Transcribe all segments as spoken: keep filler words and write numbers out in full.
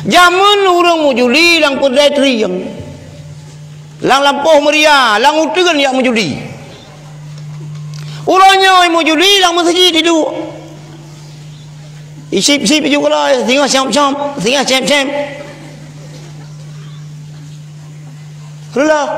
Jameun ureuëng meujudi lam keudai trieng, lam lampôh meuria, lam uteuen jak meujudi. Uroe nyoe meujudi lam meuseujid hidup. Isip-sip ju keulai, singoh siam-siam, singoh siam-siam. Reulah.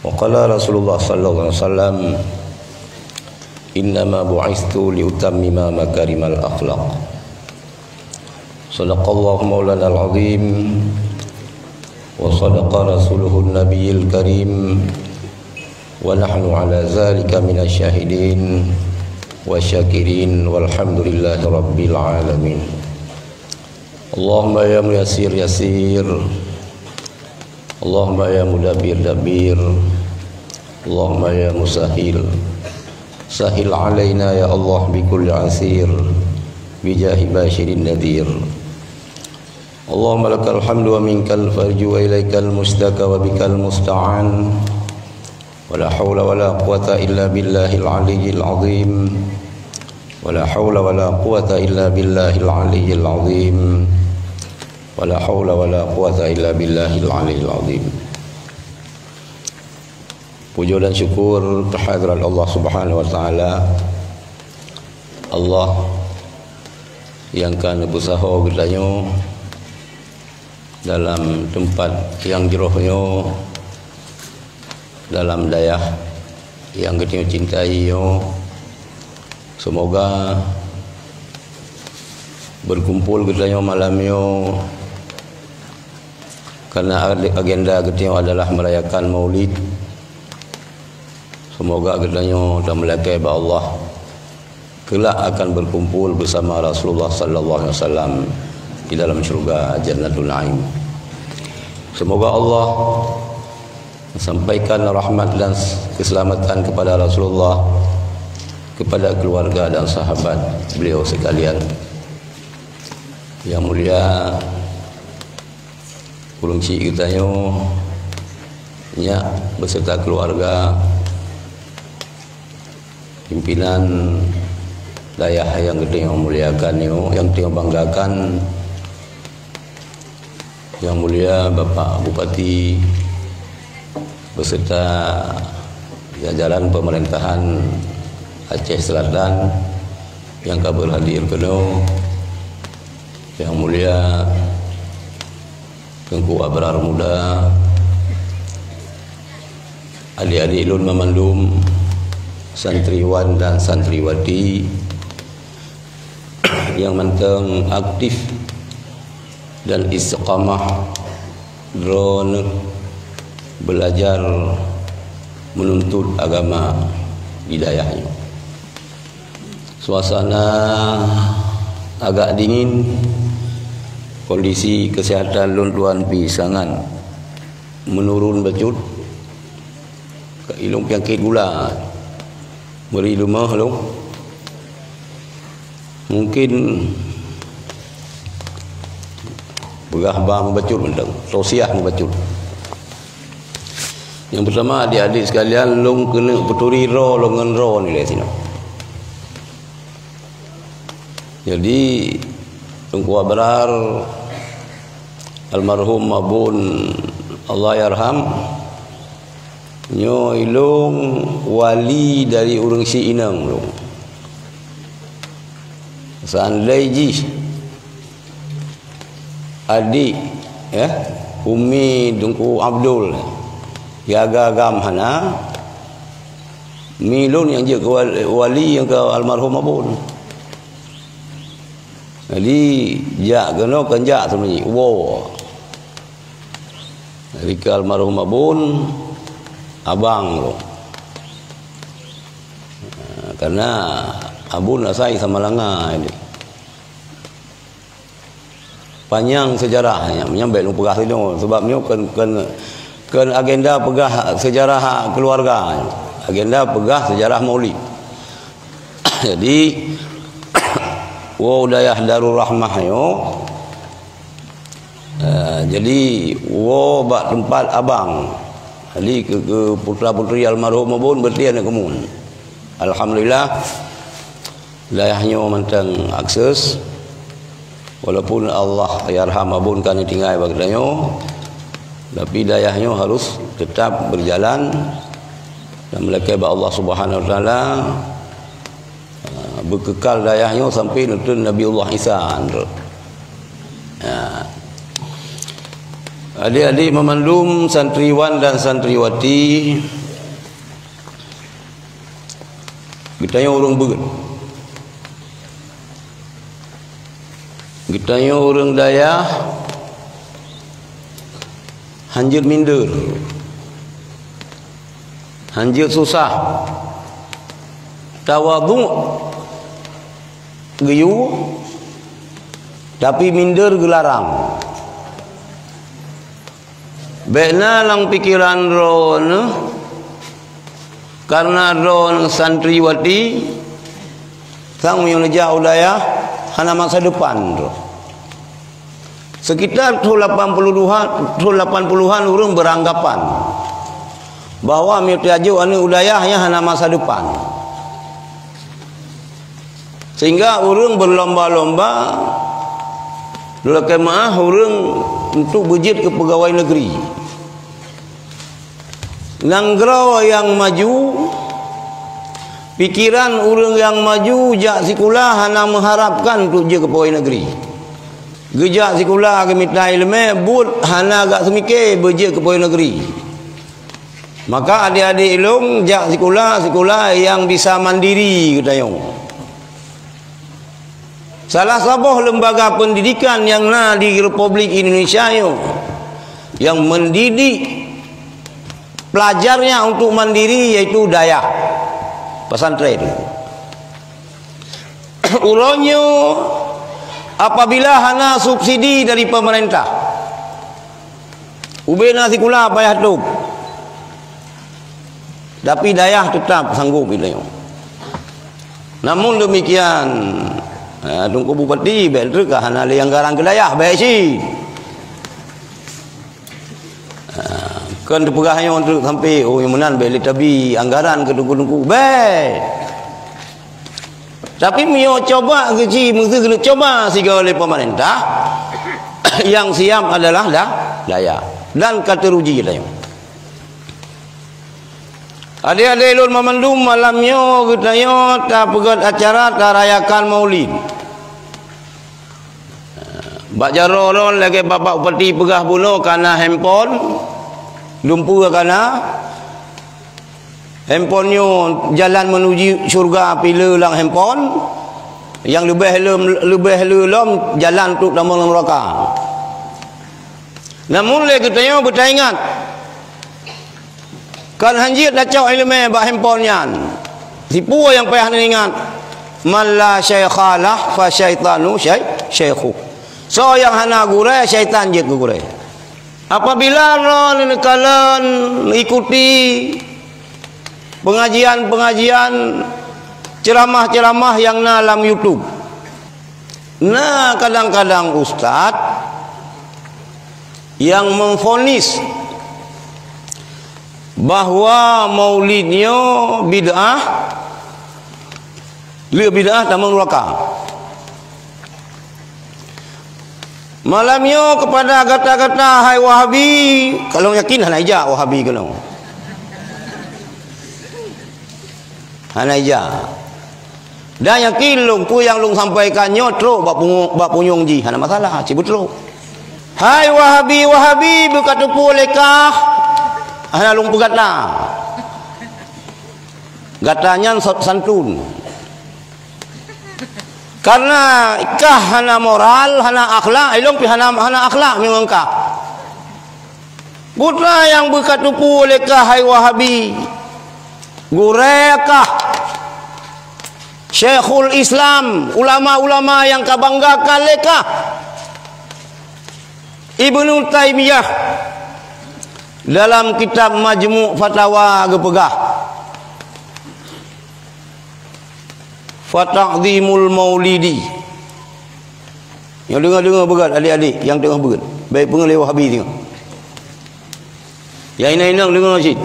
Wa qala Rasulullah sallallahu alaihi wasallam, "Innama bu'istu liutammima makarimal akhlaq." Sadaqallahu maulanal azim, wa sadaqa rasuluhun nabiyil karim, wa nahnu ala zalika minasy syahidin wa syakirin, walhamdulillahi rabbil alamin. Allahumma ya muyassir yassir. Allahumma ya mudabbir dabbir. Allahumma ya musahhil sahhil alaina ya Allah bi kulli asir, bi jahi basyirin nadhir. Allahumma lakal hamdu wa minkal farju wa ilaikal mustaka wa bikal musta'an. Wala haula wala quwata illa billahil aliyyil azim. Wala haula wala quwata illa billahil aliyyil azim. Wala haula wala quwata illa billahil aliyyil azim. Pujoe dan syukur keuhadrat Allah Subhanahu wa Taala. Allah nyang ka neupeusaho geutanyoe dalam teumpat nyang jroh nyoe, dalam dayah nyang geutanyoe cintai nyoe. Seumoga beukumpul geutanyoe malam nyoe karena ag-, agenda geutanyoe adalah merayakan Maulid. Seumoga geutanyoe tameulakée bak Allah, keulak akan beukumpul beusama Rasulullah sallallahu alaihi wasallam di dalam syeuruga Jannatun Naim. Seumoga Allah sampaikan rahmat dan keuseulamatan keupada Rasulullah, keupada keuluwarga dan sahabat beliau seukalian. Nyang mulia, ureuëng chik geutanyoe nyak beserta keuluwarga, pimpinan dayah nyang geutanyoe muliakan nyoe, nyang tanyoe banggakan, Yang Mulia Bapak Bupati beserta jajaran pemerintahan Aceh Selatan yang ka berhadir keunoe, Yang Mulia Teungku Abrar Muda, adik-adik lôn banmandum, santriwan dan santriwati, nyang mantong aktif dan istiqamah droeneuh belajar menuntut agama di dayah nyoe. Suasana agak dingin, kondisi kesehatan lôn tuan pih sangat menurun bacut. Ka ilong penyakit gula. Meri leumah lom. Mungkin peugah ba mubacut mantong, tosiah mubacut. Yang pertama, adik-adik sekalian, lôn keuneuk peuturi droe lôn ngon droe nilai sinoe. Jadi, Teungku Abrar, almarhum Abon, Allah yarham, nyoe ilong wali dari ureuëng si inong lôn. Seandai jih adik, ya, umi Teungku Abdul, jaga agam hana, mi lôn nyang jeuet keu wal-, wali nyang keu almarhum Abon. Jadi, jak keunoe kan jak seumuanya, woe. Jadi, keu almarhum Abon, abang lôn. Karena Abon asai Samalanga jadi. Panyang seujarah nyan, nyan bèk lôn peugah sinoe, sebab nyoe kon, kon, kon agenda peugah seujarah keuluwarga. Agenda peugah seujarah Maulid. Jadi, Woe u dayah Darul Rahmah nyoe, eh, jadi woe bak teumpat abang. Jadi keu, keu putra-putri almarhum Abon berarti aneuk keumuen. Alhamdulillah, dayah nyoe mantong akses. Walaupun Allah yarham Abon ka neutinggai bak geutanyoe, tapi dayah nyoe harus tetap berjalan dan meulakée bak Allah Subhanahu Wa Taala. Ah, beukekal dayah nyoe sampai neutron Nabiullah Isa. Ah. Adik-adik meumandum santriwan dan santriwati, geutanyoe ureuëng beuet. Geutanyoe ureuëng dayah hanjeuet minder. Hanjeuet susah. Tawadhu geuyue, tapi minder geularang. Bék na lam pikeran droeneuh, karena droeneuh santriwati, sang meunyoe neujak u dayah, hana masa depan droe. Sekitar thon lapan puluh dua, thon lapan puluhan ureuëng beranggapan bahwa meunyoe tajok aneuk u dayah nyan hana masa depan. Sehingga ureuëng berlomba-lomba, lôn lakée meuáh, ureuëng untuk beujeuet keu pegawai negeri. Nanggroe nyang maju, pikeran ureuëng nyang maju jak sikula hana meuharapkan untuk jeuet keu pegawai negeri. Geujak sikula geumita iéleumé, buet hana gak seumike beujeuet keu pegawai negeri. Maka adik-adik ilôn jak sikula, sikula nyang bisa mandiri geutanyoe. Salah saboh lembaga pendidikan nyang na di Republik Indonesia nyoe, nyang mendidik pelajarnya untuk mandiri, yaitu dayah, pesantren. Uroe nyoe, apabila hana subsidi dari pemerintah, ubena sikula payah tôb. Tapi dayah tetap sanggup itu. Namun demikian, ha, Teungku Bupati, bék treuk ka hana lé anggaran keu dayah, bék cit. Ha, kon teupeugah nyoe treuk sampai, oh, nyang meunan bék lé tabi anggaran keu teungku-teungku, bék. Tapi meunyoe coba geuci, meuseu keuneuk coba sigoe lé pemerintah, nyang siap adalah da-, dayah. Dan ka teuruji tanyoe. Adik-adik lôn meumandum, malam nyoe geutanyoe tapeugét acara tarayakan Maulid. Bak jaroe lôn lagée Bapak Bupati peugah bunoe kana handphone, dumpeue kana. Handphone nyoe jalan menuju syurga pih le lam handphone, nyang leubeh lom, leubeh le lom jalan untuk tamong lam neraka. Namun lé geutanyoe beutaingat, kon hanjeuet tacok iéleumé bak handphone nyan. Sipeue nyang payah neuingat? "Man la syaikha lah, fa syaitanu syai-, syaikhuh." Soe nyang hana gurée, syaitan jeuet keu gurée. Apabila droeneuh neukalon ikuti pengajian-pengajian, ceramah-ceramah nyang na lam YouTube, na kadang-kadang ustaz nyang memvonis bahwa maulid nyoe bid'ah, le bid'ah tamong neraka. Malam nyoe kepada gata-gata hai Wahabi, ka lôn yakin hana ijak Wahabi keunoe. Hana ijak. Dan yakin lôn, peue nyang lôn sampaikan nyoe trok bak pungo-, bak punyueng jih, hana masalah, ci beutrok. Hai Wahabi-Wahabi, beukateupeue lé kah, hana lôn peugata. Gata nyan sot santun. Karena kah hana moral, hana akhlak, ilôn pih hana, hana akhlak meungon kah. Peue nyang beukateupeue lé kah hai Wahabi? Gurée kah? Syekhul Islam, ulama-ulama nyang kabanggakan lé kah? Ibnu Taimiyah dalam kitab Majmu' Fatawa geupeugah, "Fata'zimul maulidi Nyang deungoe-deungoe beugöt, adik-adik nyang teungoh beugöt. Bèk peungeut lé Wahabi deungoe. Nyang inong-inong deungoe cit.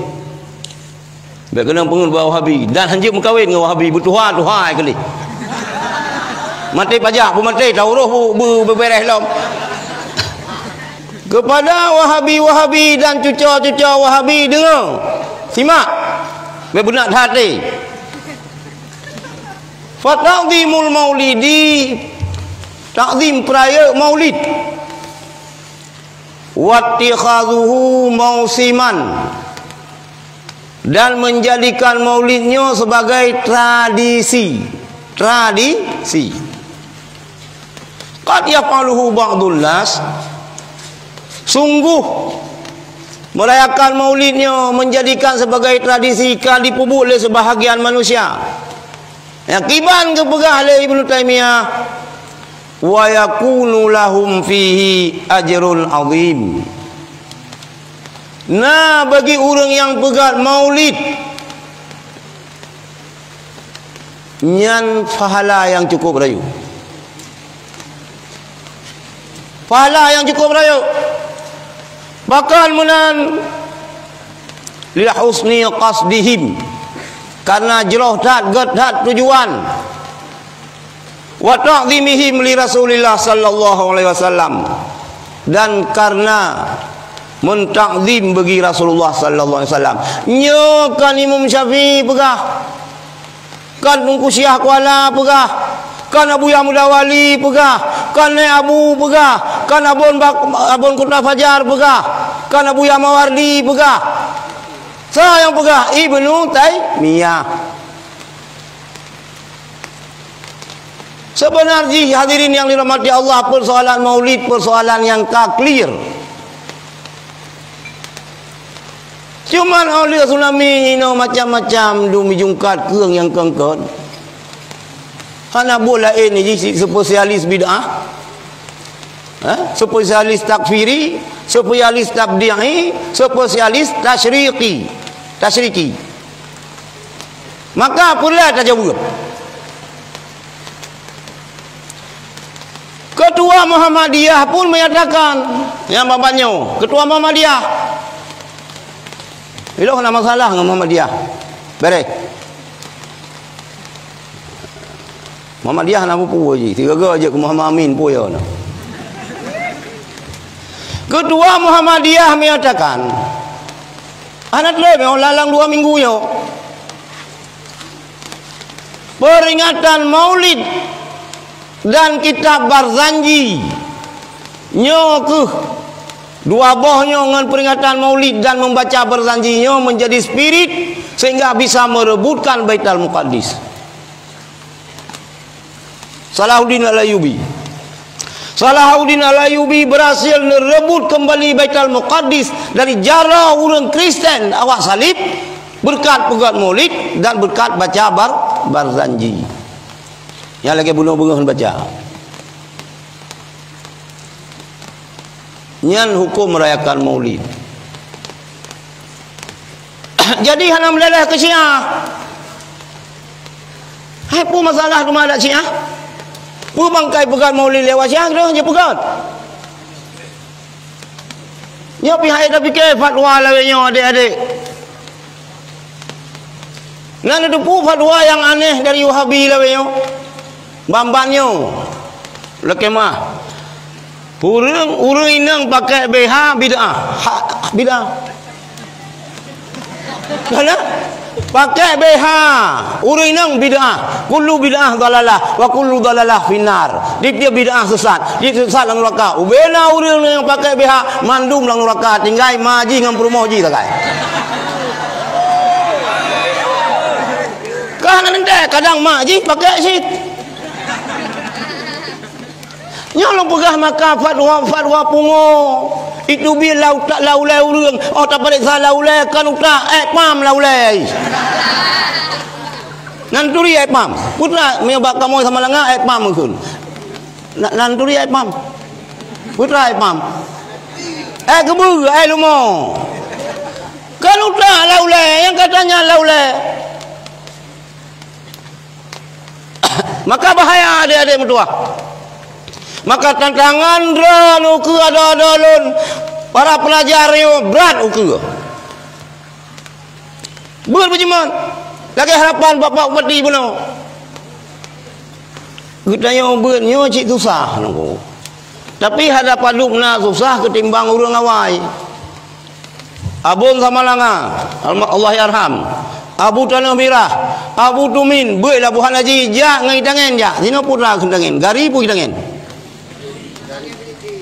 Bèk keunong peungeut bak Wahabi. Dan hanjeuet meukawen ngon Wahabi, beutuha-tuha ai keuh lé. Maté pajak, peumaté, tauroh bu-, bu-, beubeureh lom. Kepada Wahabi-Wahabi dan cuco-cuco Wahabi, deungoe. Simak. Bèk beunat até. Fata'zimul maulidi, takzim peurayeuk maulid. Wattikhadzuhu mausiman, dan menjadikan maulid nyoe sebagai tradisi. Tradisi. Qad yaf'aluhu ba'dun nas, sungguh merayakan maulid nyoe menjadikan sebagai tradisi ka jipeubuet lé sebahagian manusia. Nyang kiban geupeugah lé Ibnu Taimiyah, "Wa yakunu lahum fihi ajrun azim." Na bagi ureuëng nyang peugöt maulid nyan pahala nyang cukup rayeuk. Pahala nyang cukup rayeuk. Pakon meunan? Li husni qasdihim, karena jroh that, gét that tujuan. Wa ta'zimihim li Rasulillah sallallahu alaihi wasallam, dan karena mentakzim bagi Rasulullah sallallahu alaihi wasallam. Nyoe kan Imam Syafi'i peugah, kan Teungku Syiah Kuala peugah, kan Abuya Muda Wali peugah, kan Nèk Abu peugah, kan Abon Bak-, Abon Kuta Fajar peugah, kan Abuya Mawardi peugah. Soe nyang peugah? Ibnu Taimiyah. Seubeuna jih, hadirin nyang dirahmati Allah, peusoalan maulid, peusoalan nyang ka clear. Cuman óh lheueh tsunami inoe macam-macam dum jungkat keueng nyang keungkot. Hana buet laén jih si spesialis bid'ah. Eh, spesialis takfiri, spesialis tabdi'i, spesialis tasyriqi. Tasyriqi. Maka peureulèe tajaweueb. Ketua Muhammadiyah pun menyatakan, nyang babah nyoe, Ketua Muhammadiyah. Ilôn hana masalah ngon Muhammadiyah. Beres. Muhammadiyah na peue-peue jih, sigoe-goe jeuet keu Muhammad Amin peue yo na. Ketua Muhammadiyah menyatakan, hana teulé meuh lam dua minggu nyoe, peringatan Maulid dan kitab Barzanji nyoe keuh dua boh nyoe ngon peringatan Maulid dan membaca Barzanji nyoe menjadi spirit sehingga bisa merebutkan Baitul Muqaddis. Salahuddin Al-Ayyubi. Salahuddin Al-Ayyubi berhasil merebut kembali Baitul Muqaddis dari jaroe ureuëng Kristen awak salib berkat peugét Maulid dan berkat baca Bar-, Barzanji. Nyang lagèe bunoe beungoh baca. Nyan huköm merayakan Maulid. Jadi hana meuleleh keu Syiah. Hai peue masalah teuma adak Syiah? Peue bangkai peugét Maulid lewat Syiah, keuneuk jeuet peugét. Nyoe pihak tapike fatwa lawét nyoe, adék-adék. Na neuteupeue fatwa nyang aneh dari Wahabi lawét nyoe? Ban-ban nyoe, lakée meuah. Ureuëng, ureuëng inong pakai B H bid'ah. Ha, bid'ah. Kana? Pakai B H. Ureuëng inong bid'ah. Kullu bid'ah dhalalah. Wa kullu dhalalah finnar. Tiep-tiep bid'ah sesat. Tiep sesat lam nuraka. Ubena ureuëng nyang pakai B H, mandum lam nuraka. Tinggai ma jih ngon peurumoh jih sagai. Ka hana teuntèe, kadang mak jih pakai cit. Nyoe lôn peugah maka fatwa-fatwa pungo. Itu bila utak laulai ureuëng. Oh, tapareksa laulai, kan utak, eh, pam laulai. Nan turi, eh, pam. Putra, meunyoe bak kamoe sama langa, eh, pam meukeun. Na-, nan turi, eh, pam. Putra, eh, pam. Eh, keubeue, eh, lumo. Kan utak laulai, nyang katanya laulai. Maka bahaya adék-adék meutuwah. Maka tantangan droe ukeue adoe-adoe lôn, para pelajar nyoe brat ukeue. Beuet beujeumeun. Lagèe harapan Bapak Bupati bunoe. Geutanyoe beuet nyoe cit susah nunggu. Tapi hana padub na susah ketimbang ureueng awai. Abon Samalanga, alma-, Allah yarham. Abu Tanoh Mirah, Abu Tumin, beuet laboh hana jijak ngon itangen jak. Sinoe putra keu tangen, gari pun itangen.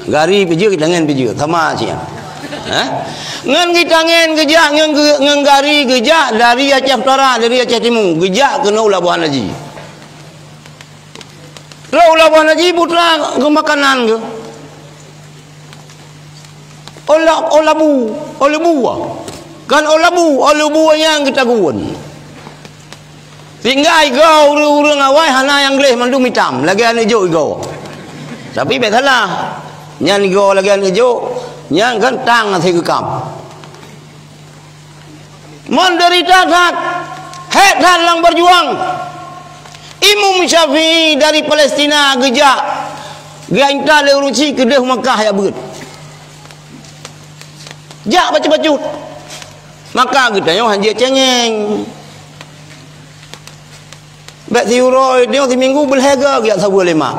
Gari pijeuet, tangen pijeuet, sama aja. Hah? Ngon gitangen geujak, ngon ge-, ngon gari geujak dari Aceh Utara, dari Aceh Timu, geujak keunoe u Labuhan Haji. Trok u Labuhan Haji putra keu makanan keu. Ola-, olabu, olebu. Kan olabu, olebu nyang geutagun. Sehingga igoe ureueng-ureueng awai hana nyang gleh, mandum itam, lagèe aneuk jok igoe. Tapi bèk salah. Nyan igoe lagèe aneuk jok, nyan kan tang hase geukam. Menderita that, hék that lam berjuang. Imam Syafi'i dari Palestina geujak, geuinta lé ureueng chik keudeh Makkah jak beuet. Jak bacut-bacut. Maka geutanyoe hanjeuet cengeng. Bèk siuroe nyoe siminggu beulhèe goe geujak saweue lé mak.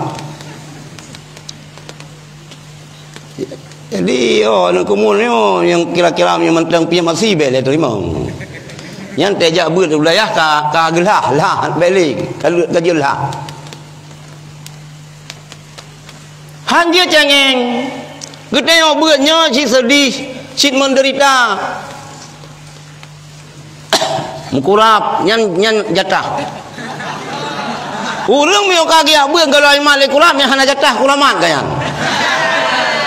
Jadi, oh, aneuk keumuen nyoe nyang kira-kira nyang mantong piep masi bèk lé teurimong. Nyan teuh jak beuet u dayah ka, ka geulah, lah, bèk lé, ka lheueh ka jeuet lah. Hanjeuet cengeng. Geutanyoe beuet nyoe cit seudeh, cit menderita. Meukurab, nyan, nyan jatah. Ureueng meunyoe ka geujak beuet goh lom imat lé kurab, nyan hana jatah kuramat ka nyan.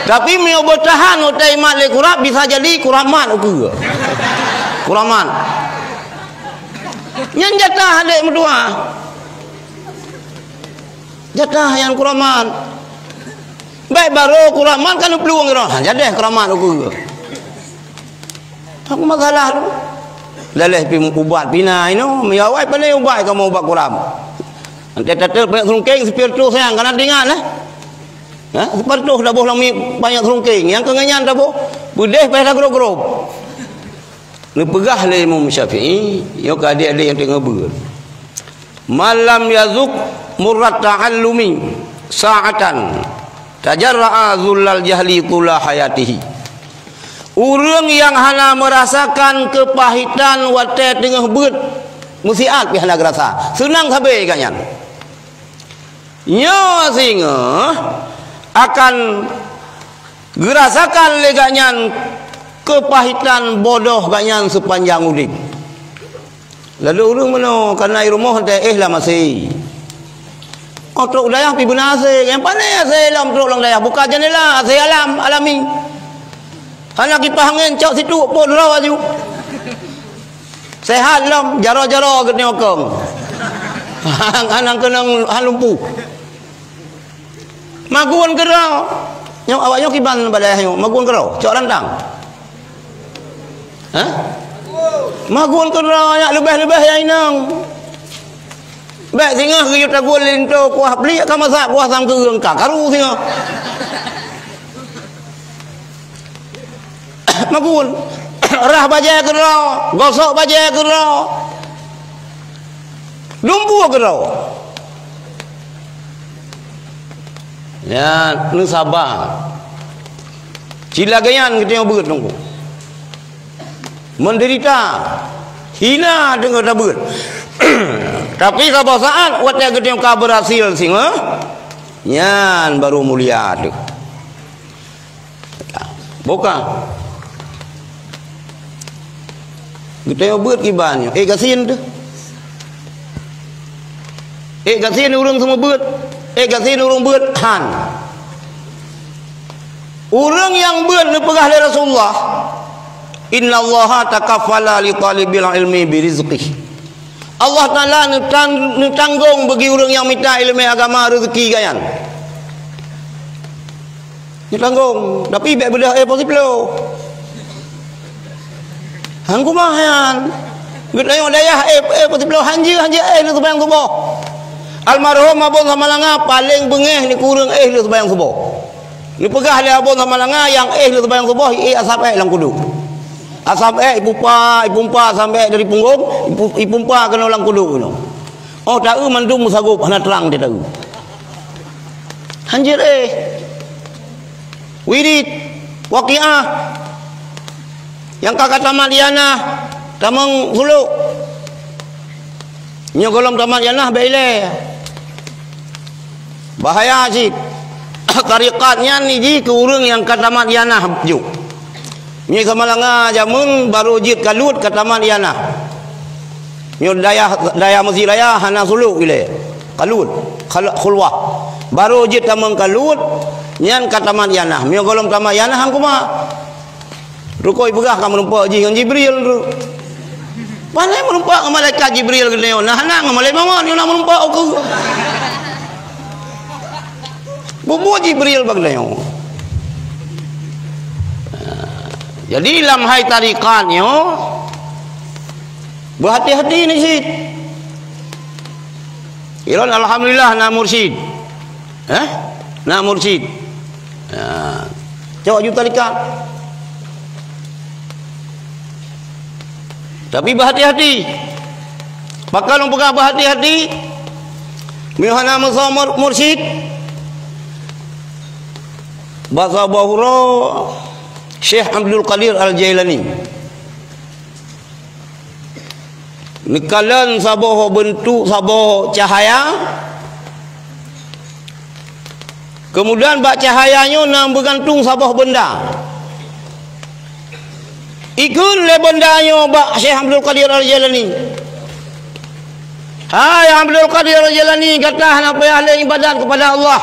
Tapi meunyoe beutahan watèe imat lé kurab, bisa jadi kuramat ukeue. Kuramat. Nyan jatah adék meutuah. Jatah nyan kuramat. Bèk barô kuramat ka neuplueng droe. Ha, jadeh kuramat ukeue. Aku masalah tu. Laleh pi ubat pina inoe, meunyoe awai pandai ubat kamoe ubat kuram. Nanti tatet banyak serungkeng, spiritus sayang, kana tinggal, eh. Ha? Spiritus dah boh lami banyak serungkeng. Yang kengenyan dah boh, beudeh payah dah grob-grob. Neupeugah lé Imam Syafi'i, nyoe keu adék-adék nyang teungoh beuet. "Man lam yazuk murrat ta'allumi sa'atan, tajarra'a zullal jahli tula hayatihi." Ureueng nyang hana meurasakan keupahitan watèe teungoh beuet, meusiat pih hana geurasa. Seunang sabe gobnyan. Nyoe singoh akan geurasakan lé gobnyan keupahitan bodoh gobnyan seupanjang udeb. Lalu ureueng meunoe kana i rumoh teuh éh lam asèe. Oh, trok dayah pih beuna asèe, nyang pané asèe lom trok lam dayah, buka jendela, asèe alam, alami. Hana kipah angén cok situek pot droe aju. Sehat lom, jaroe-jaroe geutanyoe kong. Hana keunong han lumpuh. Magun keudroe. Nyoe awak nyoe kiban bak dayah nyoe, magun keudroe, cok rantang. Hah? Magun keudroe, nyak leubeh-leubeh nyang inong. Bèk singoh geuyue taguen linto kuah pliek ka masak kuah sam keureung ka karu singoh. Magun. Rhah bajèe keudroe, gosok bajèe keudroe. Dumpeue keudroe. Ya, neusaba. Cit lagèe nyan geutanyoe beuet teungku. Menderita, hina teungoh tabeuet. Tapi saboh saat watèe geutanyoe ka beurhasil singoh, nyan baru mulia teuh. Buka. Geutanyoe beuet kiban nyoe. Eh, gasien teuh. Eh, gasien ureueng seumeubeuet. Eh, gasien ureueng beuet. Han. Ureueng nyang beuet neupeugah lé Rasulullah, "Innallaha takaffala li talibil ilmi birizqih." Allah Taala neutan-, neutanggong bagi ureueng nyang mita ileumèe agama rezeki gobnyan. Neutanggong, tapi bèk beudôh eh po siploh. Han kumahan. Geutanyoe dayah eh, eh po siploh hanjeuet, hanjeuet eh neuseumayang suboh. Almarhum Abon Samalanga paleng beungéh ngon ureuëng éh lheueh seumayang suboh. Neupeugah lé Abon Samalanga nyang éh lheueh seumayang suboh, ié asab ék lam kuduk. Asab ék ipumpa, ipumpa asab ék dari punggong, ipu-, ipumpa keunoe lam kuduk keunoe. Oh, taeu mandum meusagob hana trang di taeu. Hanjeuet éh. Wirid, Waqiah. Nyang ka, ka tamat ianah, tamong suluk. Nyoe gohlom tamat ianah bék ilée. Bahaya cit. Tarekat nyan jih keu ureuëng nyang ka tamat ianah jok. Nyoe Samalanga jameun barô jeuet kaluet ka tamat ianah. Nyoe dayah, dayah Mesir Raya hana suluk ilée. Kaluet, khal-, khulwah. Barô jeuet tamong kaluet, nyan ka tamat ianah. Nyoe gohlom tamat ianah han kumat. Rukoi peugah ka meurumpok jih ngon Jibril tu. Paléng meurumpok ngon malaikat Jibril geutanyoe. Nah, hana ngon malaikat mawon, nyoe na meurumpok ukeue. Bubuet Jibril bak geutanyoe. Jadi, lam hai tarekat nyoe, beuhati-hati ni cit. Ilôn alhamdulillah na mursyid. Eh? Na mursyid. Ya. Cok ju tarekat. Tapi beuhati-hati. Pakon lôn peugah beuhati-hati? Meuhana meusoe mur-, mursyid. Basa bahura Syekh Abdul Qadir Al-Jailani. Neukalon saboh beuntuk, saboh cahaya. Keumudian bak cahaya nyoe na meugantung saboh beunda. Ikheun lé beunda nyoe bak Syekh Abdul Qadir Al-Jailani. Hai Abdul Qadir Al-Jailani, gata hana payah lé ibadat keupada Allah.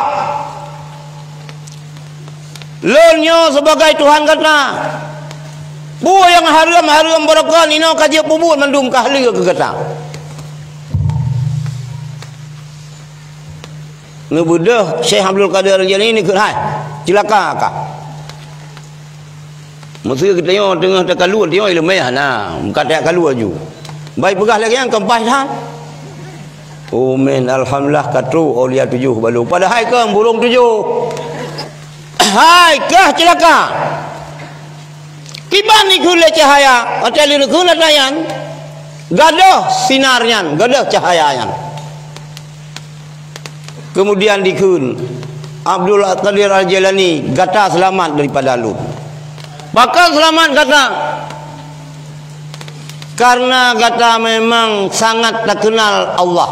Lôn nyoe sibagai Tuhan gata. Peue nyang hareuem-hareuem barokon inoe ka jeuet peubuet mandum ka haleue keu gata. Neubeudôh Syekh Abdul Qadir Al-Jailani neukheun hai, ceulaka ka. Meuseu geutanyoe teungoh takaluet, tanyoe ileumèe hana, meukatek kaluet ju. Bai peugah lagèe nyan keumpah that. Oh mén, alhamdulillah ka trok aulia tujoh balo. Padahai keuh burông tujoh. Hai keuh ceulaka. Kiban ikheun lé cahaya, watèe lheueh neukheun atra nyan, gadôh sinar nyan, gadôh cahaya nyan. Keumudian dikheun, Abdul Qadir Al-Jailani, gata seulamat daripada lôn. Pakon seulamat gata? Karena gata memang sangat takeunal Allah.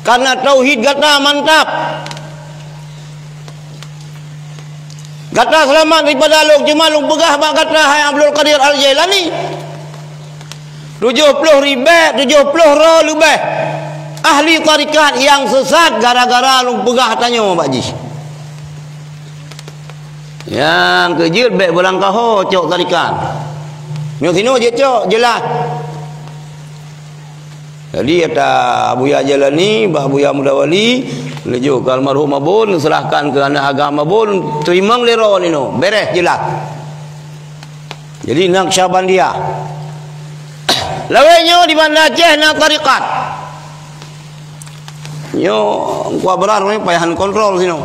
Karena tauhid gata mantap. Gata seulamat daripada lôn, cuma lôn peugah bak gata, hai Abdul Qadir Al-Jailani. Tujoh ploh ribèe, tujoh ploh droe leubeh ahli tarekat nyang sesat gara-gara lôn peugah tanyoe bak jih. Nyang keujeuet bèk beulangkaho cok tarekat. Nyoe sinoe jeuet cok, jeulaih. Jadi, ata Buya Jailani bak Buya Muda Wali, neujok keu almarhum Abon, neuseurahkan keu aneuk agam Abon, teurimong lé droe ninoe, beres jeulaih. Jadi, Naqsyabandiyah. Lawét nyoe di Banda Aceh na tarekat. Nyoe Teungku Abrar ni payah neukontrol sinoe.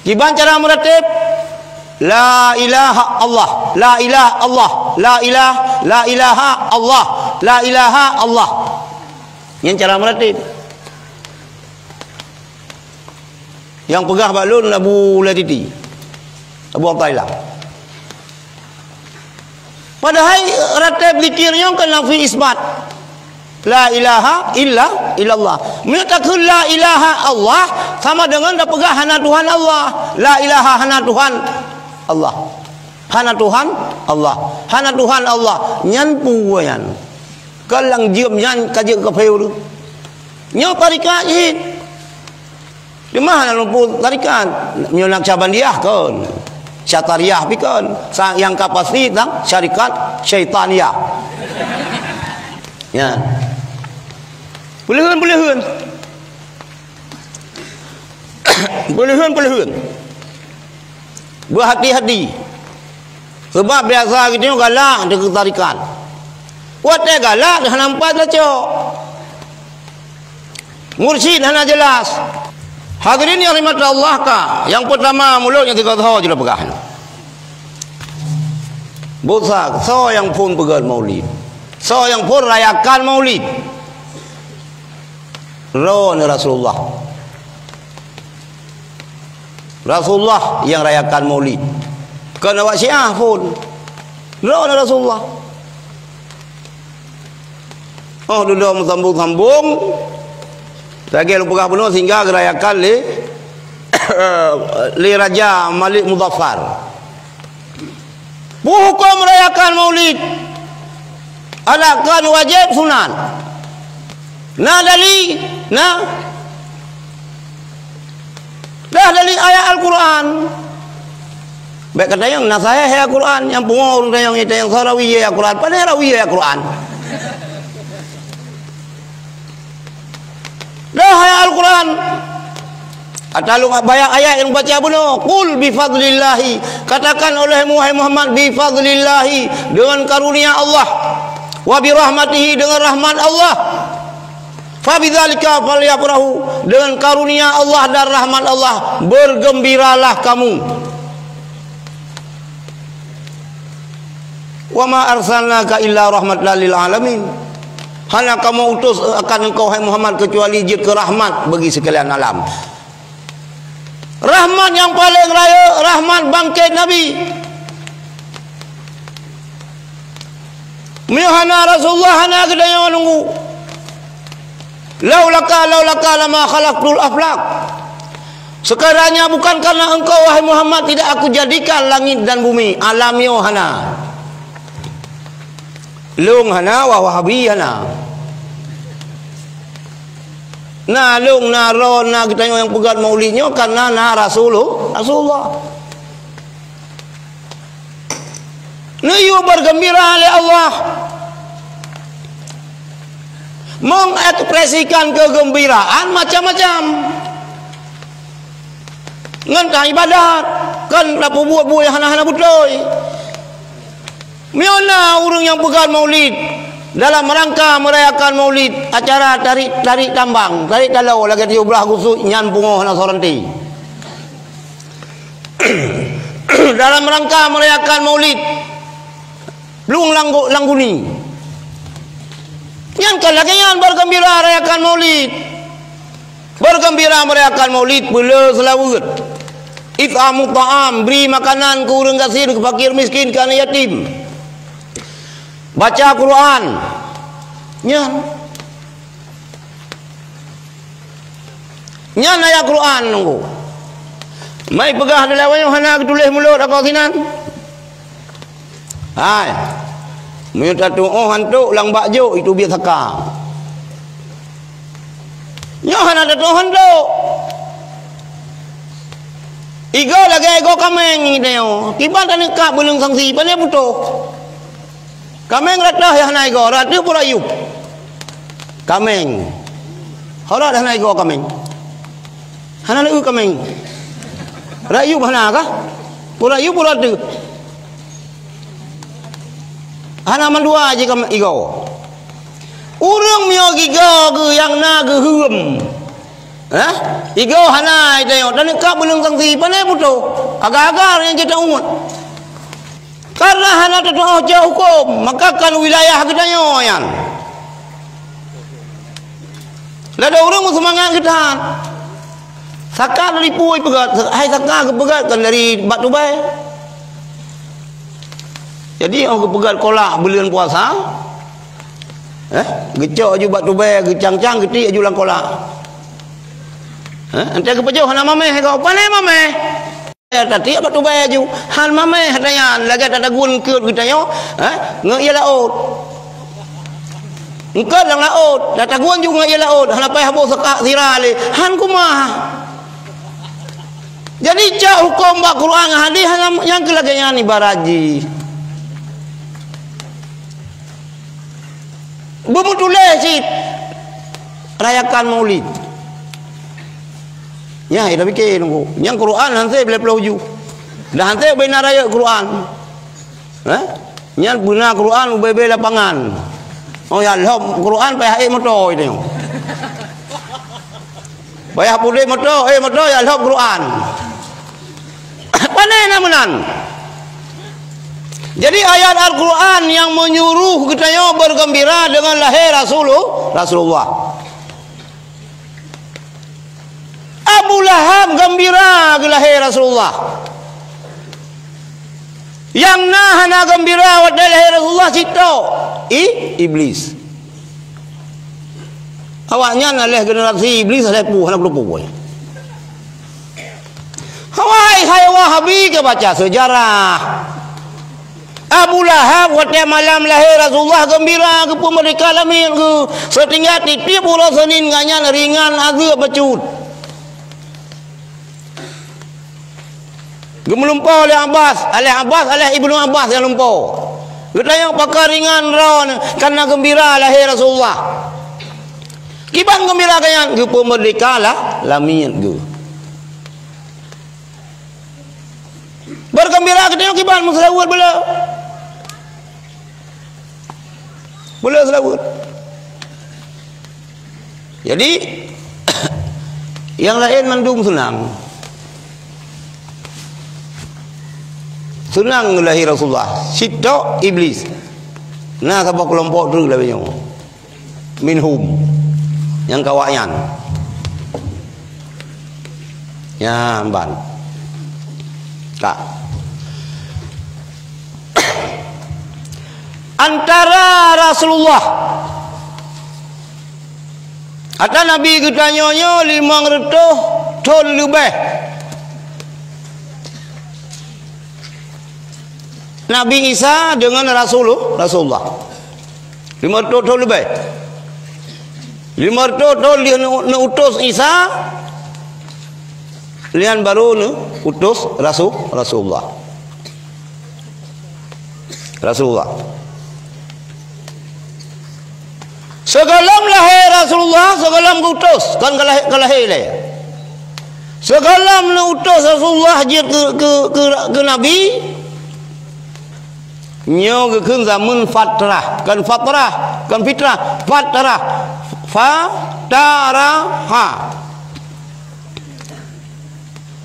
Kiban cara meurateb, la ilaha Allah, la ilaha Allah, la ilah, la ilaha Allah, la ilaha Allah. Nyan cara meurateb. Nyang peugah bak lôn Abu Latiti, Abu Athaillah. Padahai rateb zikir nyoe kan nafi isbat. La ilaha illa illallah. Meunyoe takheun la ilaha Allah, sama deungon tapeugah hana Tuhan Allah. La ilaha hana Tuhan Allah. Hana Tuhan Allah. Hana Tuhan Allah. Nyan peue nyan? Ka lam jeuem nyan ka jeuet kafé ureueng. Nyoe tarekat jih. Di mana lumpur tarikat? Nyoe Naqsyabandiyah kon. Syatariah pi kon. Sa-, nyang ka pasti tang syarikat Syaitaniyah. Ya. Peuleuheun-peuleuheun. Peuleuheun-peuleuheun. Beuhati-hati. Sabab biasa geutanyoe galak dikeue tarikat. Watée galak hana meupat lacok. Mursyid hana jelas. Hadirin yang dirahmati Allah ka, nyang peutama mulod nyang sigoe soe jeuet peugah. Busa, soe nyang phon peugöt maulid? Soe nyang phon rayakan maulid? Droeneuh Rasulullah. Rasulullah nyang rayakan maulid. Kon awak Syiah phon. Droeneuh Rasulullah. Oh, dudoe meusambong-sambong. Lagèe lôn peugah bunoe sehingga geurayakan lé, lé Raja Malik Muzaffar. Peue hukôm rayakan maulid? Adakah wajéb, sunat? Na dali? Na? Dah dali ayat Al-Quran. Bèk katanyong, na sahih ayat Al-Quran, nyang pungo ureueng tanyong, tanyong soe rawi ayat Al-Quran. Pane rawi ayat Al-Quran? Dah ayat Al-Quran. Ata lôn baca ayat nyang baca bunoe, "Qul bi fadlillahi." Katakan olehmu, wahai Muhammad, "Bi fadlillahi," dengan karunia Allah. "Wa bi rahmatihi," dengan rahmat Allah. "Fa bidzalika falyafrahu," dengan karunia Allah dan rahmat Allah bergembiralah kamu. "Wa ma arsalnaka illa rahmatan lil alamin." Hana kamoe utus akan engkau, hai Muhammad, kecuali jeuet keu rahmat bagi sekalian alam. Rahmat nyang paleng rayeuk, rahmat bangkét Nabi. Meunyoe hana Rasulullah, hana geutanyoe nunggu. "Laulaka, laulaka lama khalaqtul aflak." Sekiranya bukan karena engkau, wahai Muhammad, tidak aku jadikan langit dan bumi, alam nyoe hana. Lôn hana, wah Wahabi hana. Na lôn, na droe, na geutanyoe nyang peugöt maulid nyoe karena na Rasulul-, Rasulullah. Neuyue bergembira lé Allah. Mengekspresikan kegembiraan macam-macam. Ngon tan ibadat, kan tapeubuet buet nyang hana-hana beutôi. Meunyoe na ureueng nyang peugöt maulid, dalam rangka merayakan maulid, acara tarik, tarik tambang, tarik taloe lagèe tujoh blah gusut, nyan pungo hana soe ranté. Dalam rangka merayakan maulid, plueng langgu-, langguni. Nyan kan lagèe nyan bergembira rayakan maulid. Bergembira merayakan maulid, peuleueh seulaweuet. It'amu ta'am, bri makanan keu ureueng gasien, keu fakir miskin, keu aneuk yatim. Baca Quran. Nyan. Nyan ayat Quran nunggu. Mai peugah dilèe nyoe hana geutuléh mulod akoe sinan. Hai. Meunyoe tatu'oh hantok lam bak jok, itu biasa ka. Nyoe hana tatu'oh hantok. Igoe lagèe igoe kaméng nyoe. Kiban taneuk kab beuleung sangsi, pane putôh. Kaméng rot teuh nyang hana igoe, rot teuh pura yup. Kaméng. Ho rot hana igoe kaméng. Hana lé kaméng. Rot yup hana kah? Pura yup, pura teuh. Hana mandua jih kaméng igoe. Ureueng meunyoe gigoe geuh nyang na geuheuem. Hah? Igoe hana itanyong, taneuk kab beuleung sangsi, pane putôh. Agar-agar nyang jiteuôt. Karena hana tatu'oh cok hukôm, maka kan wilayah geutanyoe nyan. Ladôm ureueng meuseumangat geutan. Saka dari peue peugöt, hai saka geupeugöt kan dari bak tubèe. Jadi, 'oh geupeugöt kolak buleuen puasa, eh, geucok aju bak tubèe, geucang-cang, geutiek aju lam kolak. Eh, 'oh geupeugöt hana mamèh, kau pane mamèh. Tatiek bak tubèe aju, han mamèh tanyan, lagèe tatagun eungkôt geutanyoe, eh, ngon ié laôt. Eungkôt lam laôt, tatagun ju ngon ié laôt, hana payah boh saka sira lé, han kumaha. Jadi, cok hukôm bak Quran ngon hadis, hana nyang keu lagèe nyan ibarat jih. Beumeutuléh cit rayakan Maulid. Nyan, ita pike nunggu. Nyang Quran han sép lhèe plôh ju. Dah han sép beuna rayeuk Quran. Hah? Nyan beuna Quran ubé-bé lapangan. Oh ya, lhôb Quran payah ék moto itu. Payah pudek moto, eh, moto ya lhok Quran. Pane na meunan. Jadi ayat Al-Quran yang menyuruh geutanyoe bergembira dengan lahé Rasulu-, Rasulullah. Abu Lahab gembira geulahé Rasulullah. Nyang na hana gembira watée lahé Rasulullah cit tok, i-, Iblis. Awaknyan aléh generasi Iblis, aléh puih, hana geuteupeue. Hai, hai Wahabi, geubaca sejarah. Abu Lahab watée malam lahé Rasulullah gembira geupeumeurdeka lamiet geuh, seutinggai tieb-tieb uroe Seunin gobnyan ringan azeub bacut. Geumeulumpoe lé Abbas, aléh Abbas, aléh Ibnu Abbas nyang lumpoe. Geutanyong pakon ringan droe nyoe, kareuna geumbira lahé Rasulullah. Kiban geumbira gobnyan, geupeumeurdeka lah lamiet geuh. Beugeumbira geutanyoe kiban meuseulaweuet beu le. Beu le seulaweuet. Jadi, nyang laén mandum seunang. Seunang lahé Rasulullah. Cit tok Iblis. Na saboh keulompok treuk lagée nyoe. Minhum. Nyang keu awaknyan. Nyan ban. Ka. Antara Rasulullah, ata Nabi geutanyoe nyoe limong reutôh thon leubeh. Nabi Isa deungon Rasul-, Rasulullah. Limong reutôh thon leubeh. Limong reutôh thon lheueh neu-, neutus Isa, lheueh nyan barô neutus Rasul-, Rasulullah. Rasulullah. Sigohlom lahé Rasulullah, sigohlom geutus, kon ka lahé, ka lahé lé. Sigohlom neutus Rasulullah jeuet keu, keu, keu, keu nabi, nyoe geukheun zameun fatrah, kon fatrah, kon fitrah, fatrah. Fataraha.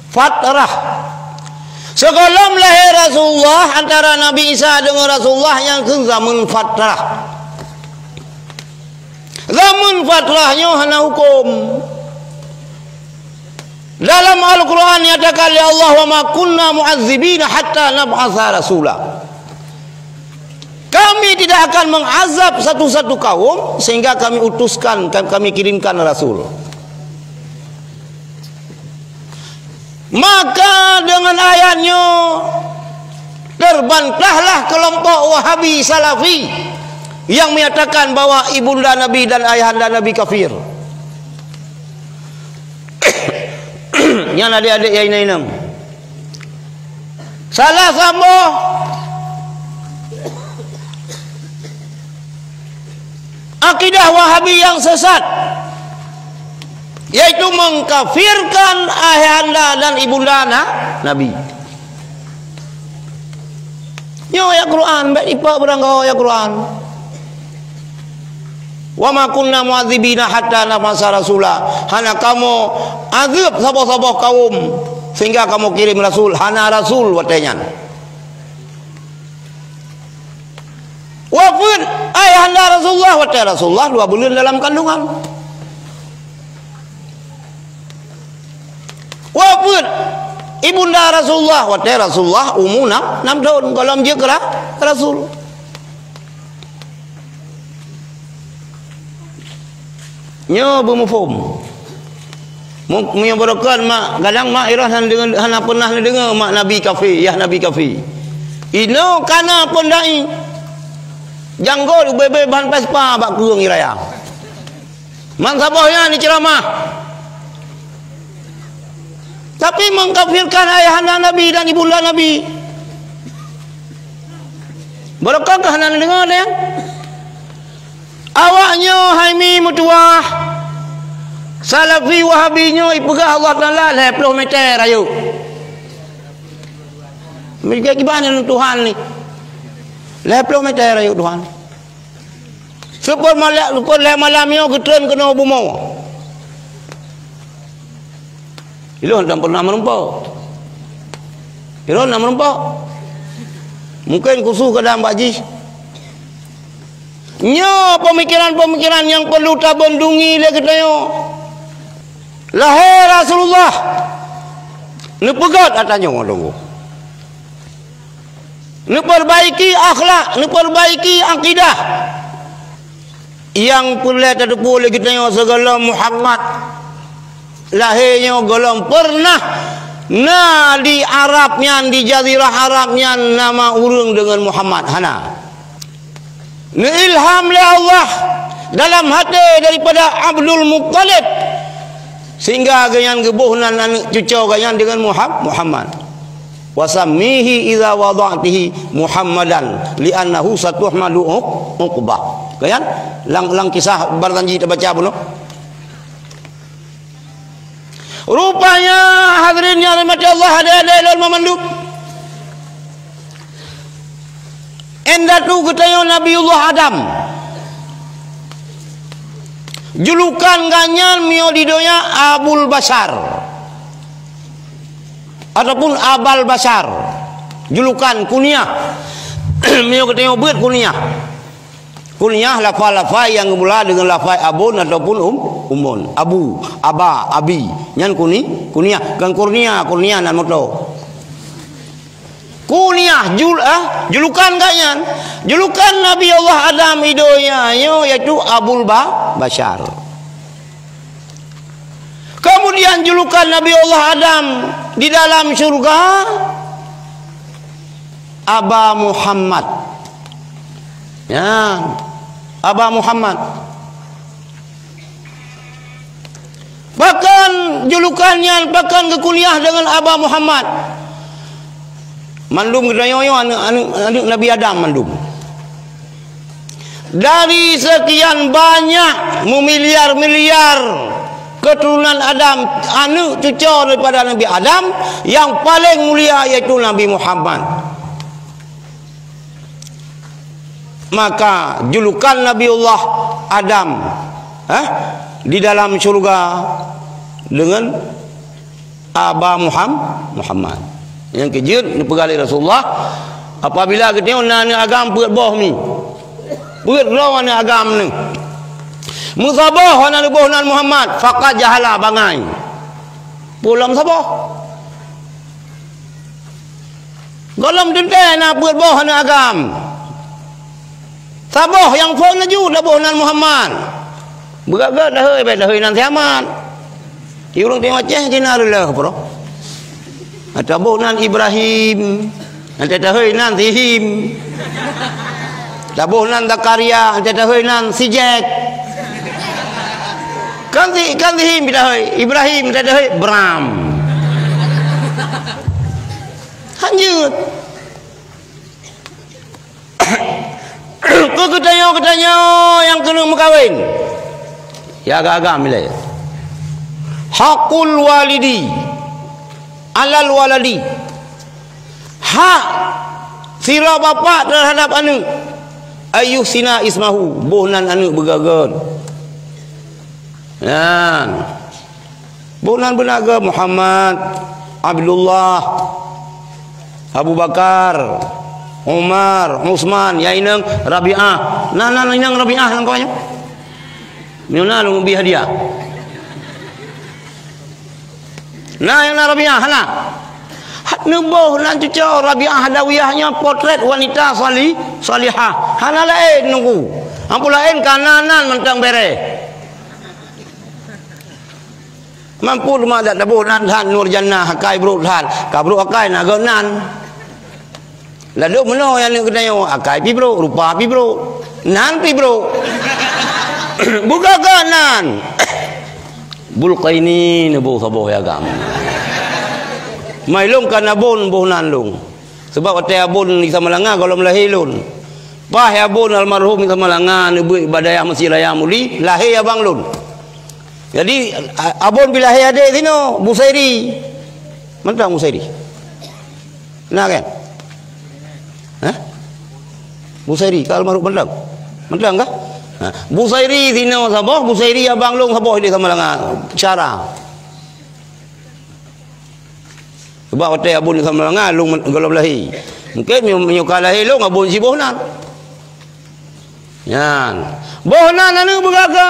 Fatrah. Sigohlom lahé Rasulullah, antara Nabi Isa deungon Rasulullah nyang kheun zameun fatrah. Zameun fatrah nyoe hana huköm. Dalam Al-Quran nyatakan lé Allah, "Wa ma kunna mu'adzibina hatta nab'atsa rasula." Kami tidak akan mengazab satu-satu kaum sehingga kami utuskan, kami kirimkan rasul. Maka dengan ayat nyoe terbantahlah kelompok Wahabi Salafi yang menyatakan bahwa ibunda Nabi dan ayahanda Nabi kafir. Nyan adik-adik nyang inong-inong. Salah saboh akidah Wahabi yang sesat, yaitu mengkafirkan ayahanda dan ibunda na-, Nabi. Nyoe ayat Quran, bék ipak beuranggoe ayat Quran. "Wa ma kunna mu'adzibina hatta nab'atsa rasula." Hana kamoe azeueb saboh-saboh kaum sehingga kamoe kirém rasul. Hana rasul watée nyan. Wafeuet ayahanda Rasulullah watée Rasulullah dua buleuen dalam kandungan. Wafeuet ibunda Rasulullah watée Rasulullah umu nam, nam thon gohlom jeuet keu ra-, rasul. Nyoe beumuphom. Mu-, meunyoe barokon mak, kadang mak irah hana deungoe, hana peunah neudeungoe mak Nabi kafé, yah Nabi kafé. Inoe kana phon dai. Janggôt ubé-bé ban Vespa bak keueng raya. Man saboh nyan ni ceuramah. Tapi mengkafirkan ayahanda Nabi dan ibunda Nabi. Barokon kah hana neudeungoe nyan? Awak nyoe hai mi meutuwah, Salafi Wahabi nyoe ipeugah Allah Taala lhée ploh meter rayeuk. Meujak kiban nyan Tuhan ni. Lhée ploh meter rayeuk Tuhan. Seupôt malak, seupôt lhée malam nyoe geutreun keunoe bumoe. Ilôn hana pernah meurumpok. Ilôn hana meurumpok. Mungken khusus kadang bak jih. Nyoe peumikiran-peumikiran nyang perlu tabendungi lé geutanyoe. Lahé Rasulullah, neupeugét ata nyoe, Teungku. Neupeurbaiki akhlak, neupeurbaiki akidah. Nyang peureulée tateupeue lé geutanyoe sigohlom Muhammad lahé nyoe gohlom pernah na di Arab nyan, di jazirah Arab nyan nama ureuëng deungon Muhammad, hana. Neuilham lé Allah dalam até daripada Abdul Muttalib, sehingga gobnyan geuboh nan aneuëk cucoe gobnyan deungon Muham-, Muhammad. "Wa sammihi idza wada'tihi Muhammadan, li'annahu satuhmadu uq-, uqbah." Kan? Lam, lam kisah Barzanji tabaca bunoe. Rupanya, hadirin yang dirahmati Allah, adik-adik lôn mandum, indatu geutanyoe Nabiullah Adam. Julukan gobnyan meunyoe di donya Abul Basyar. Ataupun Abal Basyar, julukan kunyah. Meunyoe geutanyoe beuet kunyah. Kunyah lafai-lafai nyang geumula deungon lafai abon ataupun um, umun. Abu, aba, abi. Nyan kuni, kunyah. Kon kurnia, kurnia nan moto. Kunyah, jul-, ah, julukan gobnyan. Julukan Nabi Allah Adam i donya nyoe, yaitu Abul Ba-, Basyar. Kemudian julukan Nabi Allah Adam di dalam syurga, Aba Muhammad. Ya, Aba Muhammad. Pakon julukan nyan, pakon geukunyah deungon Aba Muhammad. Mandum geutanyoe nyoe aneuëk, aneuëk, aneuëk Nabi Adam mandum. Dari sekian banyak, memiliar-miliar keturunan Adam, aneuëk cucoe daripada Nabi Adam, yang paling mulia yaitu Nabi Muhammad. Maka julukan Nabiullah Adam, eh, di dalam syurga deungon Aba Muham-, Muhammad. Nyang keujeuet neupeugah lé Rasulullah, apabila geutanyoe na aneuëk agam peuet boh mi, peuet droe aneuëk agam neuh, meusaboh hana leuboh nan Muhammad, faqad jahala, bangai. Peue lom saboh? Gohlom teuntée na peuet boh aneuëk agam. Saboh nyang phon laju taboh nan Muhammad. Beugét-gét dahôi, bék dahôi nan si Ahmad. Di ureuëng teuh Aceh cina leulah peurah. Taboh nan Ibrahim, nanti dahôi nan si Him. Taboh nan Zakaria, nanti dahôi nan si Jack. Kan si, kan si Him dahôi, Ibrahim nanti dahôi Bram. Hanjeuet. Keu geutanyoe-geutanyoe nyang keuneuk meukawen, ya agam-agam ilée. Hakul walidi alal waladi. Hak sidroe bapak teuhadap aneuëk. Ayyuhsina ismahu, boh nan aneuëk beugét-gét. Nyan. Boh nan beuna geuh Muhammad, Abdullah, Abu Bakar, Umar, Utsman, ya inong Rabi'ah. Na, na, na inong Rabi'ah nanggroe nyoe? Meunyoe na lôn bri hadiah. Na nyang na Rabi'ah, hana? Neuboh nan cucoe Rabi'ah Adawiyah nyoe potret wanita sali-, salihah. Hana laén nunggu. Ampu laén ka na nan mantong béré. Mampu teuma dak taboh nan that Nur Jannah akai brok that, ka brok akai na geuh nan. Ladôm meunoe aneuëk geutanyoe akai pi brok, rupa pi brok, nan pi brok. Buka geuh nan. Bulkaini neuboh saboh ya agam. Mai lôn ka na bon boh nan lôn. Sebab watée abon di Samalanga gohlom lahé lôn. Paih abon almarhum di Samalanga neubeuet bak dayah Mesir Raya Mudi, lahé abang lôn. Jadi, a-, abon pih lahé adék sinoe, Busairi. Mantong Busairi. Na kan? Hah? Busairi, ka almarhum mantong. Mantong kah? Ha. Busairi sinoe saboh, Busairi abang lôn saboh di Samalanga. Syara. Bak watèe abon Samalanga lôn gohlom lahé. Mungken meunyoe, meunyoe ka lahé lôn, abon jih boh nan. Nyan. Boh nan aneuk beugaga.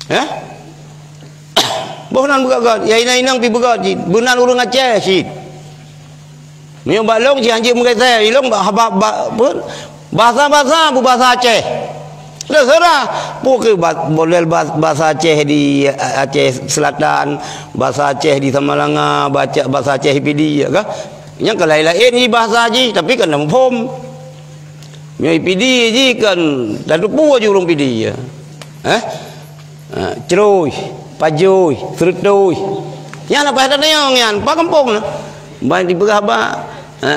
Eh? Boh nan beugaga. Ya inong-inong pi beugaga cit. Beunan ureueng Aceh cit. Meunyoe bak lôn cit hanjeuet meugeusé, ilôn bak, bak, bak, peue? Bahasa-bahasa bu bahasa Aceh. Terserah. Peue keu ba-, model ba-, bahasa Aceh di, eh, Aceh Selatan, bahasa Aceh di Samalanga, baca bahasa Aceh Pidie, ya kah? Nyang ka laén-laén jih bahasa jih, tapi kan muphom. Nyoe Pidie jih kan, tateupeue ju ureueng Pidie, ya. Eh? Ha, crôi, pajôi, seureutôi. Nyan apa kata nyoe nyan, pa gampông na. Ban dipeugah ba, ha,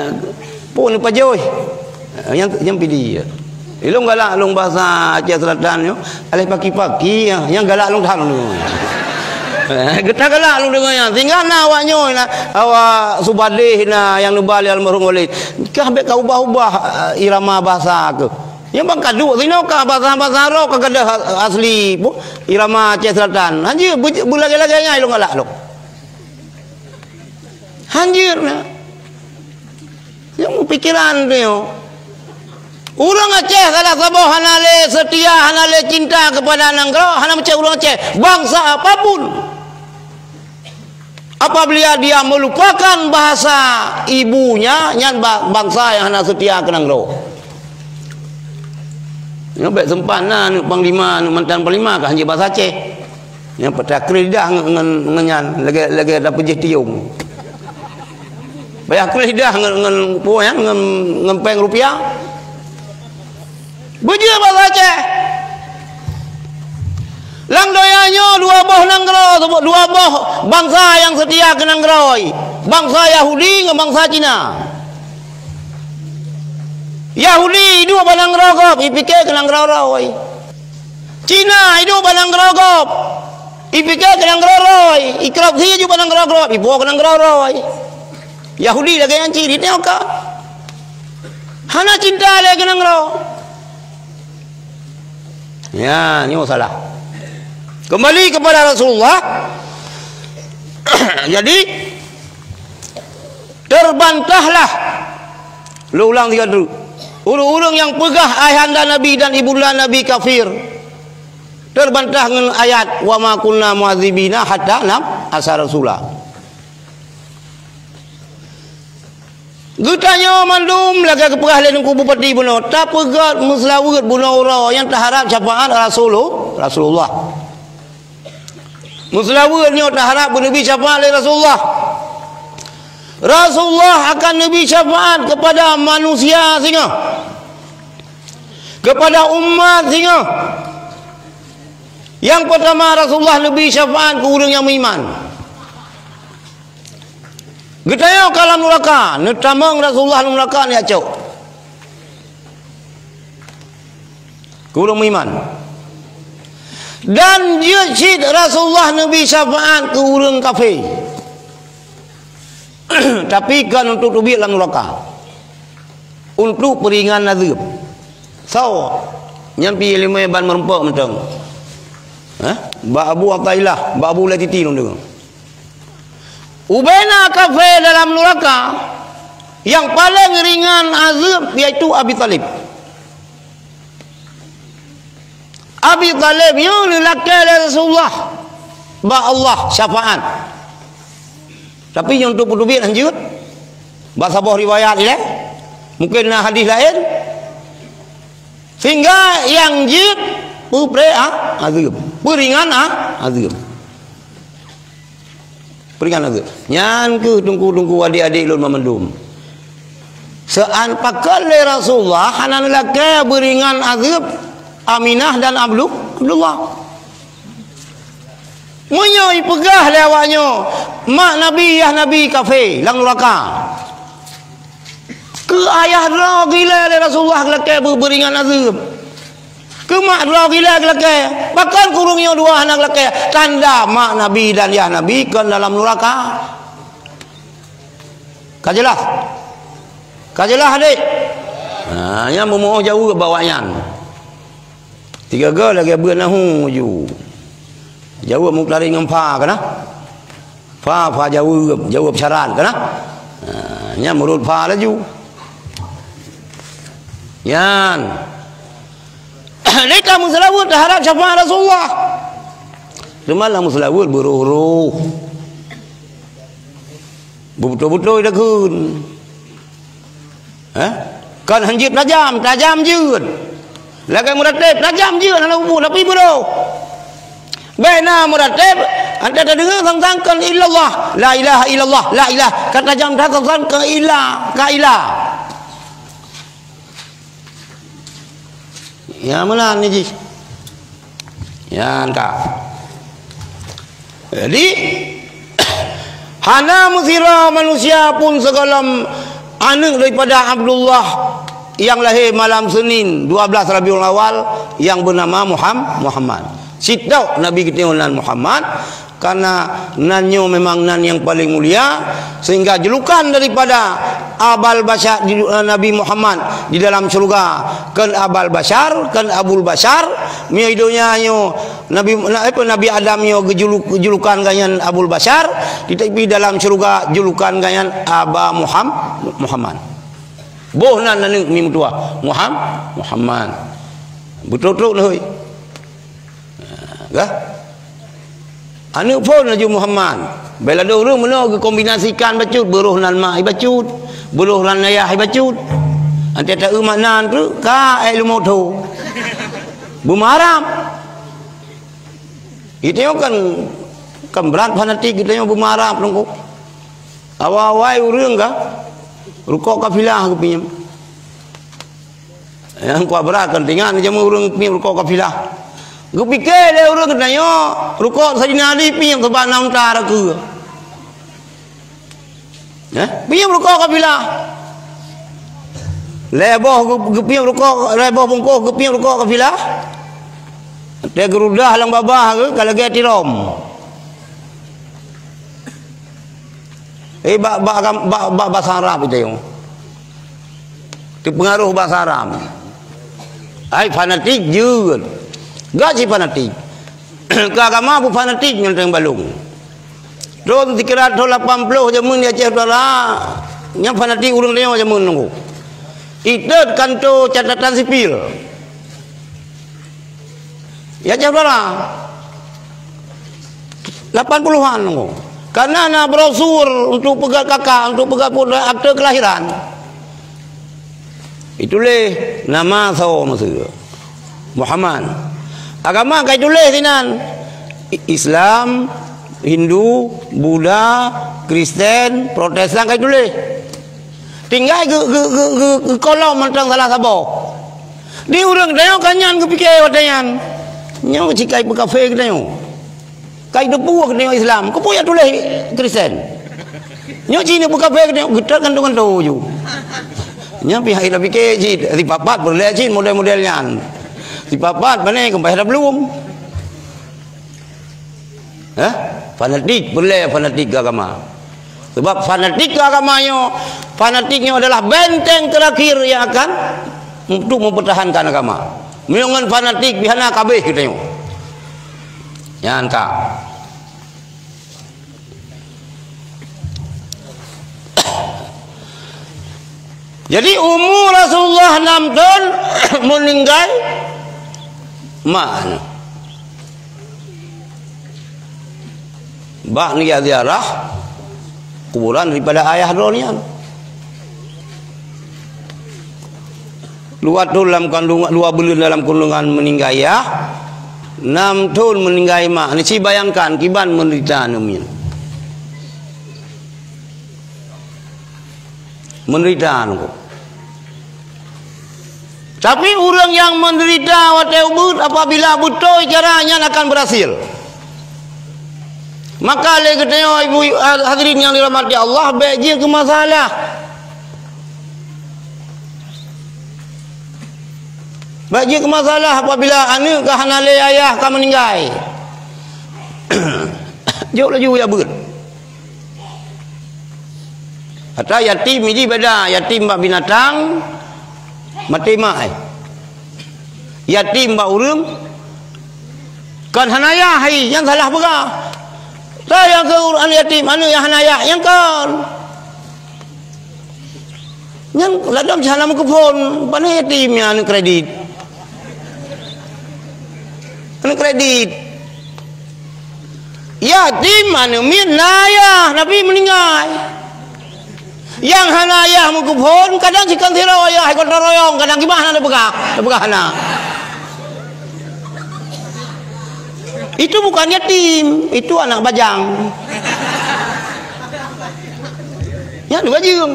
pun pajôi. Ha, nyang, nyang Pidie. Ilôn galak lôn bahasa Aceh Selatan nyoe, aléh paki-paki, ha, nyang galak lôn that lôn. Ha, geuta galak lôn deungoe nyan. Sehingga na awak nyoe na, awak Subadeh na nyang neuba lé almarhum Walid. Kah bèk ka ubah-ubah, ha, irama bahasa keuh. Nyan ban ka duek sinoe ka bahasa-bahasa droe ka gadôh asli, pu, irama Aceh Selatan. Hanjeuet beu-, beulagèe-lagèe nyan ilôn galak lôn. Hanjeuet na. Nyang pikiran tu nyoe. Ureueng Aceh salah saboh hana lé seutia, hana lé cinta keupada nanggroe, hana meucè ureueng Aceh, bangsa apapun. Apabila dia melupakan bahasa ibunya, nyan ba-, bangsa nyang hana seutia keu nanggroe. Nyoe bèk seumpat na aneuk panglima, aneuk mantan panglima ka hanjeuet bahasa Aceh. Nyang peutakri lidah ngon, ngon, ngon nyan, lagèe, lagèe tapeujeuet tiong. Payah kreuh lidah ngon, ngon, peue nyan, ngon, ngon péng rupiah. Beujeuet bahasa Aceh. Lam donya nyoe dua boh nanggroe, dua boh bansa nyang seutia keu nanggroe. Bansa Yahudi ngon bansa Cina. Yahudi iduek bak nanggroe gob, ipike keu nanggroe roe. Cina iduek bak nanggroe gob, ipike keu nanggroe roe. Ikorupsi ju bak nanggroe gob, ipuwoe keu nanggroe roe. Yahudi lagèe nyan cit, di tanyoe ka. Hana cinta lé keu nanggroe. Ya, nyoe salah. Kembali kepada Rasulullah. Jadi, terbantahlah. Lôn ulang tiga teuk. Ureueng-ureueng nyang peugah ayahanda Nabi dan ibunda Nabi kafir. Terbantah ngon ayat, "Wa ma kunna mu'adzibina hatta nab'atsa rasula." Geutanyoe mandum lagèe geupeugah lé Teungku Bupati bunoe, tapeugöt meuseulaweuet bunoe uroe nyang taharab syafaat Rasulu-, Rasulullah. Meuseulaweuet nyoe taharab beuneubri syafaat lé Rasulullah. Rasulullah akan neubri syafaat keupada manusia singoh, keupada umat singoh. Nyang peurtama, Rasulullah neubri syafaat keu ureueng nyang meuiman. Geutanyoe ka lam nuraka, neutamong Rasulullah lam nuraka, neucok keu ureueng meuiman. Dan jeuet cit Rasulullah neubri syafaat keu ureueng kafé. Tapi kon untuk teubiet lam nuraka. Untuk peuringan azeub. Soe? Nyan pih ileumèe ban meurumpok mantong. Hah? Bak Abu Athaillah, bak Abu Ulaititi lôn deungoe. Ubena kafé dalam nuraka, nyang paleng ringan azeub, yaitu Abi Thalib. Abi Thalib nyoe neulakèe lé Rasulullah bak Allah syafaat. Tapi nyang untuk peuteubiet hanjeuet, bak saboh riwayat ilèe, mungken na hadis laén, sehingga nyang jeuet peupreh a-, azeub, peuringan a-, azeub. Peuringan azeub. Nyan kheueh teungku-teungku, adék-adék lôn banmandum. Seu'an pakon lé Rasulullah hana neulakèe beuringan azeub Aminah dan Abdu-, Abdullah. Meunyoe ipeugah lé awaknyoe, mak Nabi, yah Nabi kafé lam nuraka. Keu ayah droe gila lé Rasulullah geulakèe beu-, beuringan azeub. Keu mak droe gila geulakèe. Pakon keu ureueng nyoe dua hana geulakèe? Tanda mak Nabi dan yah Nabi kon dalam nuraka. Ka jeulaih? Ka jeulaih, adék? Ha, nyan meumeu'oh jaweueb bak awaknyan. Tiga go lagèe beuet nahu ju. Jaweueb muktarin ngon pha kana. Fa, fa jaweueb, jaweueb syarat, kan? Ha, nyan meurot fa laju. Nyan. Lé ka meuseulaweuet teuharab syafaat Rasulullah. Teuma lam meuseulaweuet beuroh-roh. Beubeutôi-beutôi takheun. Eh? Kan hanjeuet tajam, tajam jeuet. Lagèe meurateb, tajam jeuet hana muphom, tapi beuroh. Bèk na meurateb, ata tadeungoe sang-sang kan illallah, la ilaha illallah, la ilah. Ka tajam that sang-sang kan ila, ka ila. Ya, meunan ni jih. Nyan ka. Jadi, hana meusidroe manusia pun sigohlom aneuk daripada Abdullah nyang lahé malam Senin dua belas Rabiul Awal nyang beunama Muham-, Muhammad. Sitok Nabi geutanyoe nan Muhammad, karena nan nyoe memang nan nyang paleng mulia, sehingga julukan daripada Abal Basyar di, eh, Nabi Muhammad di dalam syurga, kan Abal Basyar, kan Abul Basyar, meunyoe di donya nyoe Nabi, na-, apa, Nabi Adam nyoe geujuluk-, geujulukan gobnyan Abul Basyar, tetapi dalam syurga julukan gobnyan Aba Muham-, Muhammad. Boh nan aneuk mi meutuah, Muham-, Muhammad. Beutôi-beutôi neuhôi. Gah? Aneuk phon laju Muhammad. Bela dua ureueng meunoe geukombinasikan bacut, beuroh nan mak i bacut, beuroh nan ayah i bacut. Antai ta eu makna tu ka ai leumo tho. Beumaram. Geutanyoe kan, kan brat fanatik geutanyoe beumaram teungku. Awai-awai ureueng ka rukok kafilah geupinyem. Nyang kuat brat kan tingan jameun ureueng piep rukok kafilah. Geupike lé ureueng geutanyoe rukok Saidina Ali piep sabab na unta rakeue. Eh? Piep rukok kafilah. Lhèe boh geu-, geupiep rukok, lhèe boh bungkôh geupiep rukok kafilah. Teuh geurudah lam babah geuh ka lagèe tirom. Eh, bak, bak, bak, bak bahasa Arab itu. Teupeungaroh bahasa Arab. Ai fanatik jeuet. Gak cit fanatik. Keu agama beu fanatik ngon teueng balong. Thon sikira thon lapan ploh jameun di Aceh Utara, nyang fanatik ureueng tanyoe jameun nunggu. Itot kanto catatan sipil. Ya, Aceh Utara. Lapan puluhan nunggu. Karena na brosur untuk peugöt kakak, untuk peugöt pun akte kelahiran. Ituléh nama soe maksud Muhammad. Agama ka ituléh sinan. I-, Islam, Hindu, Buddha, Kristen, Protestan ka ituléh. Tinggai geu-, geu-, geu-, geu-, geukolom mantong salah saboh. Di ureueng tanyoe ka nyan geupike watèe nyan. Nyoe cit ka ipeukafé geutanyoe. Ka iteupeue geutanyoe Islam, keupeue jak tuléh Kristen. Nyoe cit ipeukafé geutanyoe, geutot ganto-ganto ju. Nyan pihak ita pike cit, sipapat peureulèe cit model-model nyan. Sipapat pané keumpah ita belum. Hah? Fanatik, peureulèe fanatik keu agama. Sebab fanatik keu agama nyoe, fanatik nyoe adalah benteng terakhir yang akan untuk mempertahankan agama. Meunyoe ngon fanatik pih hana ka abéh geutanyoe. Nyan ka. Jadi, umu Rasulullah enam thon meuninggai mak. Bak neujak ziarah kuburan daripada ayah droe nyan. Dua thon lam kandungan, dua buleuen dalam kandungan meuninggai yah, enam thon meuninggai mak. Ni ci bayangkan kiban menderita aneuk miet. Menderita nunggu. Tapi ureueng nyang menderita watèe ubeut apabila beutôi cara nyan akan berhasil. Maka lé geutanyoe ibu hadirin nyang dirahmati Allah, bèk jeuet keu masalah. Bèk jeuet keu masalah apabila aneuk ka hana lé ayah ka meuninggai. Jok laju jak beuet. Ata yatim jih beda, yatim bak binatang, maté mak ai. Yatim bak ureueng, kan hana yah ai, nyan salah peugah. Tayang keu ureueng yatim, aneuk nyang hana ayah, nyang kon. Nyan ladom cit hana meukeupon, pane yatim nyan aneuk kredit. Aneuk kredit. Yatim aneuk miet na ayah, tapi meuninggai. Nyang hana ayah meukeupon, kadang sikon sidroe ayah, ikot royong, kadang kiban hana teupeugah, teupeugah hana. Itu bukan yatim, itu anak bajang. Nyan bajeueng.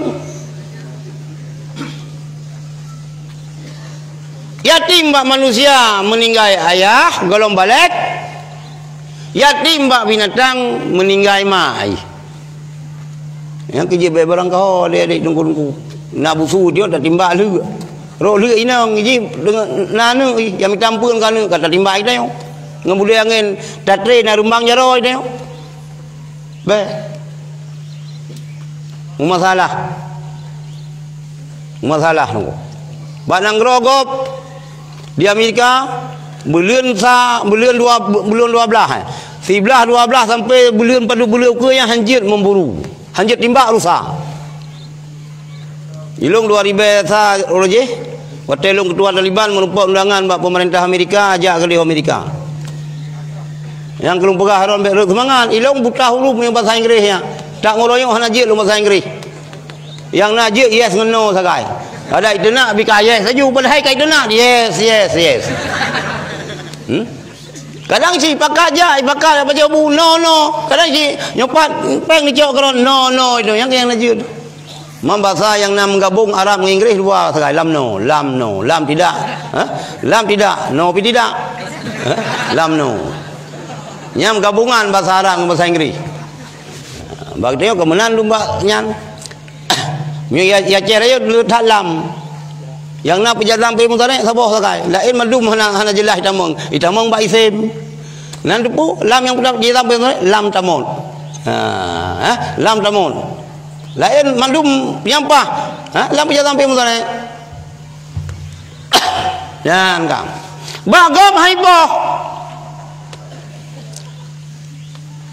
Yatim bak manusia meuninggai ayah, gohlom balek. Yatim bak binatang meuninggai ma. Nyang keu jeuet bèk barangkaho lé adék teungku-teungku. Na busu tiep tatimbak lheueh. Rot lheueh inong jih deungon na aneuk jih, nyang mita ampeuen keu aneuk ka tatimbak i tanyoe. Ngon bulèe angén tatré na rumbang jaroe i tanyoe. Bèk. Meumasalah. Meumasalah teungku. Bak nanggroe gob di Amerika, buleuen sa, buleuen dua, buleuen dua blaih, eh. Siblaih dua blaih sampai buleuen padub buleuen ukeue nyan hanjeuet memburu. Hanjeuet timbak rusa. Ilong dua ribèe sa uroe jih, watèe lôn keutua Taliban meurumpok undangan bak peumeurintah Amerika, jak keu lheueh Amerika. Nyang keu lôn peugah, Harun, bèk rhot seumangat. Ilong buta huruf ngon basa Inggréh nyan. Tak ngon royong hana jeuet lôn basa Inggréh. Nyang na jeuet yes ngon no sagai. Adak iteunak bika yes laju, padahai ka iteunak yes, yes, yes. Hmm? Kadang cit ipakat jak, ipakat baca bu, no, no. Kadang cit nyoe pat péng dicok keudroe, no, no, itu nyang, nyang na jeuet. Man basa nyang na meugabong Arab ngon Inggréh dua sagai, lam no, lam no, lam tidak. Ha? Lam tidak, no pih tidak. Ha? Lam no. Nyan gabongan basa Arab ngon basa Inggréh. Bak tanyoe keu meunan lom bak nyan. Meunyoe ya, ya Aceh Rayeuk le that lam. Nyang na peujazam fi'il mudhari' saboh sagai. Laén mandum hana, hana jeulaih itamong. Itamong bak isem. Nan teupeu lam nyang peujazam fi'il mudhari' lam tamon. Ha, eh, lam tamon. Laén mandum nyang paih. Ha, lam peujazam fi'il mudhari'. Nyan ka. Bak gob hai boh.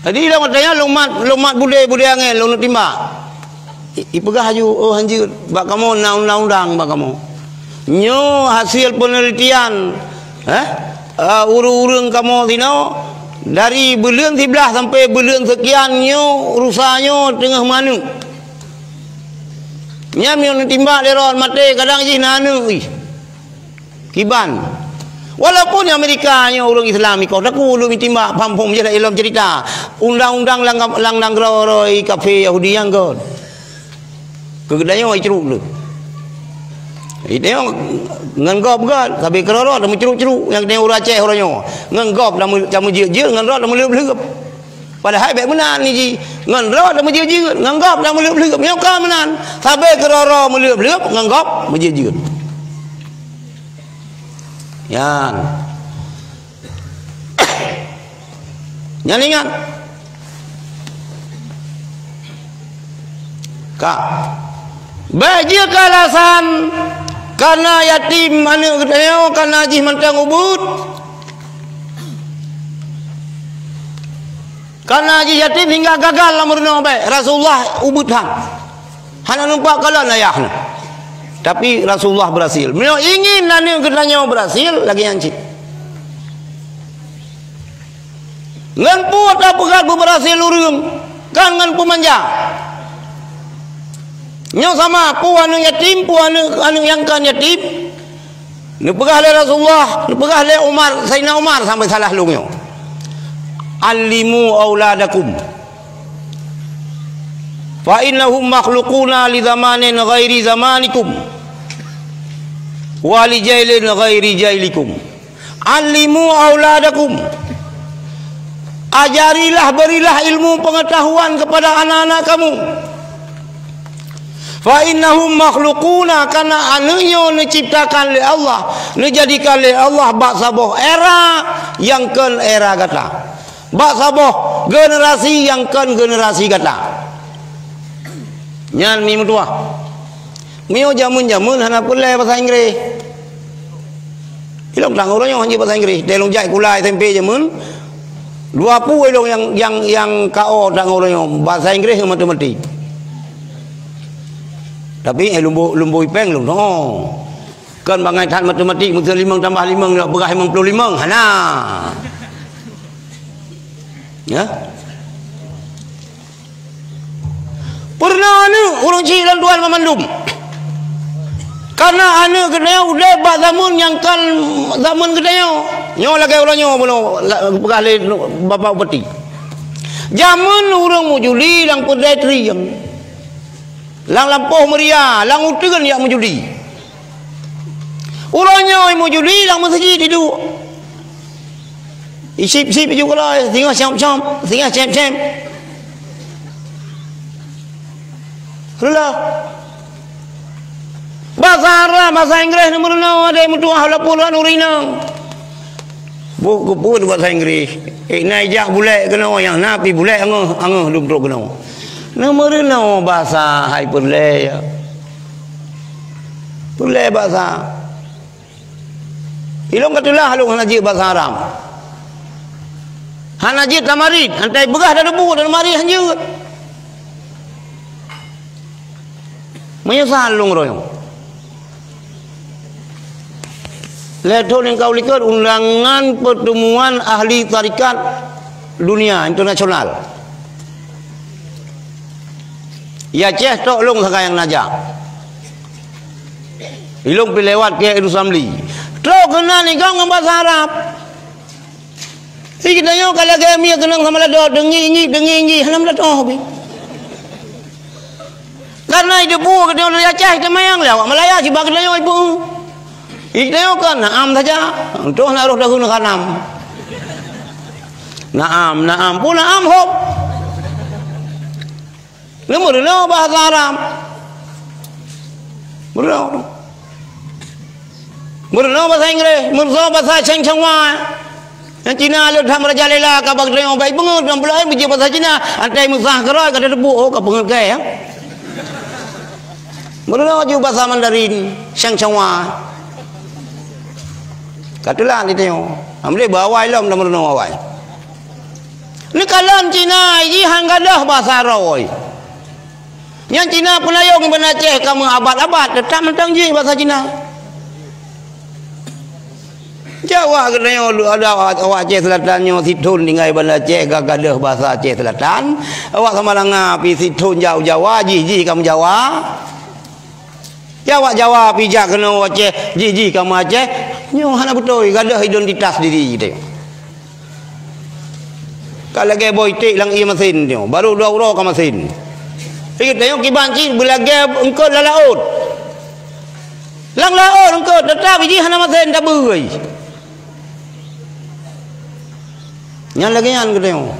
Jadi lôn tanya, lôn mat, lôn mat budé, budé angén, lôn timbak. I, ipeugah laju, "Oh, hanjeuet, bak kamoe na undang-undang bak kamoe." Nyoe hasil penelitian, eh, eh, ureueng-ureueng kamoe sinoe, dari buleuen siblaih sampai buleuen sekian nyoe, rusa nyoe teungoh meuaneuk. Nyan meunyoe neutimbak lé droe maté, kadang jih na aneuk jih. Kiban. Walaupun Amerika nyoe ureueng Islam ikoh, tapi ulôn mitimbak pham-pham je lam cerita. Undang-undang lam, lam nanggroe kafé Yahudi nyang kon. Keu geutanyoe icruk lé. Geutanyoe ngon gob gét, sabe keudroe-droe tameucruk-cruk nyang geutanyoe ureueng Aceh uroe nyoe. Ngon gob tameu-, tameujeuet-jeuet, ngon droe tameuleueb-leueb. Padahai bèk meunan jih. Ngon droe tameujeuet-jeuet, ngon gob tameuleueb-leueb. Nyoe ka meunan. Sabe keudroe-droe meuleueb-leueb, ngon gob meujeuet-jeuet. Nyan. Nyan ingat. Ka. Bèk jeuet keu alasan kareuna yatim aneuk geutanyoe, kareuna jih mantong ubeuet. Kareuna jih yatim hingga gagal lam meurunoe, bèk. Rasulullah ubeuet that. Hana numpak kalon ayah nyan. Tapi Rasulullah berhasil. Meunyoe ingin aneuk geutanyoe berhasil, lagèe nyan cit. Ngon peue tapeugah beuberhasil ureueng? Kan ngon peumanja. Nyoe sama, peue aneuk yatim, peue aneuk, aneuk nyang kon yatim. Neupeugah lé Rasulullah, neupeugah lé Umar, Saidina Umar sampai salah lôn nyoe. "Allimu auladakum. Fa innahum makhluquna li zamanin ghairi zamanikum. Wa li jailin ghairi jailikum. Allimu auladakum." Ajarilah, berilah ilmu pengetahuan kepada anak-anak kamu. "Fa innahum makhluquna," karena aneuk nyoe neuciptakan lé Allah, neujadikan lé Allah bak saboh era nyang kon era gata. Bak saboh generasi nyang kon generasi gata. Nyan mi meutuah. Meunyoe jameun-jameun hana peureulèe basa Inggréh. Ilong tanggong uroe nyoe hanjeuet basa Inggréh. Deh lôn jak sikula S M P jameun. Dua peue lôn nyang, nyang, nyang ka o that ngon uroe nyoe, bahasa Inggréh ngon matematik. Tapi, eh, lumbô, lumbô ipeng lôn, oh. Kon bangai that matematik, meusti limong tambah limong, nak peugah limong ploh limong, hana. Ya? Peureunah aneuk ureueng chik lôn tuan banmandum. Karena aneuk geutanyoe udeb bak zameun nyang kon zameun geutanyoe. Nyoe lagèe uroe nyoe bunoe, la-, peugah lé Bapak Bupati. Jameun ureueng meujudi lam keudè trieng. Lam lampôh meuria, lam uteuen jak meujudi. Uroe nyoe meujudi lam meuseujid iduek. Isip-sip ju keulai, singoh siam-siam, singoh siam-siam. Reulah. Basa Arab, basa Inggréh na meurunoe, ada meutuah walaupun ureueng inong. Boh keupeue bahasa Inggréh. Eh, na ijak bulèk keunoe, nyang na pi bulèk angoh, angoh dum trok keunoe. Na meurunoe basa hai peureulèe, ya. Peureulèe basa. Ilôn ka teulah lôn hana jeuet basa Arab. Hana jeuet tamarit, antai beugah dan debu dan tamarit han jeuet. Meunyoe sah lôn roh nyoe. Lhèe thôn nyang ka u likot undangan pertemuan ahli tarekat dunia internasional. Ya Aceh tok lôn sagai nyang najak. Ilôn pi lewat keu Rushamli. Trok keunan igong ngon basa Arab. Di geutanyoe ka lagèe mié keunong sama lado, deungi-ngi, deungi-ngi, hana meulatoh pih. Karena itu bu geutanyoe dari Aceh teumayang lé awak Malaya, siba geutanyoe ibu. Di geutanyoe kan naam saja, untuk na roh dahulu kanam. Naam, naam, pun naam hop. Ni meurunoe bahasa Arab. Meurunoe. Meurunoe bahasa Inggréh, meurunoe bahasa Sheng Shangwa. Nyang Cina lôn that merajalela ka bak teurimong baik beungeut, nyang peulaén beujeuet bahasa Cina, antai meusah keurôi ka tateupeue, oh, ka beungeut keu, ya. Meurunoe ju bahasa Mandarin, Sheng Shangwa. Ka teulat di tanyoe. Alhamdulillah, beuawai lom dah meurunoe awai. Neukalon Cina jih han gadôh basa roe. Nyang Cina peunayong iban Aceh ka meuabat-abat, teutap mantong jih basa Cina. Jawa geutanyoe lu-, ada awak, awak Aceh Selatan nyoe sithon tinggai Banda Aceh ka gadôh basa Aceh Selatan. Awak Samalanga pi sithon jauh Jawa, jih-jih ka meujawa. Ya, awak Jawa pi jak keunoe Aceh, jih-jih ka meuaceh. Nyoe hana beutôi, gadôh identitas diri geutanyoe. Ka lagèe boh iték lam ié masin nyoe, baru dua uroe ka masin. Geutanyoe kiban cit beulagèe eungkôt lam laôt. Lam laôt eungkôt teutap jih hana masin tabeue. Nyan lagèe nyan geutanyoe.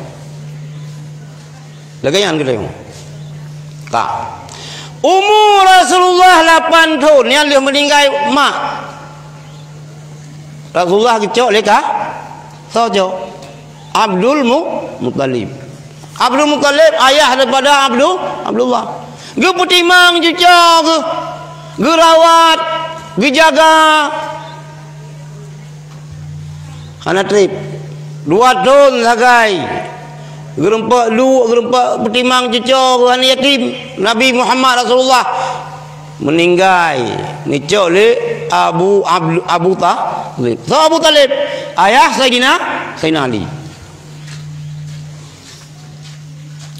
Lagèe nyan geutanyoe. Ka. Umu Rasulullah lapan thon, nyan lheueh meuninggai mak. Rasulullah geucok lé ka? Soe cok? Abdul Mu-, Muttalib. Abdul Muttalib ayah daripada Abdul, Abdullah. Geupeutimang cuco geuh, geurawat, geujaga. Hana trép. Dua thon sagai. Geurumpok duek, geurumpok peutimang cuco geuh aneuk yatim. Nabi Muhammad Rasulullah meuninggai, neucok lé Abu Abdu-, Abu Thalib. Soe Abu Thalib? Ayah Saidina, Saidina Ali.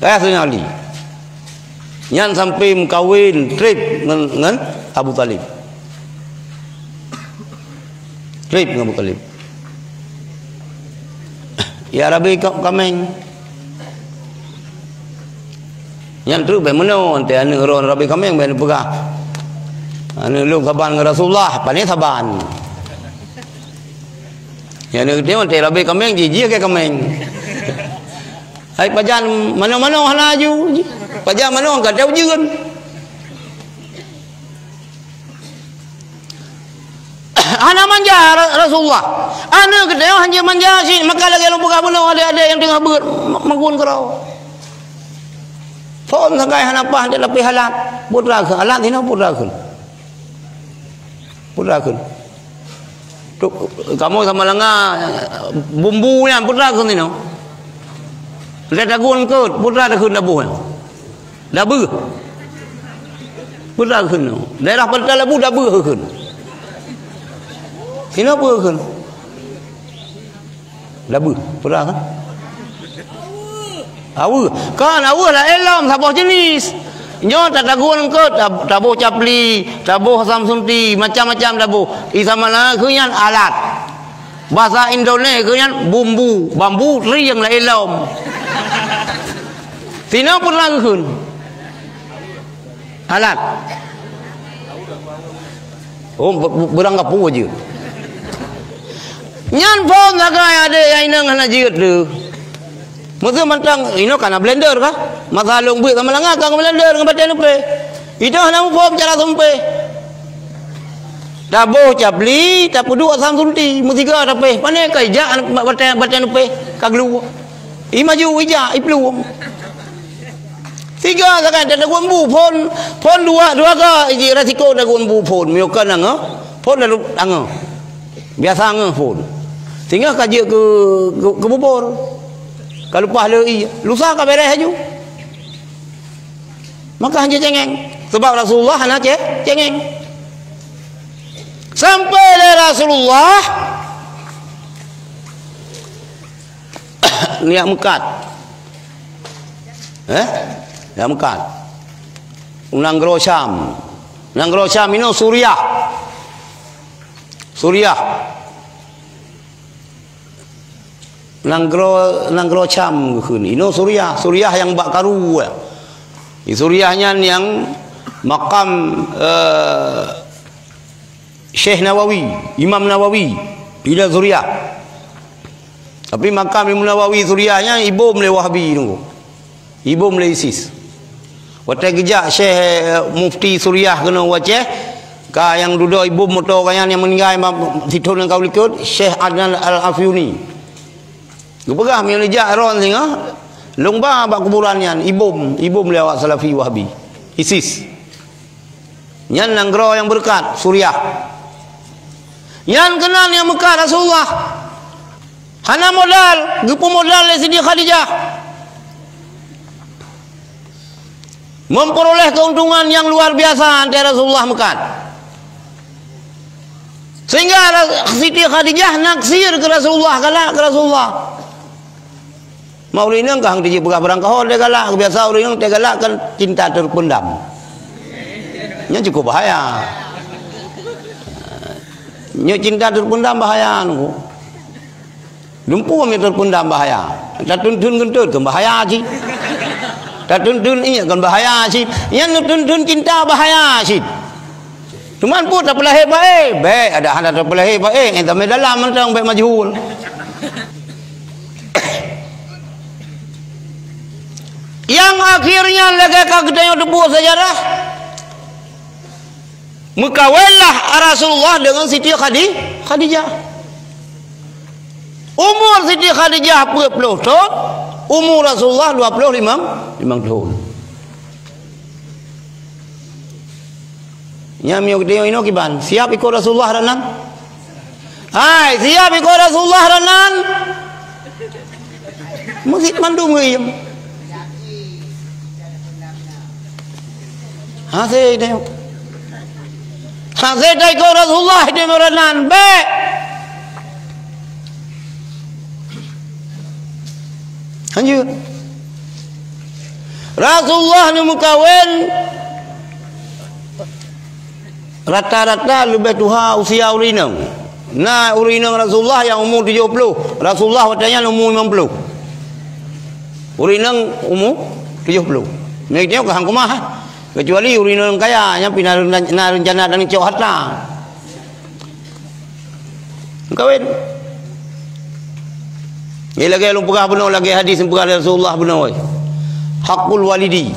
Ayah Saidina Ali. Nyan sampai meukawen trép ngon, ngon Abu Thalib. Trép ngon Abu Thalib. Ya Rabbi ka-, kaméng. Nyan trép bèk meunoe, teuh aneuk droe Rabbi kaméng bèk neupeugah. Aneuk lôn saban ngon Rasulullah, pane saban. Nyan aneuk teuh teuh Rabbi kaméng, jih-jih keu kaméng. Hai pajan manoe-manoe hana aju, pajan manoe ka teuh ujeuen. Hana manja Ra-, Rasulullah. Aneuk geutanyoe hana manja cit, maka lagèe lôn peugah bunoe adék-adék nyang teungoh beuet ma-, magun keudroe. Phôn sagai hana paih dek lapéh alat. Putra kheun, alat hinoe putra kheun. Putra kheun. Tu, kamoe sama langa bumbu nyan putra kheun hinoe. Tatagun keut, peue takheun daboh nyan? Dabeuh. Peue takheun? Daerah Pantai Labu dabeuh kheun. Sinoe peue kheun? Dabeuh. Peue takheun? Aweuh. Kan aweuh laén lom saboh jenis. Nyoe tatagun keut, tab-, taboh capli, taboh asam sunti, macam-macam taboh. Di Samalanga kheun nyan alat. Basa Indonesia kheun nyan bumbu, bambu trieng laén lom. Sinoe peue takheun? Alat. Oh, be-, be-, beurangkapeue jeuet. Nyan phon sagai adék nyang inong hana jeuet deuh. Meuseu mantong inoe ka na blender kah? Masa lôn buet Samalanga ka blender ngon batèe neupéh. Inoe hana muphom cara sumpéh. Taboh capli, tapeuduek asam sunti, meusiga tapéh. Pane ka ijak batèe, batèe neupéh, ka glu. I maju, ijak, i plueng. Siga sagai tatagun bu phon, phon dua, dua ga iji resiko tagun bu phon. Meunyoe ka na ngeuh, phon lalu tangoh. Biasa ngeuh phon. Sehingga ka jeuet keu, keu, keu bubur. Ka leupah le ié. Lusa ka beres laju. Maka hana céngéng. Sebab Rasulullah hana cé-, céngéng. Sampai lé Rasulullah neujak meukat. Eh? Neujak meukat. Nanggroe Syam. Nanggroe Syam inoe Suriah. Suriah. Nanggroe, nanggroe Syam geukheun. Inoe Suriah, Suriah nyang bak karu. Di Suriah nyan nyang makam, eh, Syekh Nawawi, Imam Nawawi, di Suriah. Tapi makam Imam Nawawi Suriah nyan ibom lé Wahabi nunggu. Ibom lé ISIS. Watèe geujak Syekh, eh, Mufti Suriah keunoe u Aceh, ka nyang dudoe ibom moto ka nyan nyang meuninggai ma-, sithon ngon ka likot, Syekh Adnan Al-Afyuni. Geupeugah meunyoe neujak ron singoh, lôn ba bak kuburan nyan, ibom, ibom lé awak Salafi Wahabi, ISIS. Nyan nanggroe nyang beureukat, Suriah. Nyan keunan nyang meukat Rasulullah. Hana modal, geupeumodal lé Siti Khadijah. Memperoleh keuntungan nyang luar biasa watèe Rasulullah meukat. Sehingga Ra-, Siti Khadijah naksir keu Rasulullah, galak keu Rasulullah. Ma ureueng inong ka hana jeuet peugah barang kaho lé galak, biasa ureueng inong teugalak kan cinta terpendam. Nyan cukup bahaya. Nyoe cinta terpendam bahaya nunggu. Lumpur nyang terpendam bahaya. Tateun-teun geunteut kan bahaya cit. Tateun-teun ié kan bahaya cit. Nyan teun-teun cinta bahaya cit. Cuman peue tapeulahé baé, bèk ada hana tapeulahé baé, eh, tamé dalam mantong bèk majhul. Nyang akhirnya lagèe ka geutanyoe teupeue sejarah, meukawenlah Rasulullah deungon Siti Khadi-, Khadijah. Umur Siti Khadijah peuet ploh thon, umur Rasulullah dua ploh limong, limong thon. Nyan meunyoe geutanyoe inoe kiban, siap ikot Rasulullah dak nan? Hai, siap ikot Rasulullah dak nan? Meusit mandum geuiem. Hase teuh. Hase teuh ikot Rasulullah di dak nan, bèk. Lanjut. Rasulullah neumeukawen rata-rata leubeh tuha usia ureueng inong. Na ureueng inong Rasulullah nyang umu tujoh ploh, Rasulullah watèe nyan umu limong ploh. Ureueng inong umu tujoh ploh. Nyan ka hang keumah, keucuali ureueng inong kaya nyang pih na, na reuncana dan cok harta. Meukawen. Nyan lagèe lôn peugah bunoe, lagèe hadis nyang peugah lé Rasulullah bunoe. Haqqul walidi.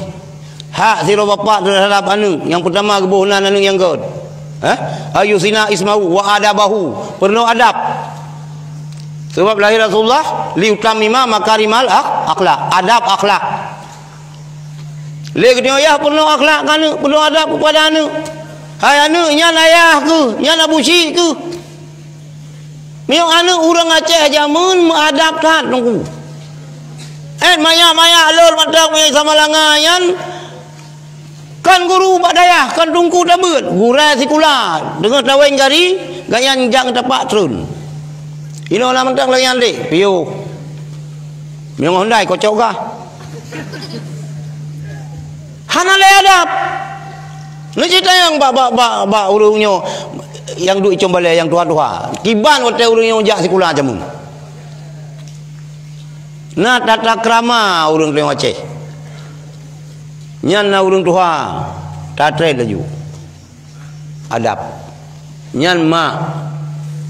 Hak sidroe bapak terhadap aneuk. Nyang peutama geuboh nan aneuk nyang gèt. Eh? Ayyuhsina ismahu wa adabahu. Peurunoe adab. Sabab lahé Rasulullah liutammima makarimal akh-, akhlak. Adab akhlak. Lé geutanyoe yah peurunoe akhlak keu aneuk, peurunoe adab keupada aneuk. Hai aneuk, nyan ayah keuh, nyan abu syik keuh. Meunyoe aneuk ureueng Aceh jameun meuadab that, Teungku. Eh, maya-maya lôn mantong meusamalanga nyan, kon guru bak dayah, kon teungku tabeuet, gurèe sikula, deungon taweng gari, gobnyan jak tapak treun. Inoe na mantong lagèe nyan deh, piôh. Meunyoe ngon Hyundai kocok gah. Hana lé adab. Neuceurita nyang bak, bak, bak, bak ureueng nyoe nyang duek icong balèe, nyang tuha-tuha. Kiban watèe ureueng nyoe jak sikula jameun. Na tata krama ureueng tuha Aceh. Nyan na ureueng tuha, tatrét laju. Adab. Nyan mak.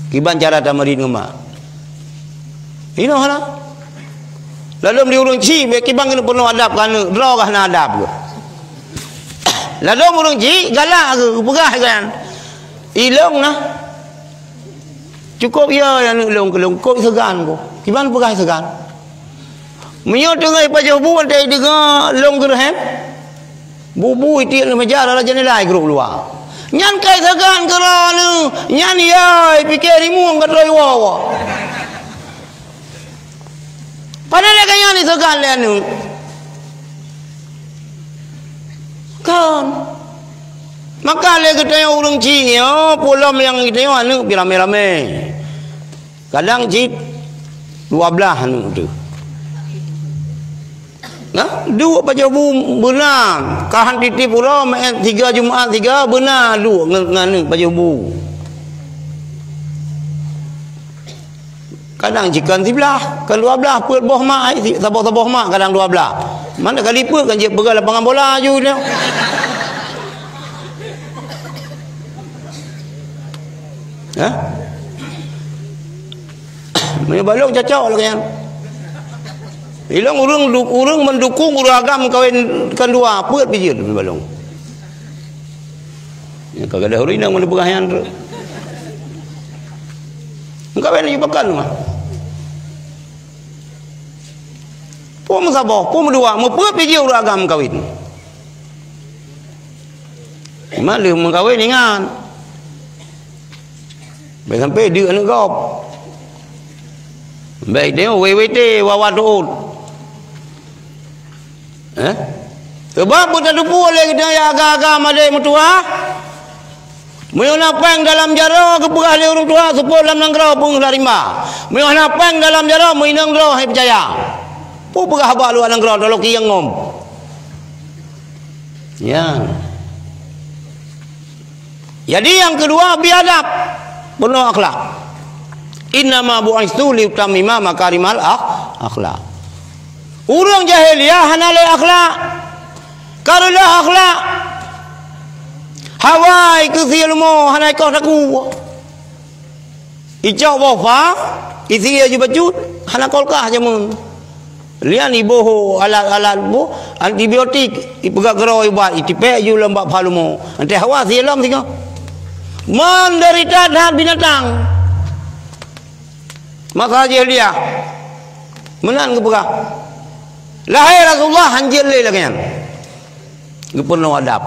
Kiban cara tamarit ngon mak. Inoe hana. Ladôm di ureueng chik, bèk kiban keuneuk peunoh adab keu aneuk, droe gah na adab geuh. Ladôm ureueng chik, galak geuh, geupeugah geuh nyan. Ilôn na. Cukôp ya, ya aneuk lôn keu lôn, kôp seugan ku. Kiban peugah seugan. Meunyoe teungoh ipajoh bu, watèe ideungoe lôn geureuhem, bu-bu itiek lam meja, lam jendela igrôp luwa. Nyan kai seugan keudroe neuh, nyan ya ipike rimueng ka troh iwoe-woe. Padahai lagèe nyan iseugan lé aneuk. Kon. Maka lé geutanyoe ureueng chik nyoe, peue lom nyang geutanyoe aneuk pi ramé-ramé. Kadang cit dua blaih aneuk teuh. Nah, duek pajoh bu beuna. Ka han tiep-tiep uroe, meu'en tiga Jumat tiga, beuna duek ngon, ngon aneuk pajoh bu. Kadang cit kon siblaih, kon dua blaih, peuet boh mak, ai, si-, saboh-saboh mak kadang dua blaih. Mana kali peuet kan jeuet peugah lapangan bola aju nyoe. Hah? Meunyoe balong cocok lagèe nyan. Ilôn ureueng du-, ureueng meudukung ureueng agam kawén kon dua, peuet pih jeuet meunyoe balong. Nyan ka gadôh ureueng inong meunyoe peugah nyan tu. Meukawen laju pakon mah. Peue meusaboh, peue meudua, meupeuet pih jeuet ureueng agam kawin. Cuma lheueh meukawen ingat. Bèk sampai deuk aneuk gob. Bèk tengok W W T, wawa tuut. Eh? Sebab beuteupeue lé geutanyoe agam-agam adé meutuwah. Meunyoe na péng dalam jaroe geupeugah lé ureueng tuha, seupôt lam nanggroe peungeuh lam rimba. Meunyoe na péng dalam jaroe, meuinong droe hai peucaya. Peue peugah haba luwa nanggroe, tolok kiyeng ngom. Nyan. Jadi nyang keudua, bi adab, peunoh akhlak. Innama bu'istu liutammima makarimal akh-, akhlak. Ureueng jahiliah hana lé akhlak. Ka reuloh akhlak. Hawa ikeusie leumo hana ikoh takue. Icok boh fa, isie ju bacut, hana kulkas jameun. Lian iboh alat-alat boh antibiotik, ipeugah keudroe ubat, itipék ju lam bak fa leumo. Antée hawa sie lom singoh. Menderita that binatang. Masa jahiliah. Meunan geupeugah. Lahé Rasulullah hanjeuet lé lagée nyan. Geupeurunoe adab.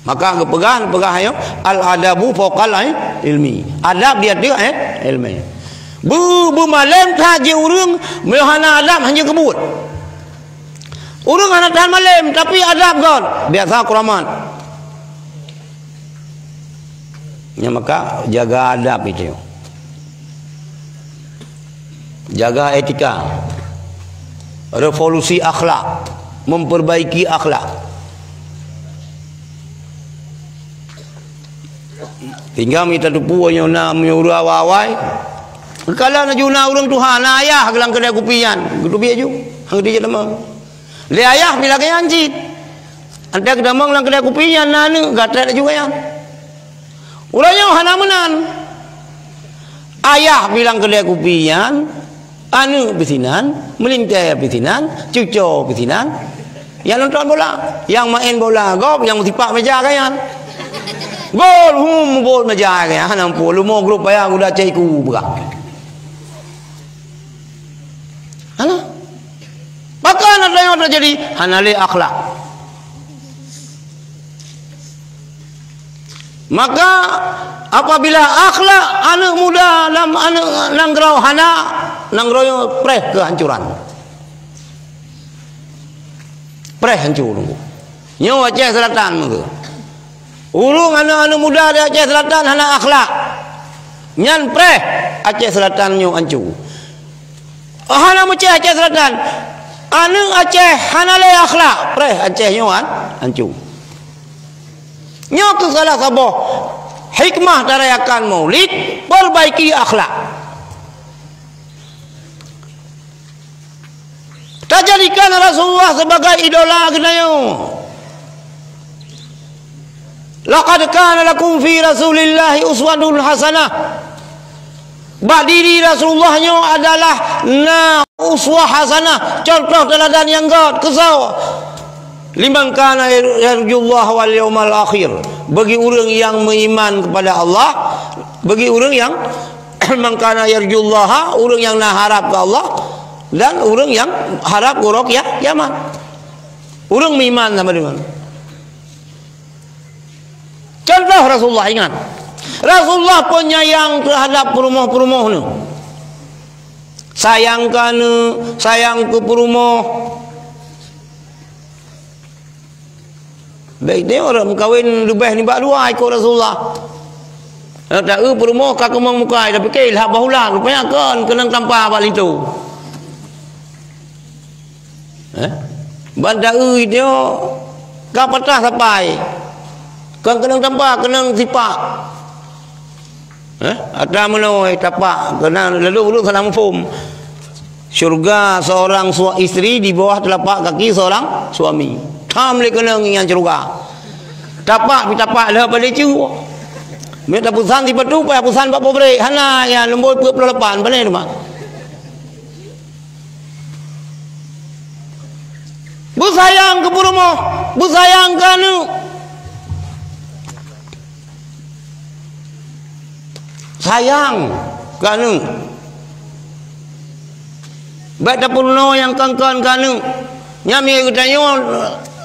Maka geupeugah, geupeugah ayo, "Al-adabu fauqal il-, ilmi." Adab di ateueh, eh, ilmu. Beu-, beumalém that jih ureueng, meunyoe hana adab hanjeuet keubuet. Ureueng hana tahan malém, tapi adab göt, biasa keuramat. Nyan maka jaga adab itu. Jaga etika. Revolusi akhlak, memperbaiki akhlak. Sehingga mita teupeu nyoe na meunyoe ureueng awai-awai. Kala na ju na ureueng tuha, na ayah lam keudai kupi nyan, geuteubiet ju, han geuteubiet teuma. Lé ayah bila geuyan cit. Antara geutamong lam keudai kupi nyan na aneuk, gatrek laju geuyan. Uroe nyoe hana meunan. Ayah bilang keudée kupi nyan, aneuk pih sinan, meulintée pih sinan, cucoe pih sinan. Nyang nonton bola, nyang maén bola gob, nyang meusipak meja geuyan. Gol, hum, gol meja geuyan. Hana muphom, leumo grup payah guda cai ku peugah. Hana. Pakon ata nyang teujadi? Hana lé akhlak. Maka, apabila akhlak aneuk muda lam aneuk nanggroe hana, nanggroe nyoe preh keuhancuran. Preh hanco Teungku. Nyoe Aceh Selatan meuke. Ureuëng aneuk-aneuk muda di Aceh Selatan hana akhlak. Nyan preh Aceh Selatan nyoe hanco. Hana meuceh Aceh Selatan. Aneuk Aceh hana lé akhlak, preh Aceh nyoe han-, hanco. Nyoe keuh salah saboh hikmah tarayakan Maulid, perbaiki akhlak. Tajadikan Rasulullah sebagai idola geutanyoe. "Laqad kana lakum fi Rasulillahi uswatun hasanah." Bak diri Rasulullah nyoe adalah na uswah hasanah, contoh teuladan nyang göt. Keu soe? "Liman kana yarjullaha wal yaumal akhir." Bagi ureuëng nyang meuiman kepada Allah, bagi ureuëng nyang, "Man kana yarjullaha", ureuëng nyang na harab keu Allah, dan ureuëng nyang harab keu uroe kia-, kiamat. Ureuëng meuiman sama deungon. Contoh Rasulullah, ingat. Rasulullah penyayang terhadap peurumoh-peurumoh nyoe. Sayang keu aneuk, sayang keu peurumoh. Baik, tengok orang meukawen leubeh nibak dua ikot Rasulullah. Taeu peurumoh ka keumong mukai, tapi ke lhah bahulat, rupanya kon keunong tampa bak linto. Eh? Ban taeu nyoe ka patah sapai. Kon keunong tampa, keunong sipak. Eh? Atra meunoe tapak, keunong lalu ulôn salah muphom. Syurga seorang sua-, isteri di bawah telapak kaki seorang suami. Tham lé keunong nyan syurga. Tapak pi tapak lheueh pada cu. Meunan tapusan sipatu, payah pusan bak pobrek. Hana nyan, nombor dua puluh lapan, pane teuma. Beusayang keu peurumoh, beusayang keu aneuk. Sayang keu aneuk. Bèk tapeurunoe nyang kon-kon keu aneuk. Nyan meunyo geutanyoe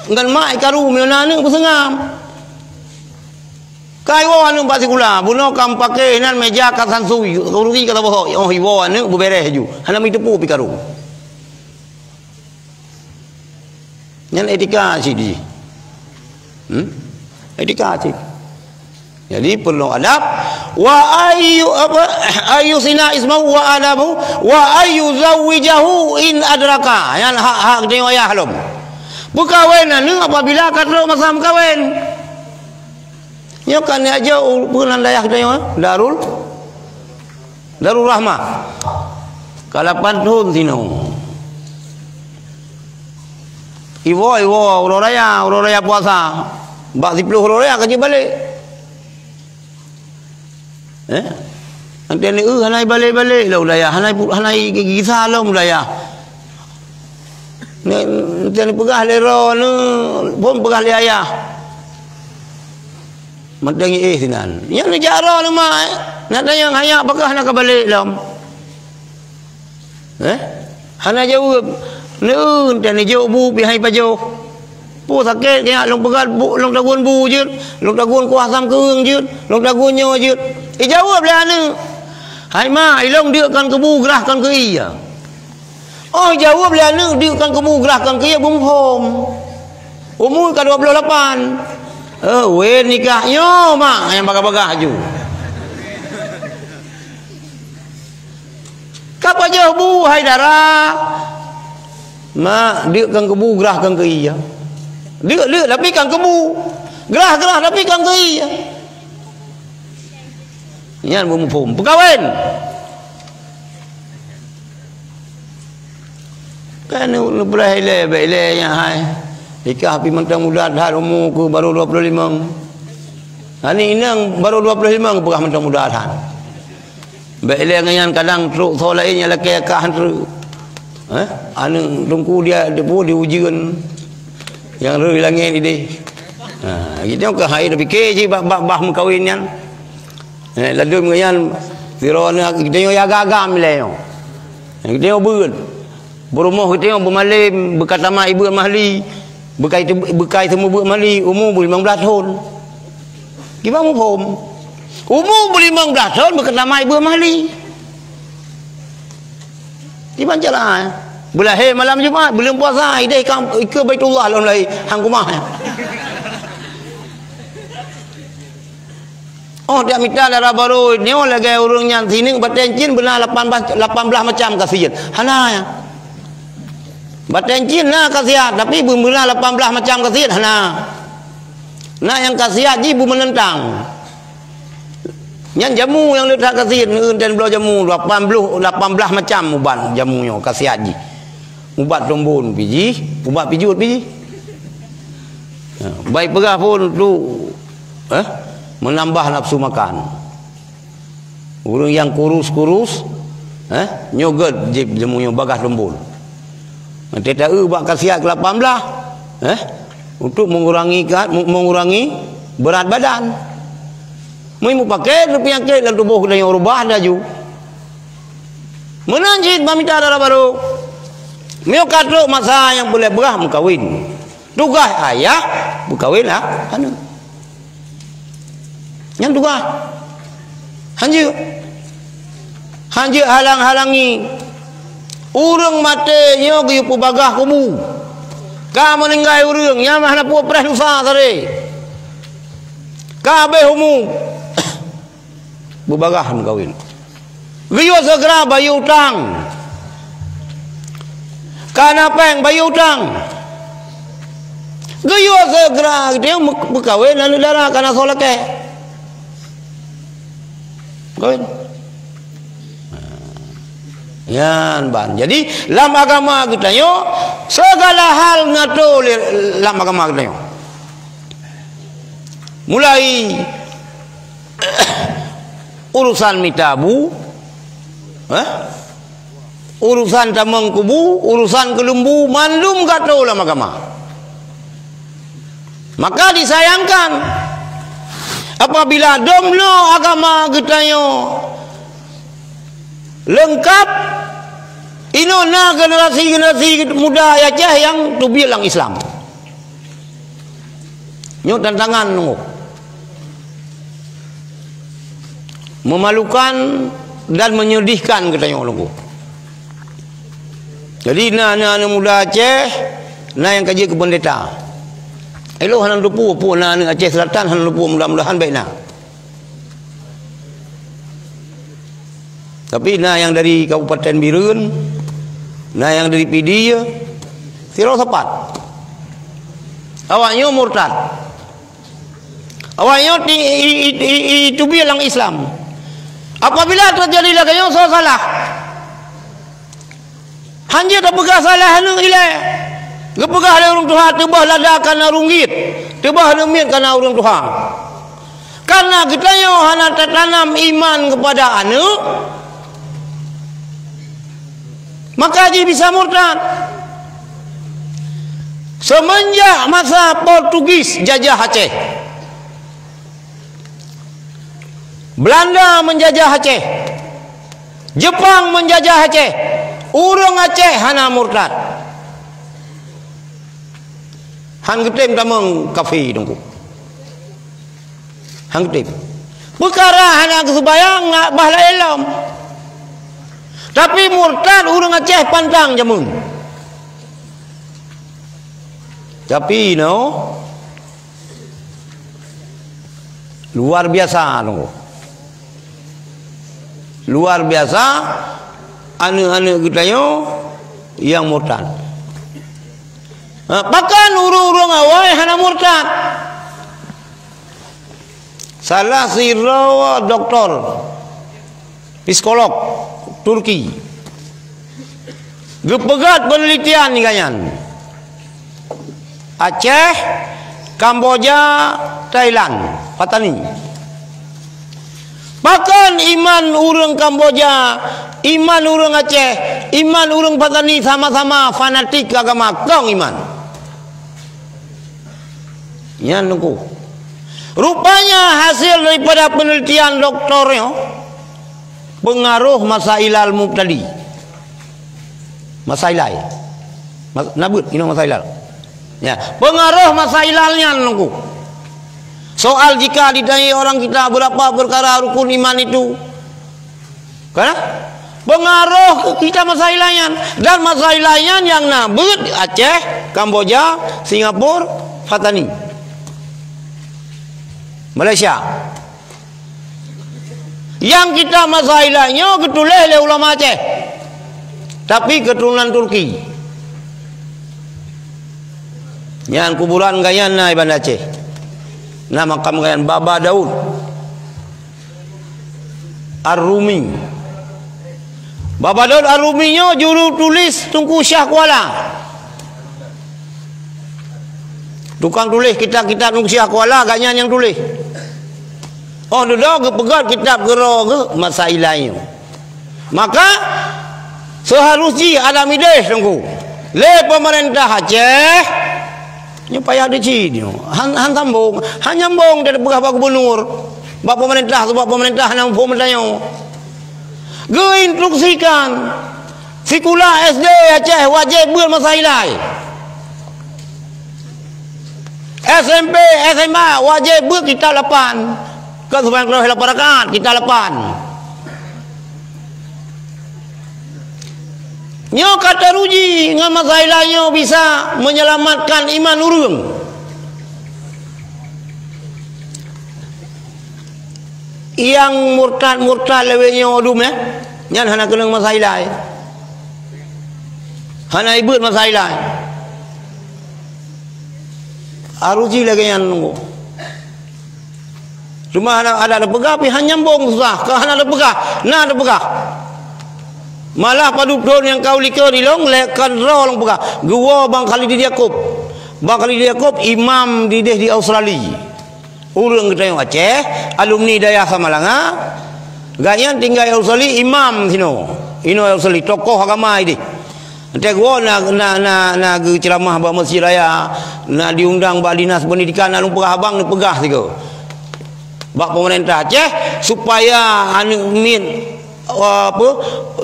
ngon mak ikaru, meunyo na aneuk beuseungam. Ka iwoe aneuk bak sikula, bunoe ka meupaké inan meja ka sansui, kursi ka tabohok, oh iwoe aneuk beubeureh laju. Hana meuteupeu pih karu. Nyan etika cit jih. Hmm? Etika cit. Jadi perlu adab. Wa ayyu apa, ayyu sina ismahu wa adabu wa ayyu zawwijahu in adraka. Nyan hak-hak geutanyoe ayah lom. Peukawen aneuk apabila ka trok masa meukawen. Nyoe kan jak u-, peue nan dayah geutanyoe, Darul, Darul Rahmah. Ka lapan thon sinoe. Iwoe, iwoe, uroe raya, uroe raya puasa. Bak siploh uroe raya ka jibalek. Eh? Anté ni, eh, hana ibalek-balek lom dayah, hana i-, hana i-, gisa lom dayah. Ni, anté ni peugah lé droeneuh, phon peugah lé ayah. Mantong éh sinan. Nyan neujak droeneuh mak, eh. Nak tanyong, "Hai nyak, pakon hana ka balek lom?" Eh? Hana jaweueb. Neuen, dan neujok bu pih hai pajoh. Peue sakét nyak, lôn peugah bu, lôn tagun bu jeuet, lôn tagun kuah asam keueung jeuet, lôn tagun nyoe jeuet. Ijaweueb lé aneuk, "Hai mak, ilôn deuk kon keu bu, grah kon keu ié." Oh, jaweueb lé aneuk, "Deuk kon keu bu, grah kon keu ié," beumuphom. Umu ka dua ploh lapan. Eh, wén nikah nyoe mak nyang bagah-bagah laju. Ka pajoh bu hai dara. "Mak, deuk kon keu bu, grah kon keu ié." Deuk, deuk, tapi kon keu bu. Grah, grah, tapi kon keu ié. Nyan beumuphom. Peukawen. Kan neupeurah ilée, bak ilée nyan hai. Nikah pih mantong muda that, umu keuh baru dua puluh lima. Ani inong baru dua puluh lima, peugah mantong muda that. Bèk ilée ngon nyan, kadang trok soe laén nyang lakée ka han treuk. Eh? Aneuk teungku dia, dia pun diujeuen. Nyang rhoi langét idéh. Ha, geutanyoe ka hai tapike cit bak, bak, bah meukawen nyan. Eh, ladôm ngon nyan, sidroe aneuk geutanyoe ya agam-agam ilée nyoe. Geutanyoe beuet. Peurumoh geutanyoe beumalém, beuka tamat ibuet mahli, beukai teu-, beukai seumeubeuet mahli, umu beulimong blaih thon. Kiban muphom? Umu beulimong blaih thon beuka tamat ibuet mahli. Kiban cara, eh? Beulahé malam Jumat, buleuen puasa, idéh ka, ikeue Baitullah lom lahé, han keumah. Oh, dak mita dara barô nyoe lagèe ureueng nyan sineuk batèe cit beuna lapan belas, lapan belas macam khasiat. Hana, ya. Batèe cit na khasiat, tapi beuna lapan belas macam khasiat, hana. Na nyang khasiat jih beumeunentang. Nyan jamu nyang le that khasiat, neu-, dan bloe jamu, lapan puluh, lapan belas macam ubat jamu nyoe khasiat jih. Ubat tumbon pi jih, ubat pijuet pi jih. Ya, bai peugah phôn tu, eh, menambah nafsu makan. Ureueng nyang kurus-kurus, eh, nyoe gèt jih jamu nyoe bagah tumbon. Teuta eu bak khasiat ke lapan belas, eh, untuk mengurangi ka-, mengurangi berat badan. Meunyoe mupakè, peunyakét lam tuboh geutanyoe reubah laju. Meunan cit bak mita dara barô. Meunyoe ka trok masa nyang peureulèe beurah meukawen. Tugaih ayah meukawen lah aneuk. Nyan tugaih. Hanjeuet. Hanjeuet halang-halangi. Ureueng maté nyoe geuyue peubagah kubu. Ka meuninggai ureueng, nyan mah hana peue preh lusa sabe. Ka abéh umu. Beubagah meukawen. Geuyue segera bayeue utang. Ka na pèng bayeue utang. Geuyue segera geutanyoe meukawen aneuk dara ka na soe lakèe. Kawen. Nyan ban. Jadi, lam agama geutanyoe, segala hal ngato lé lam agama geutanyoe. Mulai urusan mita bu, eh? Urusan tamong kubu, urusan keuleumbu, mandum gato lam agama. Maka disayangkan apabila dumnoe agama geutanyoe leungkap, inoe na generasi-generasi muda Aceh nyang teubiet lam Islam. Nyoe tantangan nunggu. Memalukan dan menyedihkan geutanyoe nunggu. Jadi na, na aneuk muda Aceh, na nyang ka jeuet keu peundeta. Elok hana teupeu, peue na aneuk Aceh Selatan hana teupeu, mudah-mudahan bèk na. Tapi na nyang dari Kabupaten Bireuen, na nyang dari Pidie, sidroe sapat. Awak nyoe murtad. Awak nyoe ti-, i-, i-, i-, i-, teubiet lam Islam. Apabila teujadi lagèe nyoe, soe salah? Hanjeuet tapeugah salah aneuk ilèe. Geupeugah lé ureueng tuha, teuboh lada kana ureueng gèt, teuboh aneuk miet kana ureueng tuha. Karena geutanyoe hana tatanam iman kepada aneuk, maka jih bisa murtad. Semenjak masa Portugis jajah Aceh, Belanda menjajah Aceh, Jepang menjajah Aceh, ureueng Aceh hana murtad. Han geutem tamong kafé teungku. Han geutem. Peukara hana geuseumayang na bah laén lom. Tapi murtad ureueng Aceh pantang jameun. Tapi no, luar biasa teungku. Luar biasa aneuk-aneuk geutanyoe nyang murtad. Ha, bahkan ureueng-ureueng awai hana murtad. Salah sidroe doktor, psikolog Turki, geupeugah peunelitian nyan. Aceh, Kamboja, Thailand, Patani. Bahkan iman ureueng Kamboja, iman ureueng Aceh, iman ureueng Patani sama-sama fanatik agama, kong iman. Nyan teungku. Rupanya hasil daripada penelitian doktor nyoe, pengaruh masa ilal mubtadi. Masa ilal. Mas-, na beuet inoe masa ilal. Ya, pengaruh masa ilal nyan teungku. Soal jika ditanyai orang kita berapa perkara rukun iman itu, kan? Peungaroh kitab mazhab laén nyan. Dan mazhab laén nyan nyang na beuet Aceh, Kamboja, Singapura, Patani, Malaysia. Nyang kitab mazhab laén nyoe geutuléh lé ulama Aceh, tapi keuturonan Turki. Nyan kuburan gobnyan na i Banda Aceh. Na makam gobnyan Baba Daud Ar-Rumi. Baba Daud Ar-Rumi nyoe juru tuléh Teungku Syah Kuala. Tukang tuléh kitab-kitab Teungku Syah Kuala, gobnyan nyang tuléh. Oh dudoe geupeugét kitab keudroe geuh mazhab laén nyoe. Maka, seuharus jih adak mideh Teungku lé peumeurintah Aceh. Nyoe payah deuci nyoe. Han, han sambong, han nyambong dari peugah bak gubunur, bak peumeurintah, sabab peumeurintah nyang phon meutanyoe. Geuinstruksikan sikula S D Aceh wajéb beuet mazhab laén. S M P, S M A wajéb beuet kitab lapan. Kon seumayang tarawih lapan rakaat, kitab lapan. Nyoe ka teuruji ngon mazhab laén nyoe bisa menyelamatkan iman ureuëng. Nyang murtad-murtad lawét nyoe dum, eh, nyan hana keunong mazhab laén. Hana ibeuet mazhab laén. Harus jih lagée nyan nunggu. Cuma hana ada teupeugah, pih han nyambong susah. Ka hana teupeugah, na teupeugah. Malah padub thon nyang ka u likot ilong lé kan droe lôn peugah. Geuwoe Bang Khalid Yakub. Bang Khalid Yakub imam dideh di Australia. Ureuëng geutanyoe Aceh, alumni Dayah Samalanga, gobnyan tinggai Australia imam sinoe. Inoe Australia, tokoh agama ideh. Entah geuwoe na, na, na, na geuceuramah bak Masjid Raya, na diundang bak Dinas Pendidikan, na lôn peugah abang, neupeugah sigoe. Bak pemerintah Aceh, supaya aneuk miet, apa,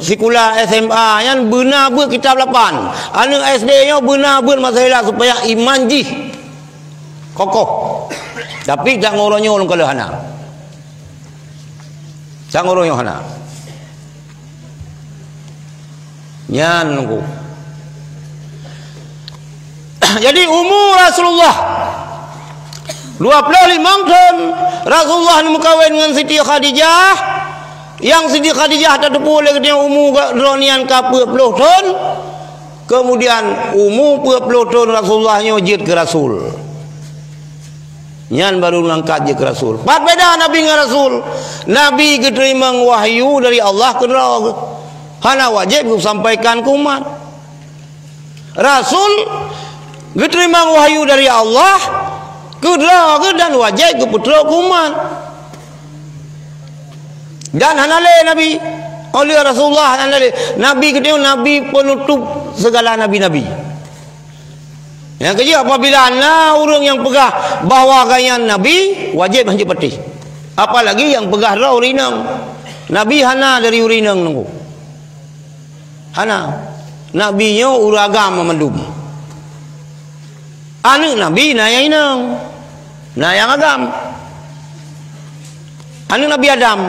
sikula S M A nyan beuna beuet kitab lapan. Aneuk S D nyoe beuna beuet mazhab laén supaya iman jih kokoh. Tapi tak ngoroe nyoe lôn kalon hana. Tak ngoroe nyoe hana. Nyan nunggu. Jadi umu Rasulullah dua ploh limong thon, Rasulullah neumeukawen ngon Siti Khadijah. Nyang Siti Khadijah tateupeue lé geutanyoe umu droe nyan ka peuet ploh thon. Kemudian umu peuet ploh thon Rasulullah nyoe jeuet keu rasul. Nyan baru neungkat jeuet keu rasul. Pat beda Nabi ngon rasul? Nabi geuteurimong wahyu dari Allah keudroe geuh. Hana wajéb geusampaikan keu umat. Rasul geuteurimong wahyu dari Allah keudroe geuh dan wajéb geupeutrok keu umat. Dan hana lé Nabi, oleh Rasulullah hana lé. Nabi geutanyoe Nabi penutup segala nabi-nabi. Nyang keujeuet, apabila na ureuëng nyang peugah bahwa gobnyan nabi, wajéb hanjeuet patéh. Apalagi nyang peugah droe ureuëng inong. Nabi hana dari ureuëng inong nunggu. Hana. Nabi nyoe ureuëng agam mandum. Aneuk Nabi na nyang inong, na nyang agam. Aneuk Nabi Adam,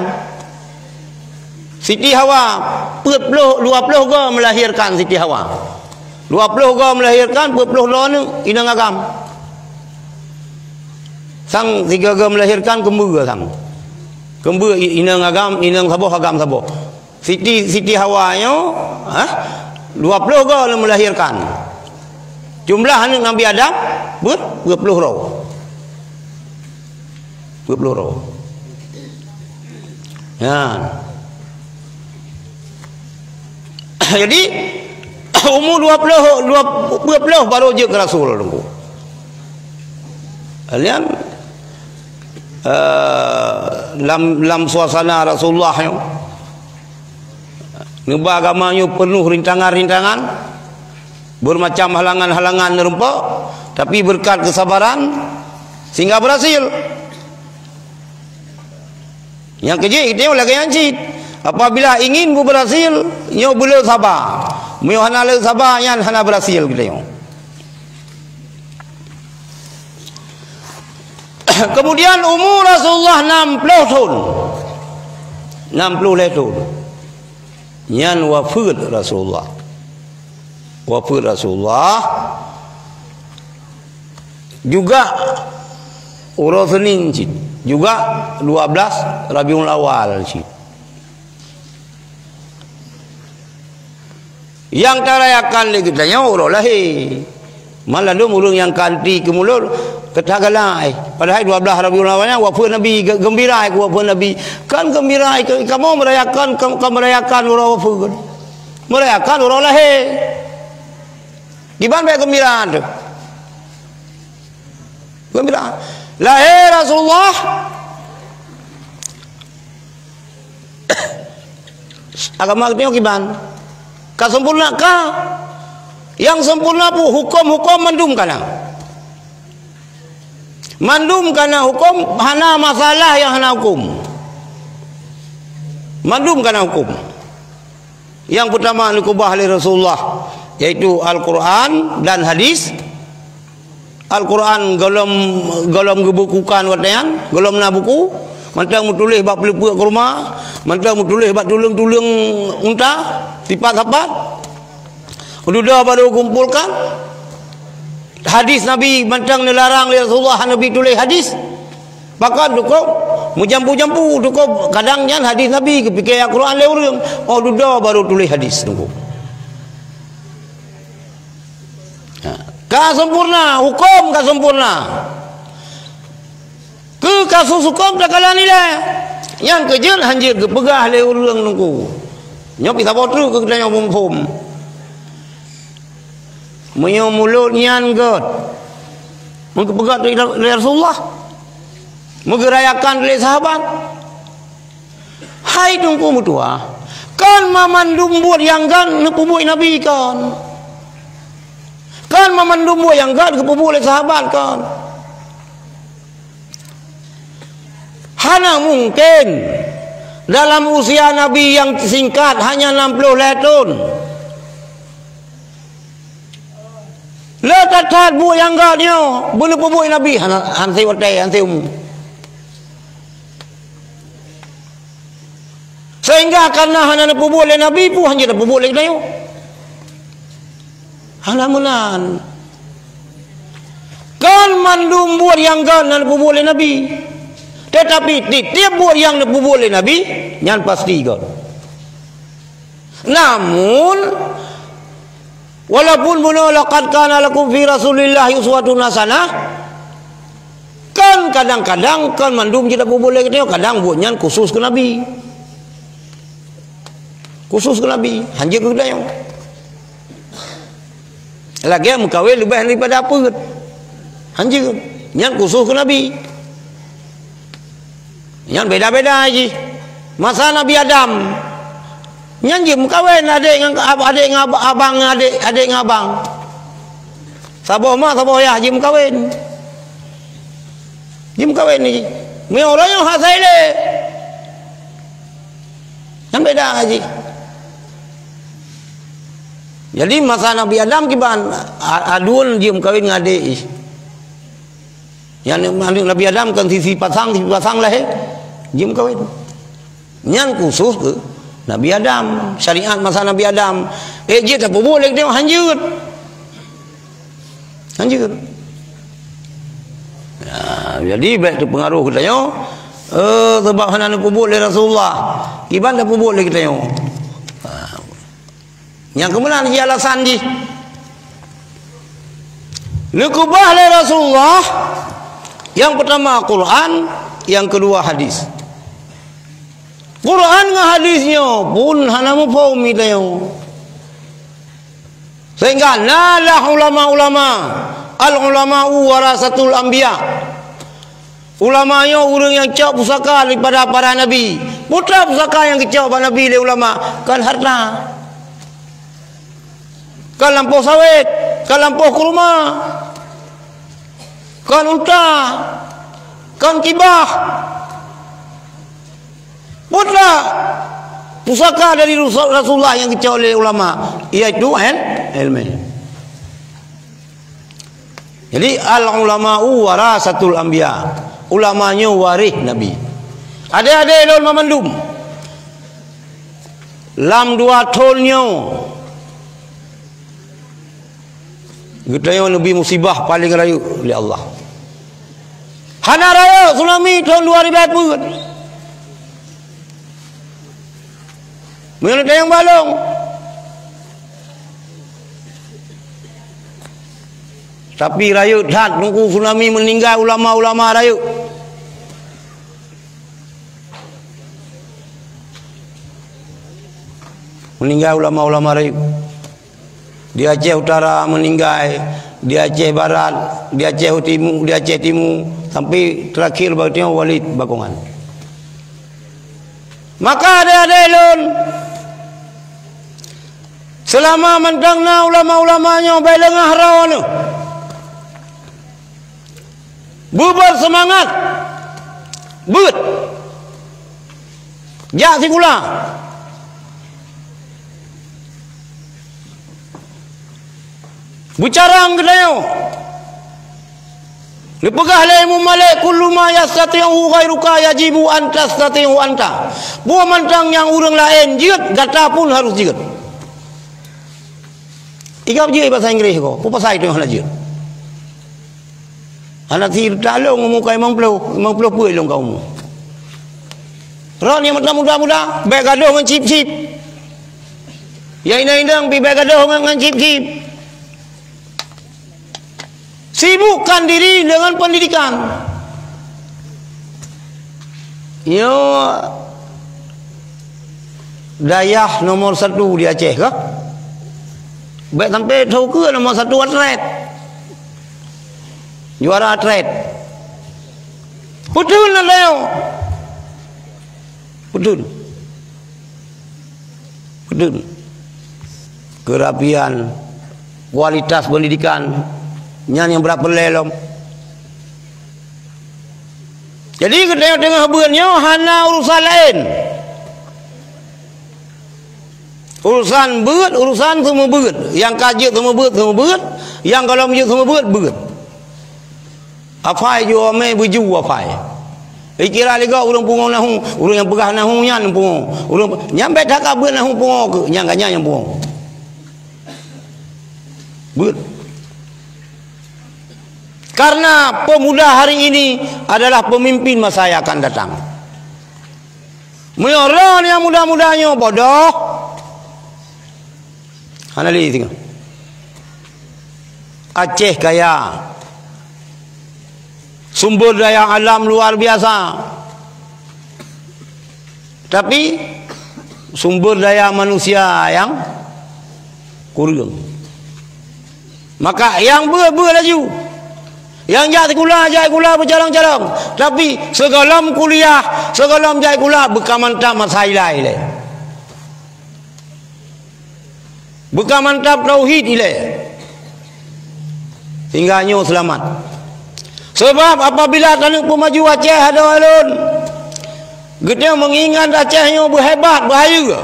Siti Hawa, peuet ploh, dua ploh goe melahirkan Siti Hawa. Dua ploh goe melahirkan, peuet ploh droe aneuk, inong agam. Sang sigoe-goe melahirkan keumbeu sang. Keumbeu i-, inong agam, inong saboh, agam saboh. Siti, Siti Hawa nyoe, ha? Dua ploh goe lom melahirkan. Jumlah aneuk Nabi Adam ber-, dua ploh droe. Dua ploh droe. Ya. Jadi, umu dua ploh, dua, dua ploh baru jeuet keu rasul, Teungku. Kalian, eh, lam, lam suasana Rasulullah nyoe, neuba agama nyoe peunoh rintangan-rintangan, bermacam halangan-halangan neureumpok, tapi beureukat keusabaran, sehingga berhasil. Nyang keujeuet geutanyoe lagée nyan cit. Apabila ingin beuberhasil, nyoe beuleueh saba. Meunyoe hana leueh saba, nyan hana berhasil geutanyoe. Kemudian umu Rasulullah enam puluh thon. Enam puluh lhée thon. Nyan wafeuet Rasulullah. Wafeuet Rasulullah juga uroe Senin cit, juga dua belas Rabiul Awal cit. Nyang tarayakan lé geutanyoe uroe lahé. Maladum ureuëng nyang ka anti keu mulod, ka tagalak, eh. Padahai dua belas Rabiul Awal nyan wafeuet Nabi, ge-, geumbira keu wafeuet Nabi. Kan geumbira keu kamoe merayakan, ka, ka merayakan uroe wafeuet. Merayakan uroe lahé. Kiban bék geumbira tu. Geumbira. Lahé Rasulullah. Agama geutanyoe kiban? Ka sempurna ka? Nyang sempurna peue? Huköm-huköm mandum ka na. Mandum ka na huköm, hana masalah nyang hana huköm. Mandum ka na huköm. Nyang peutama neukeubah lé Rasulullah, yaitu Al-Quran dan hadis. Al-Quran gohlom, gohlom geubukukan watée nyan, gohlom na buku, mantong meutuléh bak peuleupeuk keuruma, mantong meutuléh bak tuleueng-tuleueng unta, sipat-sapat. Dudoe barô kumpolkan. Hadis Nabi mantong neularang lé Rasulullah, Nabi tuléh hadis. Pakon teuka meujampu-jampu, teuka kadang nyan hadis Nabi geupike Al-Quran lé ureuëng. Oh, dudoe barô tuléh hadis teuka. Ha, ka sempurna, huköm ka sempurna. Keu kasus huköm takalon ilée. Nyang keujeuet hanjeuet geupeugah lé ureuëng teuka. Nyoe pih saboh treuk keu geutanyoe muphom. Meunyoe mulod nyan gét, meugeupeugah lé Rasulullah, meugeurayakan lé sahabat. Hai Teungku meutuah, kon mamandum buet nyang gét neupeubuet Nabi kon. Kon mamandum buet nyang gét geupeubuet lé sahabat kon. Hana mungken dalam usia Nabi nyang singkat hanya enam puluh lhée thon. Le that-that buet nyang gét nyoe, beuneupeubeuet Nabi, hana, hana watée, hana umu. Sehingga karena hana neupeubuet lé Nabi, peue hanjeuet neupeubuet lé geutanyoe. Hana meunan. Kon mandum buet nyang gét na neupeubuet lé Nabi. Tetapi tieb-tieb buet nyang neupeubuet lé Nabi, nyan pasti gét. Namun, walaupun bunoe laqad kana lakum fi Rasulillahi uswatun hasanah, kan kadang-kadang kan mandum jeuet buet lé geutanyoe, kadang buet nyan khusus keu Nabi. Khusus keu Nabi, hanjeuet keu geutanyoe. Lagée meukawen leubeh daripada peuet. Hanjeuet. Nyan khusus keu Nabi. Nyan beda-beda jih. Masa Nabi Adam, nyan jeuet meukawen adék ngon ab-, adék ngon ab-, abang ngon adék, adék ngon abang. Saboh ma, saboh yah jeuet meukawen. Jeuet meukawen jih. Meunyoe uroe nyoe hase lé. Nyan beda jih. Jadi masa Nabi Adam kiban a-, aduen jeuet meukawen ngon adék jih. Nyan aneuk Nabi Adam kan sisi pasang, sisi pasang lahé. Jeuet meukawen. Nyan khusus keu Nabi Adam, syariat masa Nabi Adam. Eh, jeuet tapeubuet lé geutanyoe hanjeuet. Hanjeuet. Ya, jadi bék teupeungaruh geutanyoe, eh, sabab hana neupeubuet lé Rasulullah. Kiban tapeubuet lé geutanyoe. Ha. Nyang keumeunang jih alasan jih. Neukeubah lé Rasulullah, nyang peutama Quran, nyang keudua hadis. Quran ngon hadis nyoe pun hana muphom geutanyoe. Sehingga nalah ulama-ulama, al-ulama'u warasatul anbiya. Ulama nyoe ureuëng nyang cok pusaka daripada para nabi. Peue teuma pusaka nyang geucok bak nabi lé ulama? Kon hareuta. Kon lampôh sawét, kon lampôh keuruma, kon unta, kon kibah. Peue teuma pusaka dari Rasul-, Rasulullah nyang geucok lé ulama, yaitu il-, ilmu. Jadi, al-ulama'u warasatul anbiya. Ulama nyoe waréh nabi. Adék-adék lôn banmandum, Lam dua thon nyoe, geutanyoe neubi musibah paleng rayeuk lé Allah. Hana rayeuk tsunami thon dua ribèe peuet. Meunyoe tayang balong. Tapi rayeuk that teungku tsunami, meuninggai ulama-ulama rayeuk. Meuninggai ulama-ulama rayeuk. Di Aceh Utara meuninggai, di Aceh Barat, di Aceh Timu, di Aceh Timu, sampai terakhir bak Walid Bakongan. Maka adé-adé lôn, seulama mantong na ulama-ulama nyoe, bèk leungah droeneuh. Beubeuseumangat. Beuet. Jak sikula. Beucarang geutanyoe. Neupeugah lé Imam Malik, "Kullu ma yastati'uhu ghairuka yajibu an tastati'uhu anta." Peue mantong nyang ureueng laén jeuet, gata pun harôh jeuet. Igab jeuet basa Inggréh ko, peue pasai teungoh hana jeuet? Hana sirta lôn umu ka limong ploh, limong ploh peuet lôn ka umu. Droeneuh nyang meutuah muda-muda, bèk gadôh ngon chip-chip. Nyang inong-inong pih bèk gadôh ngon, ngon chip-chip. Sibukkan diri dengan pendidikan. Nyoe dayah nomor satu di Aceh kah? Bèk sampai teuka nomor satu atlet. Juara atlet. Beutôi na leo. Beutôi. Beutôi. Keurapian, kualitas pendidikan, nyan nyang brat peureulèe lom. Jadi, geutanyoe teungoh beuet nyoe hana urusan laén. Urusan beuet, urusan seumeubeuet. Nyang ka jeuet seumeubeuet, seumeubeuet. Nyang gohlom jeuet seumeubeuet, beuet. Apai jua mé beuju apai. Ikira lé gob ureueng pungo nahu, ureueng nyang peugah nahu nyan pungo. Ureueng pe-, nyan bèk that ka beuet nahu pungo keu, nyang ganya nyang pungo. Beuet. Karena pemuda hari ini adalah pemimpin masa yang akan datang. Meunyoe droeneuh nyang muda-muda nyoe bodoh, hana lé singoh. Aceh kaya, sumber daya alam luar biasa, tapi sumber daya manusia nyang kureueng. Maka nyang beuet-beuet laju. Nyang jak sikula, jak sikula beucalong-calong. Tapi sigohlom kuliah, sigohlom jak sikula, beuka mantap masa ilai lé. Beuka mantap tauhid ilée. Sehingga nyoe seulamat. Sabab apabila taneuk peumaju Aceh adoe lôn, geutanyoe meungingat Aceh nyoe beuhebat, beuhayeue.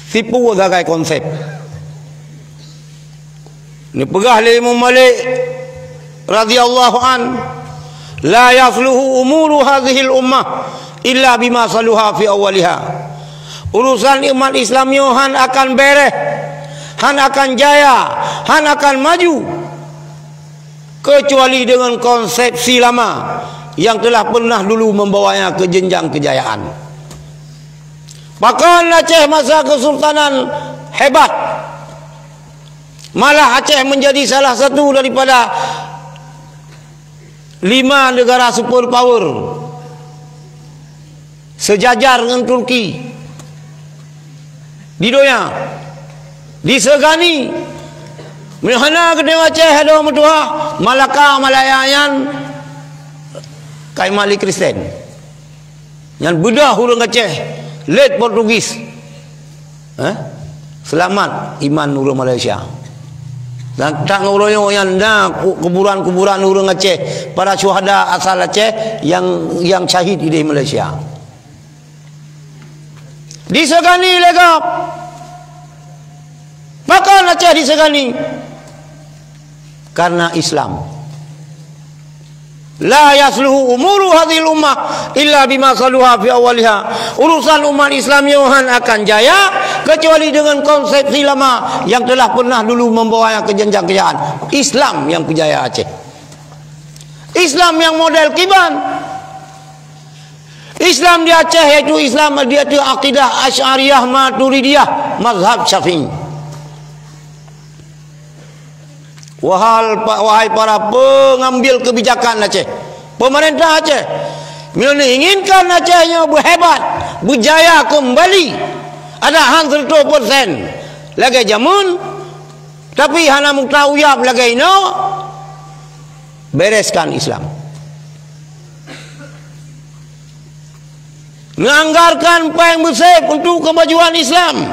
Sipu sagai konsep. Neupeugah lé Imam Malik radhiyallahu an, "La yasluhu umuru hadhil ummah illa bima saluha fi awwaliha." Urusan umat Islam nyoe han akan bereh, han akan jaya, han akan maju, kecuali dengan konsepsi lama yang telah pernah dulu membawanya ke jenjang kejayaan. Pakon Aceh masa kesultanan hebat, malah Aceh menjadi salah satu daripada lima negara super power sejajar dengan Turki di donya. Disegani, meuhana geutanyoe Aceh adoe meutuah, Malaka, Malaya nyan kai mali Kristen. Nyan beudoh ureuëng Aceh, lét Portugis. Eh? Seulamat iman ureuëng Malaysia. Dan tak ngon uroe nyoe nyan na ku-, kuburan-kuburan ureuëng Aceh, para syuhada asal Aceh yang, yang syahid di Malaysia. Disegani lé gob. Pakon Aceh disegani? Karena Islam. La yasluhu umuru hadhil ummah illa bima saluha fi awwaliha. Urusan umat Islam nyoe han akan jaya kecuali dengan konsepsi lama yang telah pernah dulu membawanya ke jenjang kejayaan. Islam yang kejaya Aceh. Islam yang model kiban. Islam di Aceh yaitu Islam di atas akidah Asy'ariyah Maturidiyah mazhab Syafi'i. Wahal pa-, wahai para pengambil kebijakan Aceh, pemerintah Aceh, meunyoe inginkan Aceh nyoe berhebat, berjaya kembali, ada han seratus persen lagèe jameun, tapi hana meuta uyab lagèe inoe, bereskan Islam. Menganggarkan péng beusép untuk kemajuan Islam.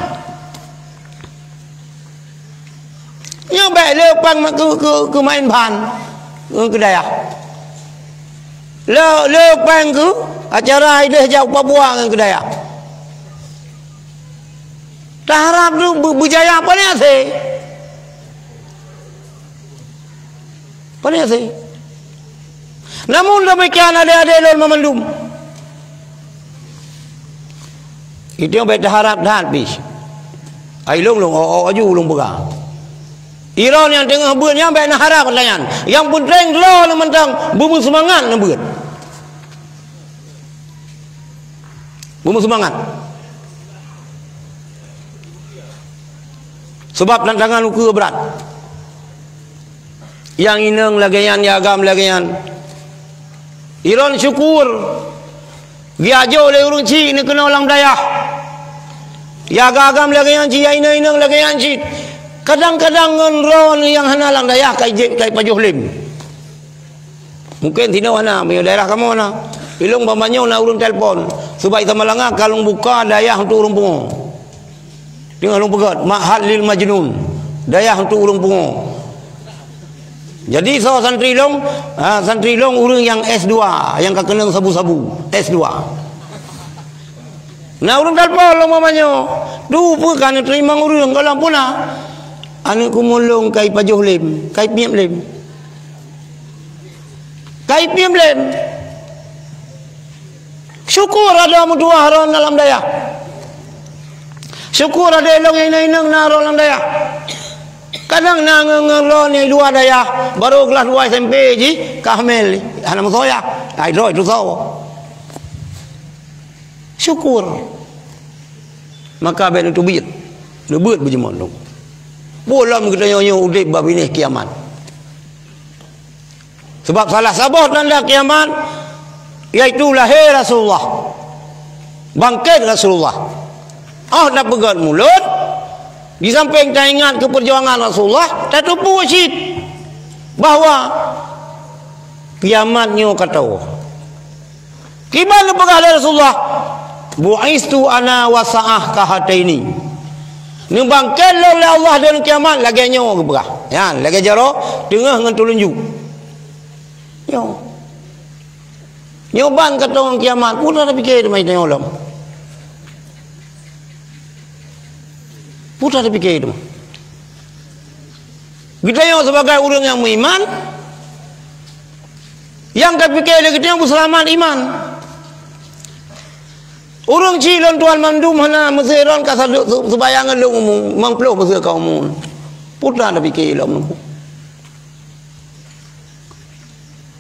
Nyoe bèk le péng keu, keu, keu main ban, keu, keu dayah. Le, le péng keu acara ideh jak u Papua ngon keu dayah. Taharap tu be-, berjaya apa ni asai? Pane sih. Namun demikian, adek-adek lôn meumandum, itu nyang bèk taharap that pih. Ai lôn, lôn, oh, oh, aju lôn peugah. Iron nyang teungoh beuet nyan bèk na harap lagèe nyan. Nyang penting droe lôn mantong beumeusemangat neubeuet. Beumeusemangat. Sebab tantangan ukeue brat. Nyang inong lagèe nyan, nyang agam lagèe nyan. Iron syukur, geujok lé ureueng chik neukeunoe lam dayah. Nyang agam-agam lagèe nyan cit, nyang inong-inong lagèe nyan cit. Kadang-kadang ngon droe nyang hana lam dayah ka ijép, ka ipajoh lém. Mungken sinoe hana, meunyoe daerah kamoe na. Ilong banmandum na ureueng telpon. Subak Samalanga ka lôn buka dayah untuk ureueng pungo. Teungoh lôn peugöt, Ma'had lil Majnun. Dayah untuk ureueng pungo. Jadi, soe santri lôn, ha, santri lôn ureueng nyang S dua, nyang ka keunong sabu-sabu, S dua. Na ureueng telpon lôn banmandum. Tu peue ka neuteurimong ureueng, gohlom puna. Aneuk keumeung lôn ka ipajoh lém, ka ipiep lém. Ka ipiep lém. Syukur ada meutuah droe lam dayah. Syukur ada ilong inong-inong na droe lam dayah. Kadang na ngon-ngon droe di luwa dayah, baru kelas dua S M P jih, ka hamil, hana meusoe. Ai droe itu soe. Syukur. Maka bèk neuteubiet. Neubeuet beujeumoe lôn. Peue lom geutanyoe nyoe udép bak binéh kiamat. Sebab salah saboh tanda kiamat, yaitu lahé Rasulullah, bangkét Rasulullah. Óh tapeugöt mulod, di sampéng taingat keu peujuangan Rasulullah, tateupeue cit bahwa kiamat nyoe ka teuh. Kiban neupeugah lé Rasulullah, "Bu'istu ana wa sa'ah kahataini." Neubangkét lôn lé Allah di kiamat lagèe nyoe geupeugah. Nyan, lagèe jaroe teungoh ngon tulunjuk. Nyoe. Nyoe ban ka teuh kiamat, peue tapike teuma nyoe lom. Peue tapike teuma. Geutanyoe sebagai ureueng nyang meuiman, nyang tapike lé geutanyoe beuseulamat iman. Ureueng chik lôn tuan mandum hana meuseuron ka sadok su-, seubayang lôn umu, limong ploh meuseu ka umu. Peue tapike lom.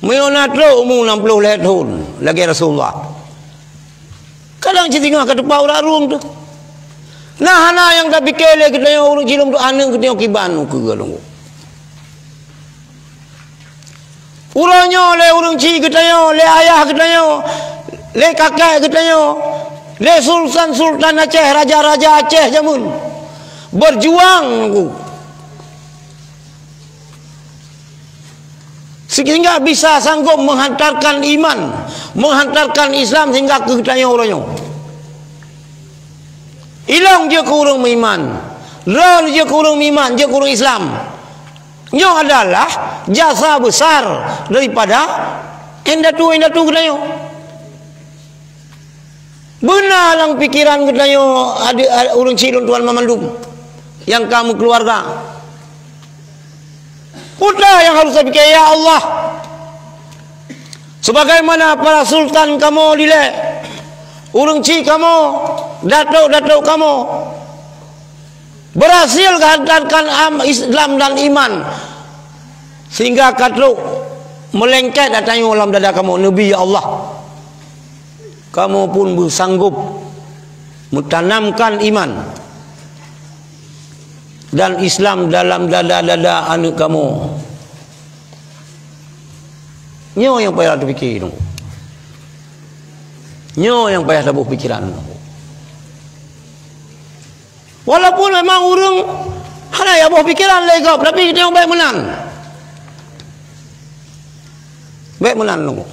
Meunyoe na trok umu enam puluh lhèe thon lagèe Rasulullah. Kadang cit singoh ka teupat urat rueng teuh. Nah, hana nyang tapike lé geutanyoe ureueng chik lôn tu aneuk geutanyoe kiban ukeue lôn. Uroe nyoe lé ureueng chik geutanyoe, lé ayah geutanyoe, lé kakek geutanyoe, lé sultan-sultan Aceh, raja-raja Aceh jameun. Berjuang ukeue. Sehingga bisa sanggup menghantarkan iman, menghantarkan Islam sehingga keu geutanyoe uroe nyoe. Ilong jeuet keu ureueng meuiman, lôn jeuet keu ureueng meuiman, jeuet keu ureueng Islam. Nyoe adalah jasa besar daripada indatu-indatu geutanyoe. Beuna lam pikeran geutanyoe ade-, a-, ureueng chik lôn tuan mandum nyang ka meukeuluwarga. Peue nyang harôh tapike, "Ya Allah, Sebagaimana para sultan kamoe dilée, ureuëng chik kamoe, datuk-datuk kamoe, berhasil geuhantarkan am-, Islam dan iman, sehingga ka trok meulengket ata nyoe lam dada kamoe, Nabi, ya Allah. Kamoe pun beusanggob meutanamkan iman dan Islam dalam dada-dada aneuëk kamoe. Nyoe nyang payah tapike nyoe. Nyoe nyang payah taboh pikeran nyoe. Walaupun memang ureuëng hana ya boh pikeran lé gob, tapi kita bék meunan. Bék meunan nyoe.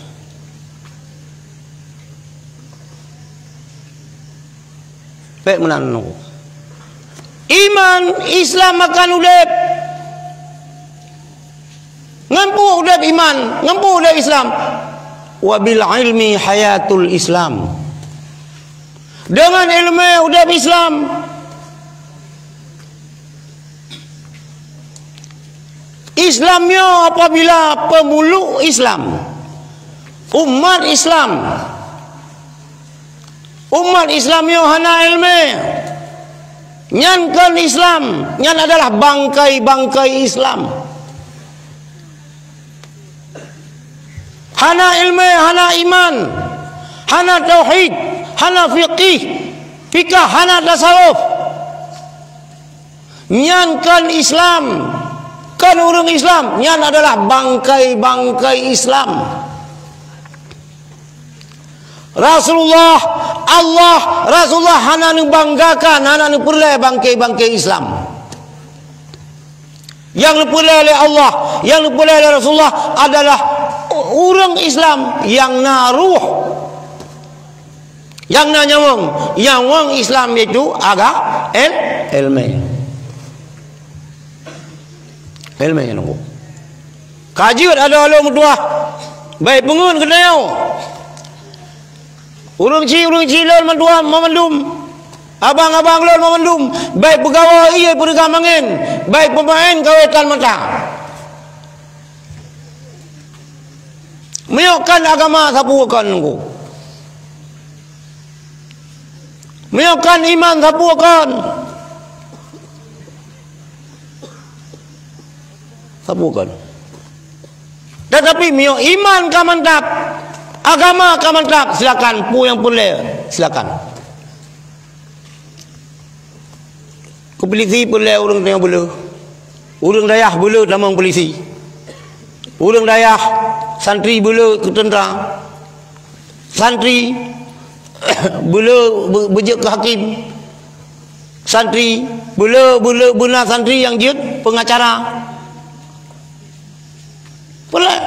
Bék meunan nyoe. Iman Islam akan udeb. Ngon peue udeb iman, ngon peue udeb Islam? Wa bil ilmi hayatul Islam. Dengan ilmu udeb Islam. Islam nyoe apabila peumuluk Islam, umat Islam, umat Islam nyoe hana ilmu, nyan kon Islam, nyan adalah bangkai-bangkai Islam. Hana ilmu, hana iman, hana tauhid, hana fiqih, fikah, hana tasawuf. Nyan kon Islam, kon ureuëng Islam, nyan adalah bangkai-bangkai Islam. Rasulullah, Allah, Rasulullah hana neubanggakan, hana neupeureulée bangkai-bangkai Islam. Nyang neupeureulée lé Allah, nyang neupeureulée lé Rasulullah adalah ureuëng Islam nyang na ruh. Nyang na nyawöng, nyawöng Islam yaitu aga-, el-, ilmu. Ilmu nyang nunggu. Ka jeuet adoe lôn meutuah, bék peungeut keunoe. Ureuëng chik, ureuëng chik lôn meutuah meumandum. Abang-abang lôn meumandum, bék peugawa ié peureuga mangén, bék peumaén kawetan mata. Meunyoe kon agama sapeue kon nunggu. Meunyoe kon iman sapeue kon. Sapeue kon. Tetapi meunyoe iman ka mantap, agama ka mantap, silakan peue nyang peureulée, silakan. Keu polisi peureulée ureuëng tanyoe beu le. Ureuëng dayah beu le tamong polisi. Ureuëng dayah santri beu le keu teuntra. Santri beu le beu-, beujeuet keu hakém. Santri beu le, beu le beuna santri nyang jeuet peungacara. Peureulée.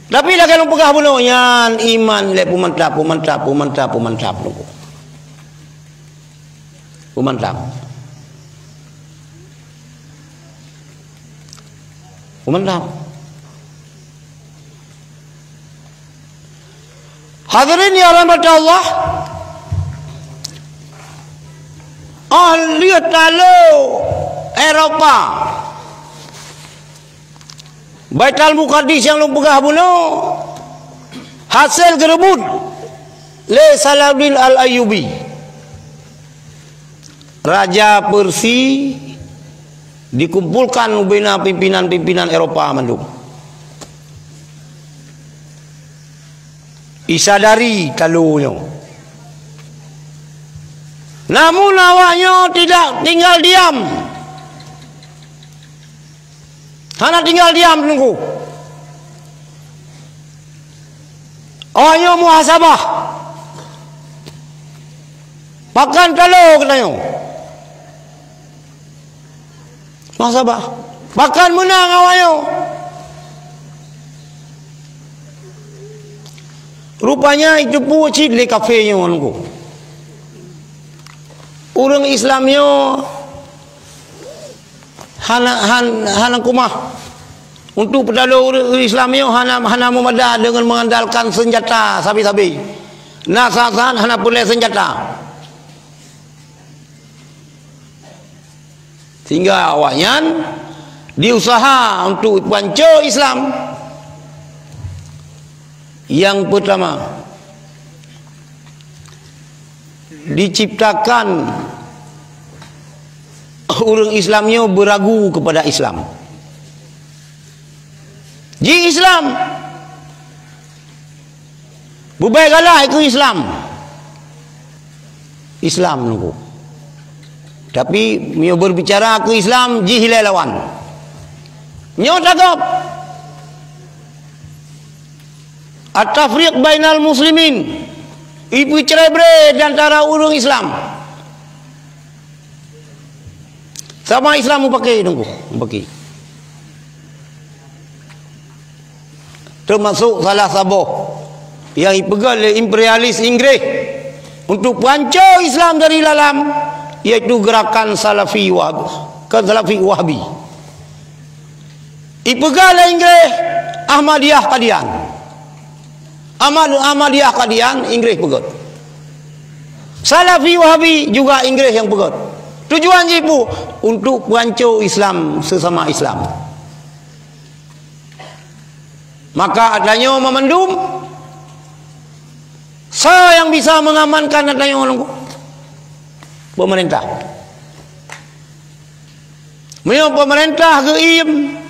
Tapi lagée lôn peugah bunoe nyan iman lé peumantap, peumantap, peumantap, peumantap. Peumantap. Peumantap. Hadirin yang dirahmati Allah, óh lheueh talo Eropa, Baitul Muqaddas nyang lôn peugah bunoe hase geureubot lé Salahuddin Al-Ayyubi, raja Persia, dikumpolkan ubena pimpinan-pimpinan Eropa mandum. Isadari talo nyoe. Namun awaknyoe tidak tinggal diam. Hana tinggal diam teungku. Awaknyoe muhasabah. Pakon talo geutanyoe. Muhasabah. Pakon meunang awaknyoe. Rupanya itu pue cit lé kafé nyoe teungku. Ureuëng Islam nyoe hana, han-, hana kumah. Untuk peutalo ureuëng Islam nyoe hana, hana meumada deungon mengandalkan senjata sabe-sabe. Na saat-saat hana peureulée senjata. Sehingga awaknyan diusaha untuk panco Islam. Yang pertama, diciptakan ureuëng Islam nyoe beuragu kepada Islam. Ji Islam, beubai galak keu Islam. Islam nunggu. Tapi meunyoe berbicara keu Islam, jih ilée lawan. Nyoe tagap. At-tafriq bainal muslimin. Ipeucerai-berai di antara ureuëng Islam. Sama Islam mupake nunggu, mupake. Termasuk salah saboh yang dipeugah lé imperialis Inggris untuk peuhanco Islam dari dalam, yaitu gerakan Salafi Wahab-, kan Salafi Wahabi. Dipeugah lé Inggris Ahmadiyah Qadian. Ahmad-, Ahmadiyah Qadian Inggris peugöt. Salafi Wahabi juga Inggris nyang peugöt. Tujuan jih peue? Untuk peuhanco Islam sesama Islam. Maka ata nyoe meumandum, soe nyang bisa mengamankan ata nyoe? Pemerintah. Meunyoe pemerintah geuiem,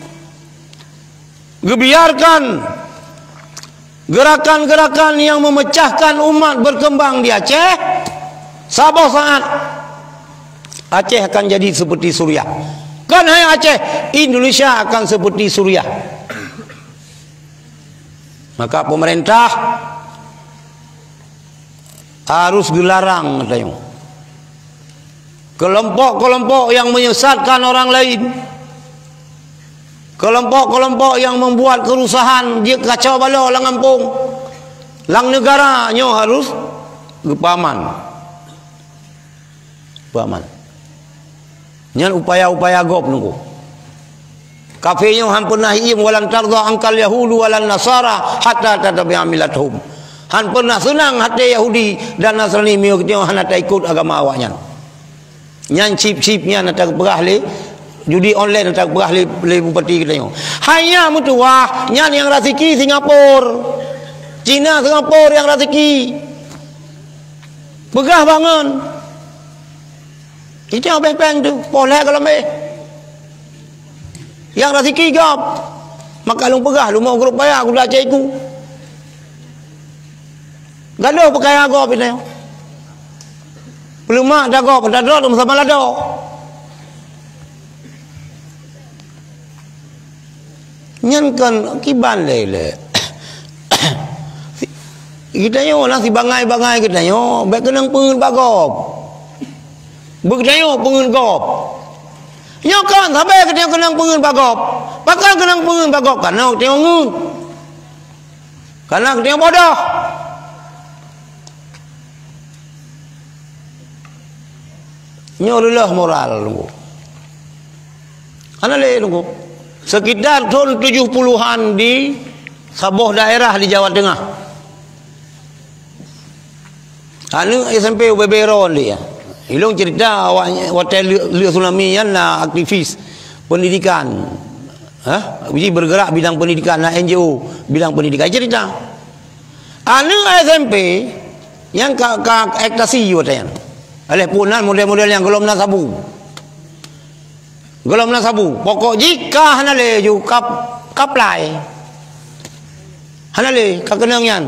geubiarkan gerakan-gerakan yang memecahkan umat berkembang di Aceh, saboh saat Aceh akan jadi seperti Suriah. Kon hanya Aceh, Indonesia akan seperti Suriah. Maka pemerintah harus geularang, katanya, kelompok-kelompok yang menyesatkan orang lain, kelompok-kelompok yang membuat kerusahan, jeuet kacau balau lam gampông, lam negara, nyoe harus geupeuaman. Peuaman. Nyan upaya-upaya gob nunggu. Kafé nyoe han peunah iem, "Walan tardha ankal yahudu walan nasara hatta tattabi'a millatuhum." Han peunah seunang até Yahudi dan Nasrani meunyoe geutanyoe hana taikot agama awaknyan. Nyan chip-chip nyan ata geupeugah lé, judi online ata geupeugah lé, lé bupati geutanyoe. Hanya meutuwah, nyan nyang rasiki Singapura. Cina, Singapura nyang rasiki. Peugah bangon. Itu habéh péng tu, poh lhée gohlom éh. Nyang rasiki gob. Maka lôn peugah, lôn meugrôp paya, kuda cai ku. Gadoh peukaya gob itu. Peuleumak ata gob, ata droe sama lado. Nyan kon kiban lé-lé. Geutanyoe na sibangai-bangai geutanyoe, bék keunong peungeut bak gob. Beutanyoe peungeut gob. Nyoe kon sabe geutanyoe keunong peungeut bak gob. Pakon keunong peungeut bak gob? Karena geutanyoe ngeut. Karena geutanyoe bodoh. Nyoe reuloh moral nunggu. Hana lé nunggu. Sekitar thon tujuh puluhan di saboh daerah di Jawa Tengah. Aneuk S M P U B B Ron dia. Ilong cerita awak watée leu, leu tsunami nyan na aktivis pendidikan. Hah? Uji bergerak bidang pendidikan, na N G O bidang pendidikan. Cerita. Aneuk S M P nyang ka, ka act taksi watée nyan. Aléh pun nan model-model nyang gohlom na sabu. Gohlom na sabu. Pokok jih ka hana lé ju kap-, kaplai. Hana lé ka keunong nyan.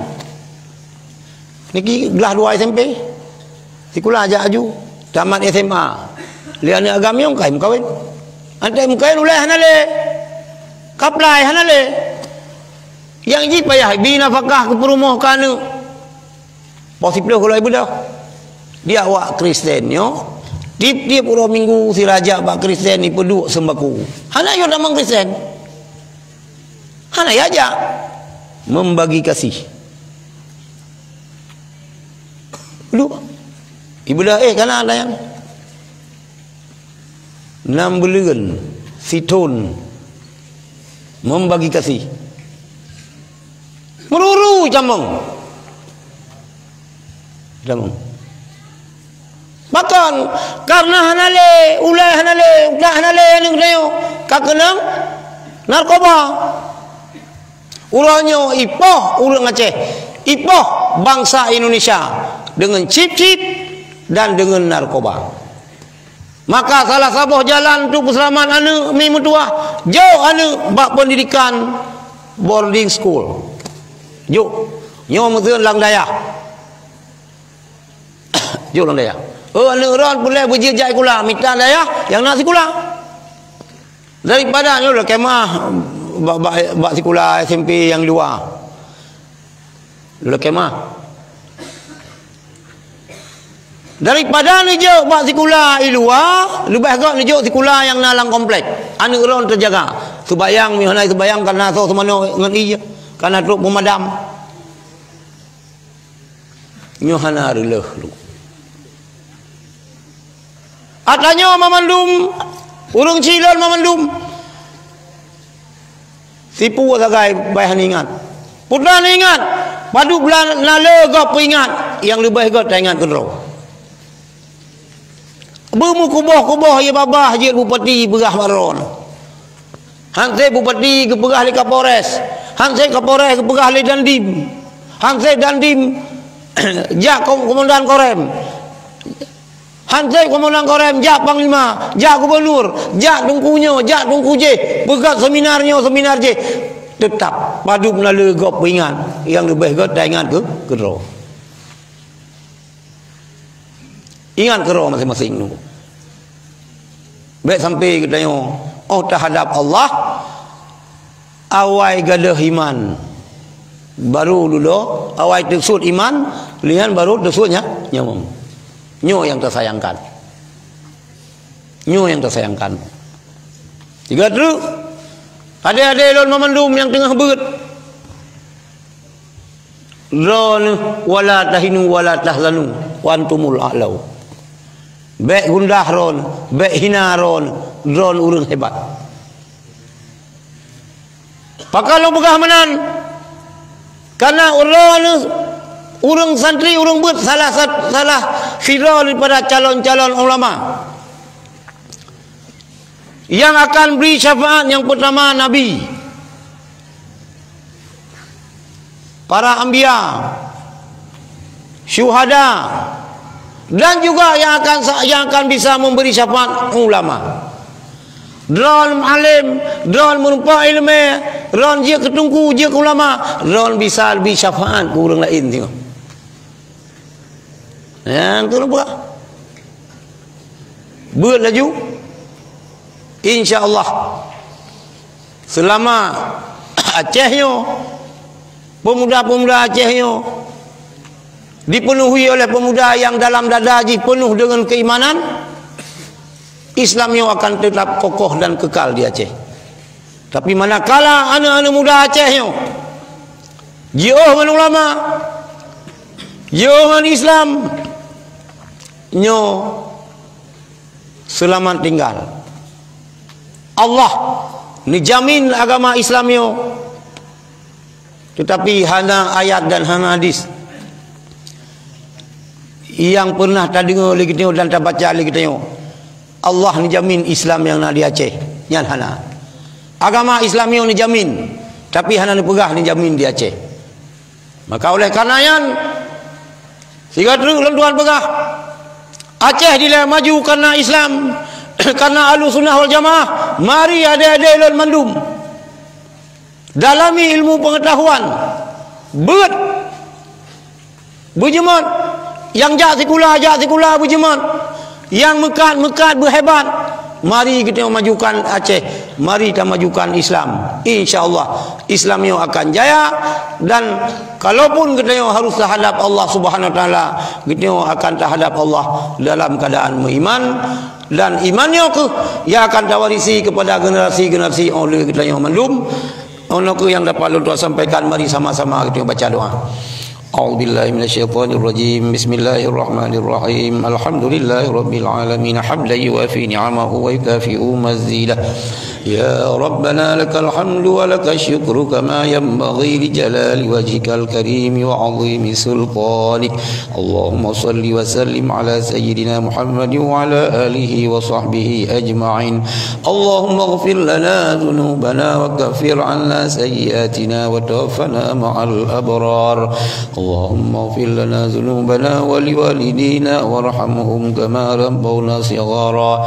Niki glah dua S M P. Sikula jak aju. Tamat S M A. Lé aneuk agam nyang kai meukawen. Antai meukawen ulai hana lé. Kaplai hana lé. Nyang jih payah bi nafakah keu peurumoh keu aneuk. Poh siplôh gohlom ibadah. Di awak Kristen nyoe, tiep-tiep uroe Minggu si Rajab bak Kristen ipeuduek seumbako. Hana yue tamong Kristen. Hana yue jak membagi kasih. Duek. Ibadah éh kana ada nyang. Nam buleuen, sithon, membagi kasih. Meururu jamong. Jamong. Bahkan, karena hana lé, ulai hana lé, utak hana lé, aneuk tanyoe, ka keunong narkoba. Uroe nyoe ipoh ureuëng Aceh, ipoh bansa Indonesia deungon chip-chip dan deungon narkoba. Maka salah saboh jalan untuk peuseulamat aneuëk mi meutuwah, jok aneuëk bak pendidikan boarding school. Jok, nyoe meuteun lam dayah. Jok lam dayah. Oh, aneuëk droen peureulée beujeuet jak sikula, mita dayah nyang na sikula. Daripada nyoe lé kemah bak, bak, bak sikula S M P nyang luwa. Lé kemah. Daripada neujok bak sikula i luwa, leubeh gét neujok sikula nyang na lam komplek. Aneuëk droen teujaga. Seubayang, meuhana seubayang, kana soe seumanoe ngon ie, kana trok peumadam. Nyoe hana reuloh lom. Ata nyoe mamandum, ureuëng cilon mamandum. Sipu sagai baih ingat. Putra ingat, padub na le gob peuingat, nyang leubeh gét taingat keudroe. Beumeukuboh-kuboh ie babah jeuet bupati peugah bak droen. Hanse bupati geupeugah lé Kapolres, hanse Kapolres geupeugah lé Dandim, hanse Dandim jak kom-, komandan Korem, hanse komandan Korem jak panglima, jak gubernur, jak teungku nyoe, jak teungku jéh, peugah seminar nyoe, seminar jéh. Teutap padub na le gob peuingat, nyang leubeh gét taingat keu, keudroe. Ingat keudroe maséng-maséng nyoe. Bék sampai geutanyoe, oh, teuhadab Allah, awai gadôh iman, baru dudoe, awai teusut iman, lihan baru teusut nya-, nyawöng. Nyoe nyang teusayangkan. Nyoe nyang teusayangkan. Sigoe treuk, adé-adé lôn mamandum nyang teungoh beuet. Droeneuh, "Wala tahinu wala tahzanu wa antumul a'lau." Bék gundah droen, bék hina droen, droen ureuëng hebat. Pakon lôn peugah meunan? Karena droeneuh ureuëng santri, ureuëng beuet salah sat-, salah sidroe daripada calon-calon ulama. Yang akan beri syafaat yang pertama Nabi, para anbiya, syuhada, dan juga yang akan sa-, yang akan bisa memberi syafaat ulama. Droen alim, droen meureumpok iéleumé, droen jeuet keu teungku, jeuet keu ulama, droen bisa bri syafaat keu ureuëng laén singoh. Nyang keu lupa. Beuet laju. Insya Allah, seulama Aceh nyoe, pemuda-pemuda Aceh nyoe dipenuhi oleh pemuda yang dalam dada jih penuh dengan keimanan, Islam nyoe akan tetap kokoh dan kekal di Aceh. Tapi manakala aneuk-aneuk muda Aceh nyoe jiôh ngon ulama, jiôh ngon Islam, nyoe seulamat tinggal. Allah neujamin agama Islam nyoe, teutapi hana ayat dan hana hadis nyang pernah tadeungoe lé geutanyoe dan tabaca lé geutanyoe, Allah neujamin Islam nyang na di Aceh. Nyan hana. Agama Islam nyoe neujamin, tapi hana neupeugah neujamin di Aceh. Maka oleh karena nyan, sigoe treuk lôn tuan peugah, Aceh dilée maju karena Islam, karena Ahlussunnah wal Jamaah. Mari adé-adé lôn mandum, dalami ilmu pengetahuan, beuet, beujeumot. Nyang jak sikula, jak sikula beujeumot. Nyang meukat, meukat beuhebat. Mari geutanyoe majukan Aceh. Mari tamajukan Islam. Insya Allah, Islam nyoe akan jaya. Dan kalaupun geutanyoe harus teuhadap Allah Subhanahu Wa Taala, geutanyoe akan teuhadap Allah dalam keadaan meuiman. Dan iman nyoe kheueh nyang akan tawarisi kepada generasi-generasi 'oh lheueh geutanyoe mandum. 'Oh noe kheueh nyang dapat lôn tuan sampaikan, mari sama-sama geutanyoe baca doa. A'udzubillahi minasyaitonirrajim. Bismillahirrahmanirrahim. Alhamdulillahirabbil alamin. Hamdan yuwafi ni'amahu wa yukafi'u mazidah. يا ربنا لك الحمد ولك الشكر كما ينبغي لجلال وجهك الكريم وعظيم سلطانك. اللهم صل وسلم على سيدنا محمد وعلى آله وصحبه أجمعين. اللهم اغفر لنا ذنوبنا وكفر عنا سيئاتنا وتوفنا مع الأبرار. اللهم اغفر لنا ذنوبنا ولوالدينا وارحمهم كما ربونا صغارا.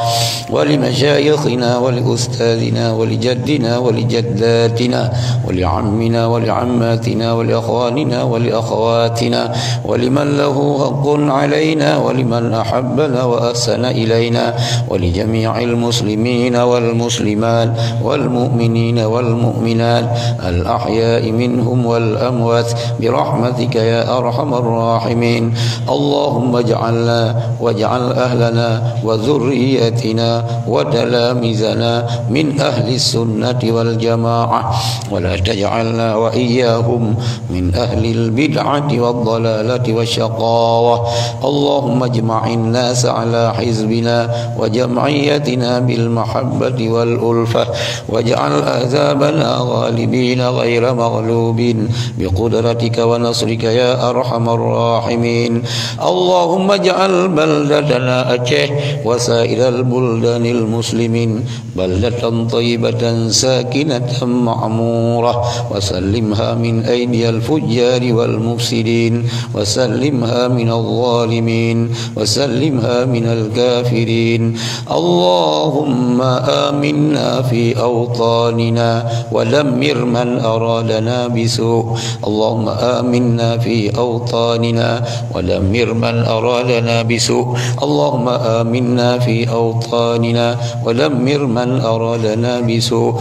ولمشايخنا ولأستاذنا ولجدنا ولجداتنا ولعمنا ولعماتنا ولإخواننا ولأخواتنا ولمن له حق علينا ولمن أحبنا وأحسن إلينا ولجميع المسلمين والمسلمات والمؤمنين والمؤمنات الأحياء منهم والأموات برحمتك يا أرحم الراحمين. اللهم اجعلنا واجعل أهلنا وذريتنا وتلاميذنا من أهل السنة والجماعة، ولا تجعلنا وإياهم من أهل البدعة والضلالة والشقاوة. اللهم اجمع الناس على حزبنا وجمعيتنا بالمحبة والألفة، واجعل أحزابنا غالبين غير مغلوبين بقدرتك ونصرك يا أرحم الراحمين. اللهم اجعل بلدتنا أتيه وسائر البلدان المسلمين بلدة طيبة ساكنة معمورة، وسلمها من أيدي الفجار والمفسدين، وسلمها من الظالمين، وسلمها من الكافرين. اللهم آمنا في أوطاننا ودمر من أرادنا بسوء. اللهم آمنا في أوطاننا ودمر من أرادنا بسوء. اللهم آمنا في أوطاننا ودمر من أرادنا بسوء.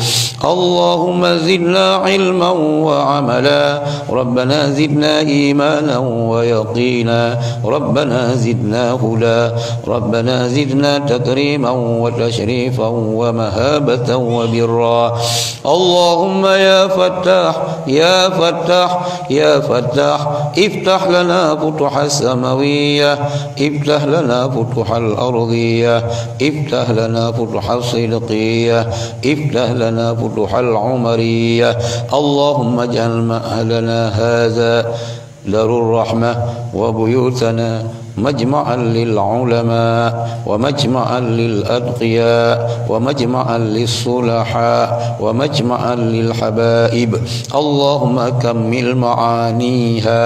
اللهم زدنا علما وعملا. ربنا زدنا إيمانا ويقينا. ربنا زدنا هدى. ربنا زدنا تكريما وتشريفا ومهابة وبرا. اللهم يا فتاح، يا فتاح، يا فتاح، افتح لنا فتوح السماوية، افتح لنا فتوح الأرضية، افتح لنا فتوح الصدقية، افتح لنا فتوح العمرية. اللهم اجعل معهدنا هذا دار الرحمة وبيوتنا مجمعا للعلماء ومجمعا للأتقياء ومجمعا للصلحاء ومجمعا للحبائب. اللهم كمل معانيها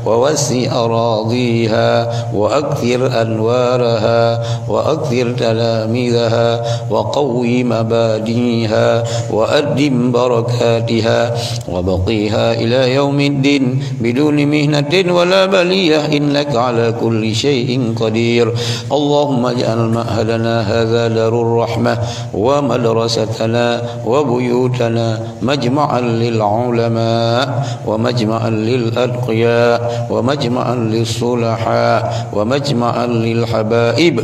ووسع أراضيها وأكثر أنوارها وأكثر تلاميذها وقو مبانيها وأدم بركاتها وبقيها إلى يوم الدين بدون محنة ولا بلية إنك على كل شيء قدير. اللهم اجعل معهدنا هذا دار الرحمة ومدرستنا وبيوتنا مجمعا للعلماء ومجمعا للأتقياء ومجمعا للصلحاء ومجمعا للحبائب.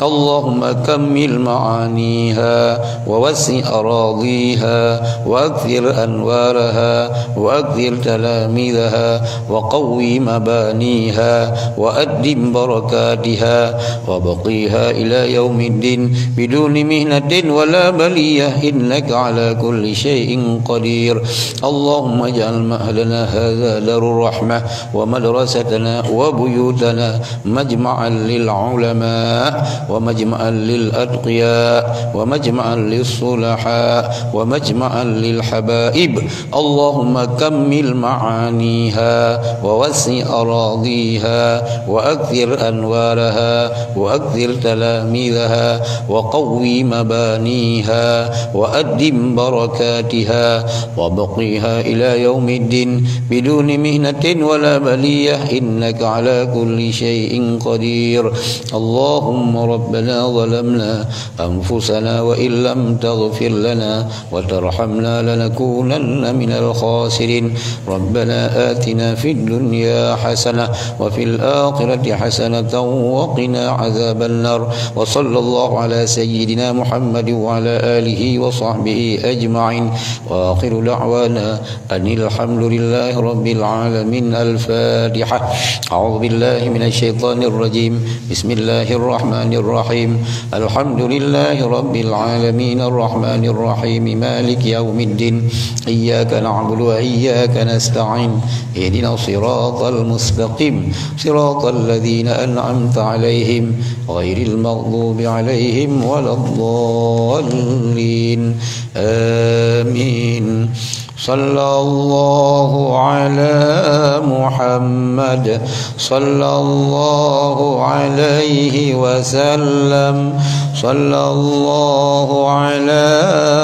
اللهم كمل معانيها ووسع أراضيها وأكثر أنوارها وأكثر تلاميذها وقو مبانيها وأدم بركاتها وبقيها إلى يوم الدين بدون محنة ولا بلية إنك على كل شيء قدير. اللهم اجعل معهدنا هذا دار الرحمة ومدرستنا وبيوتنا مجمعا للعلماء ومجمعا للأتقياء ومجمعا للصلحاء ومجمعا للحبائب. اللهم كمل معانيها ووسع أراضيها وأكثر أنوارها وأكثر تلاميذها وقو مبانيها وأدم بركاتها وبقيها إلى يوم الدين بدون محنة ولا بلية إنك على كل شيء قدير. اللهم ربنا ظلمنا أنفسنا وإن لم تغفر لنا وترحمنا لنكونن من الخاسرين. ربنا آتنا في الدنيا حسنة وفي الآخرة حسنة حسنة وقنا عذاب النار. وصلى الله على سيدنا محمد وعلى آله وصحبه أجمعين. وآخر دعوانا أن الحمد لله رب العالمين. الفاتحة. أعوذ بالله من الشيطان الرجيم. بسم الله الرحمن الرحيم. الحمد لله رب العالمين. الرحمن الرحيم. مالك يوم الدين. إياك نعبد وإياك نستعين. اهدنا الصراط المستقيم. صراط الذين أنعمت عليهم غير المغضوب عليهم ولا الضالين. آمين. صلى الله على محمد. صلى الله عليه وسلم. صلى الله على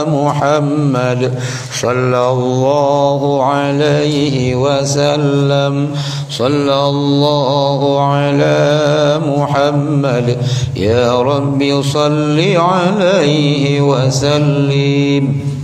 محمد. صلى الله عليه وسلم. صلى الله على محمد. يا رب صل عليه وسلم.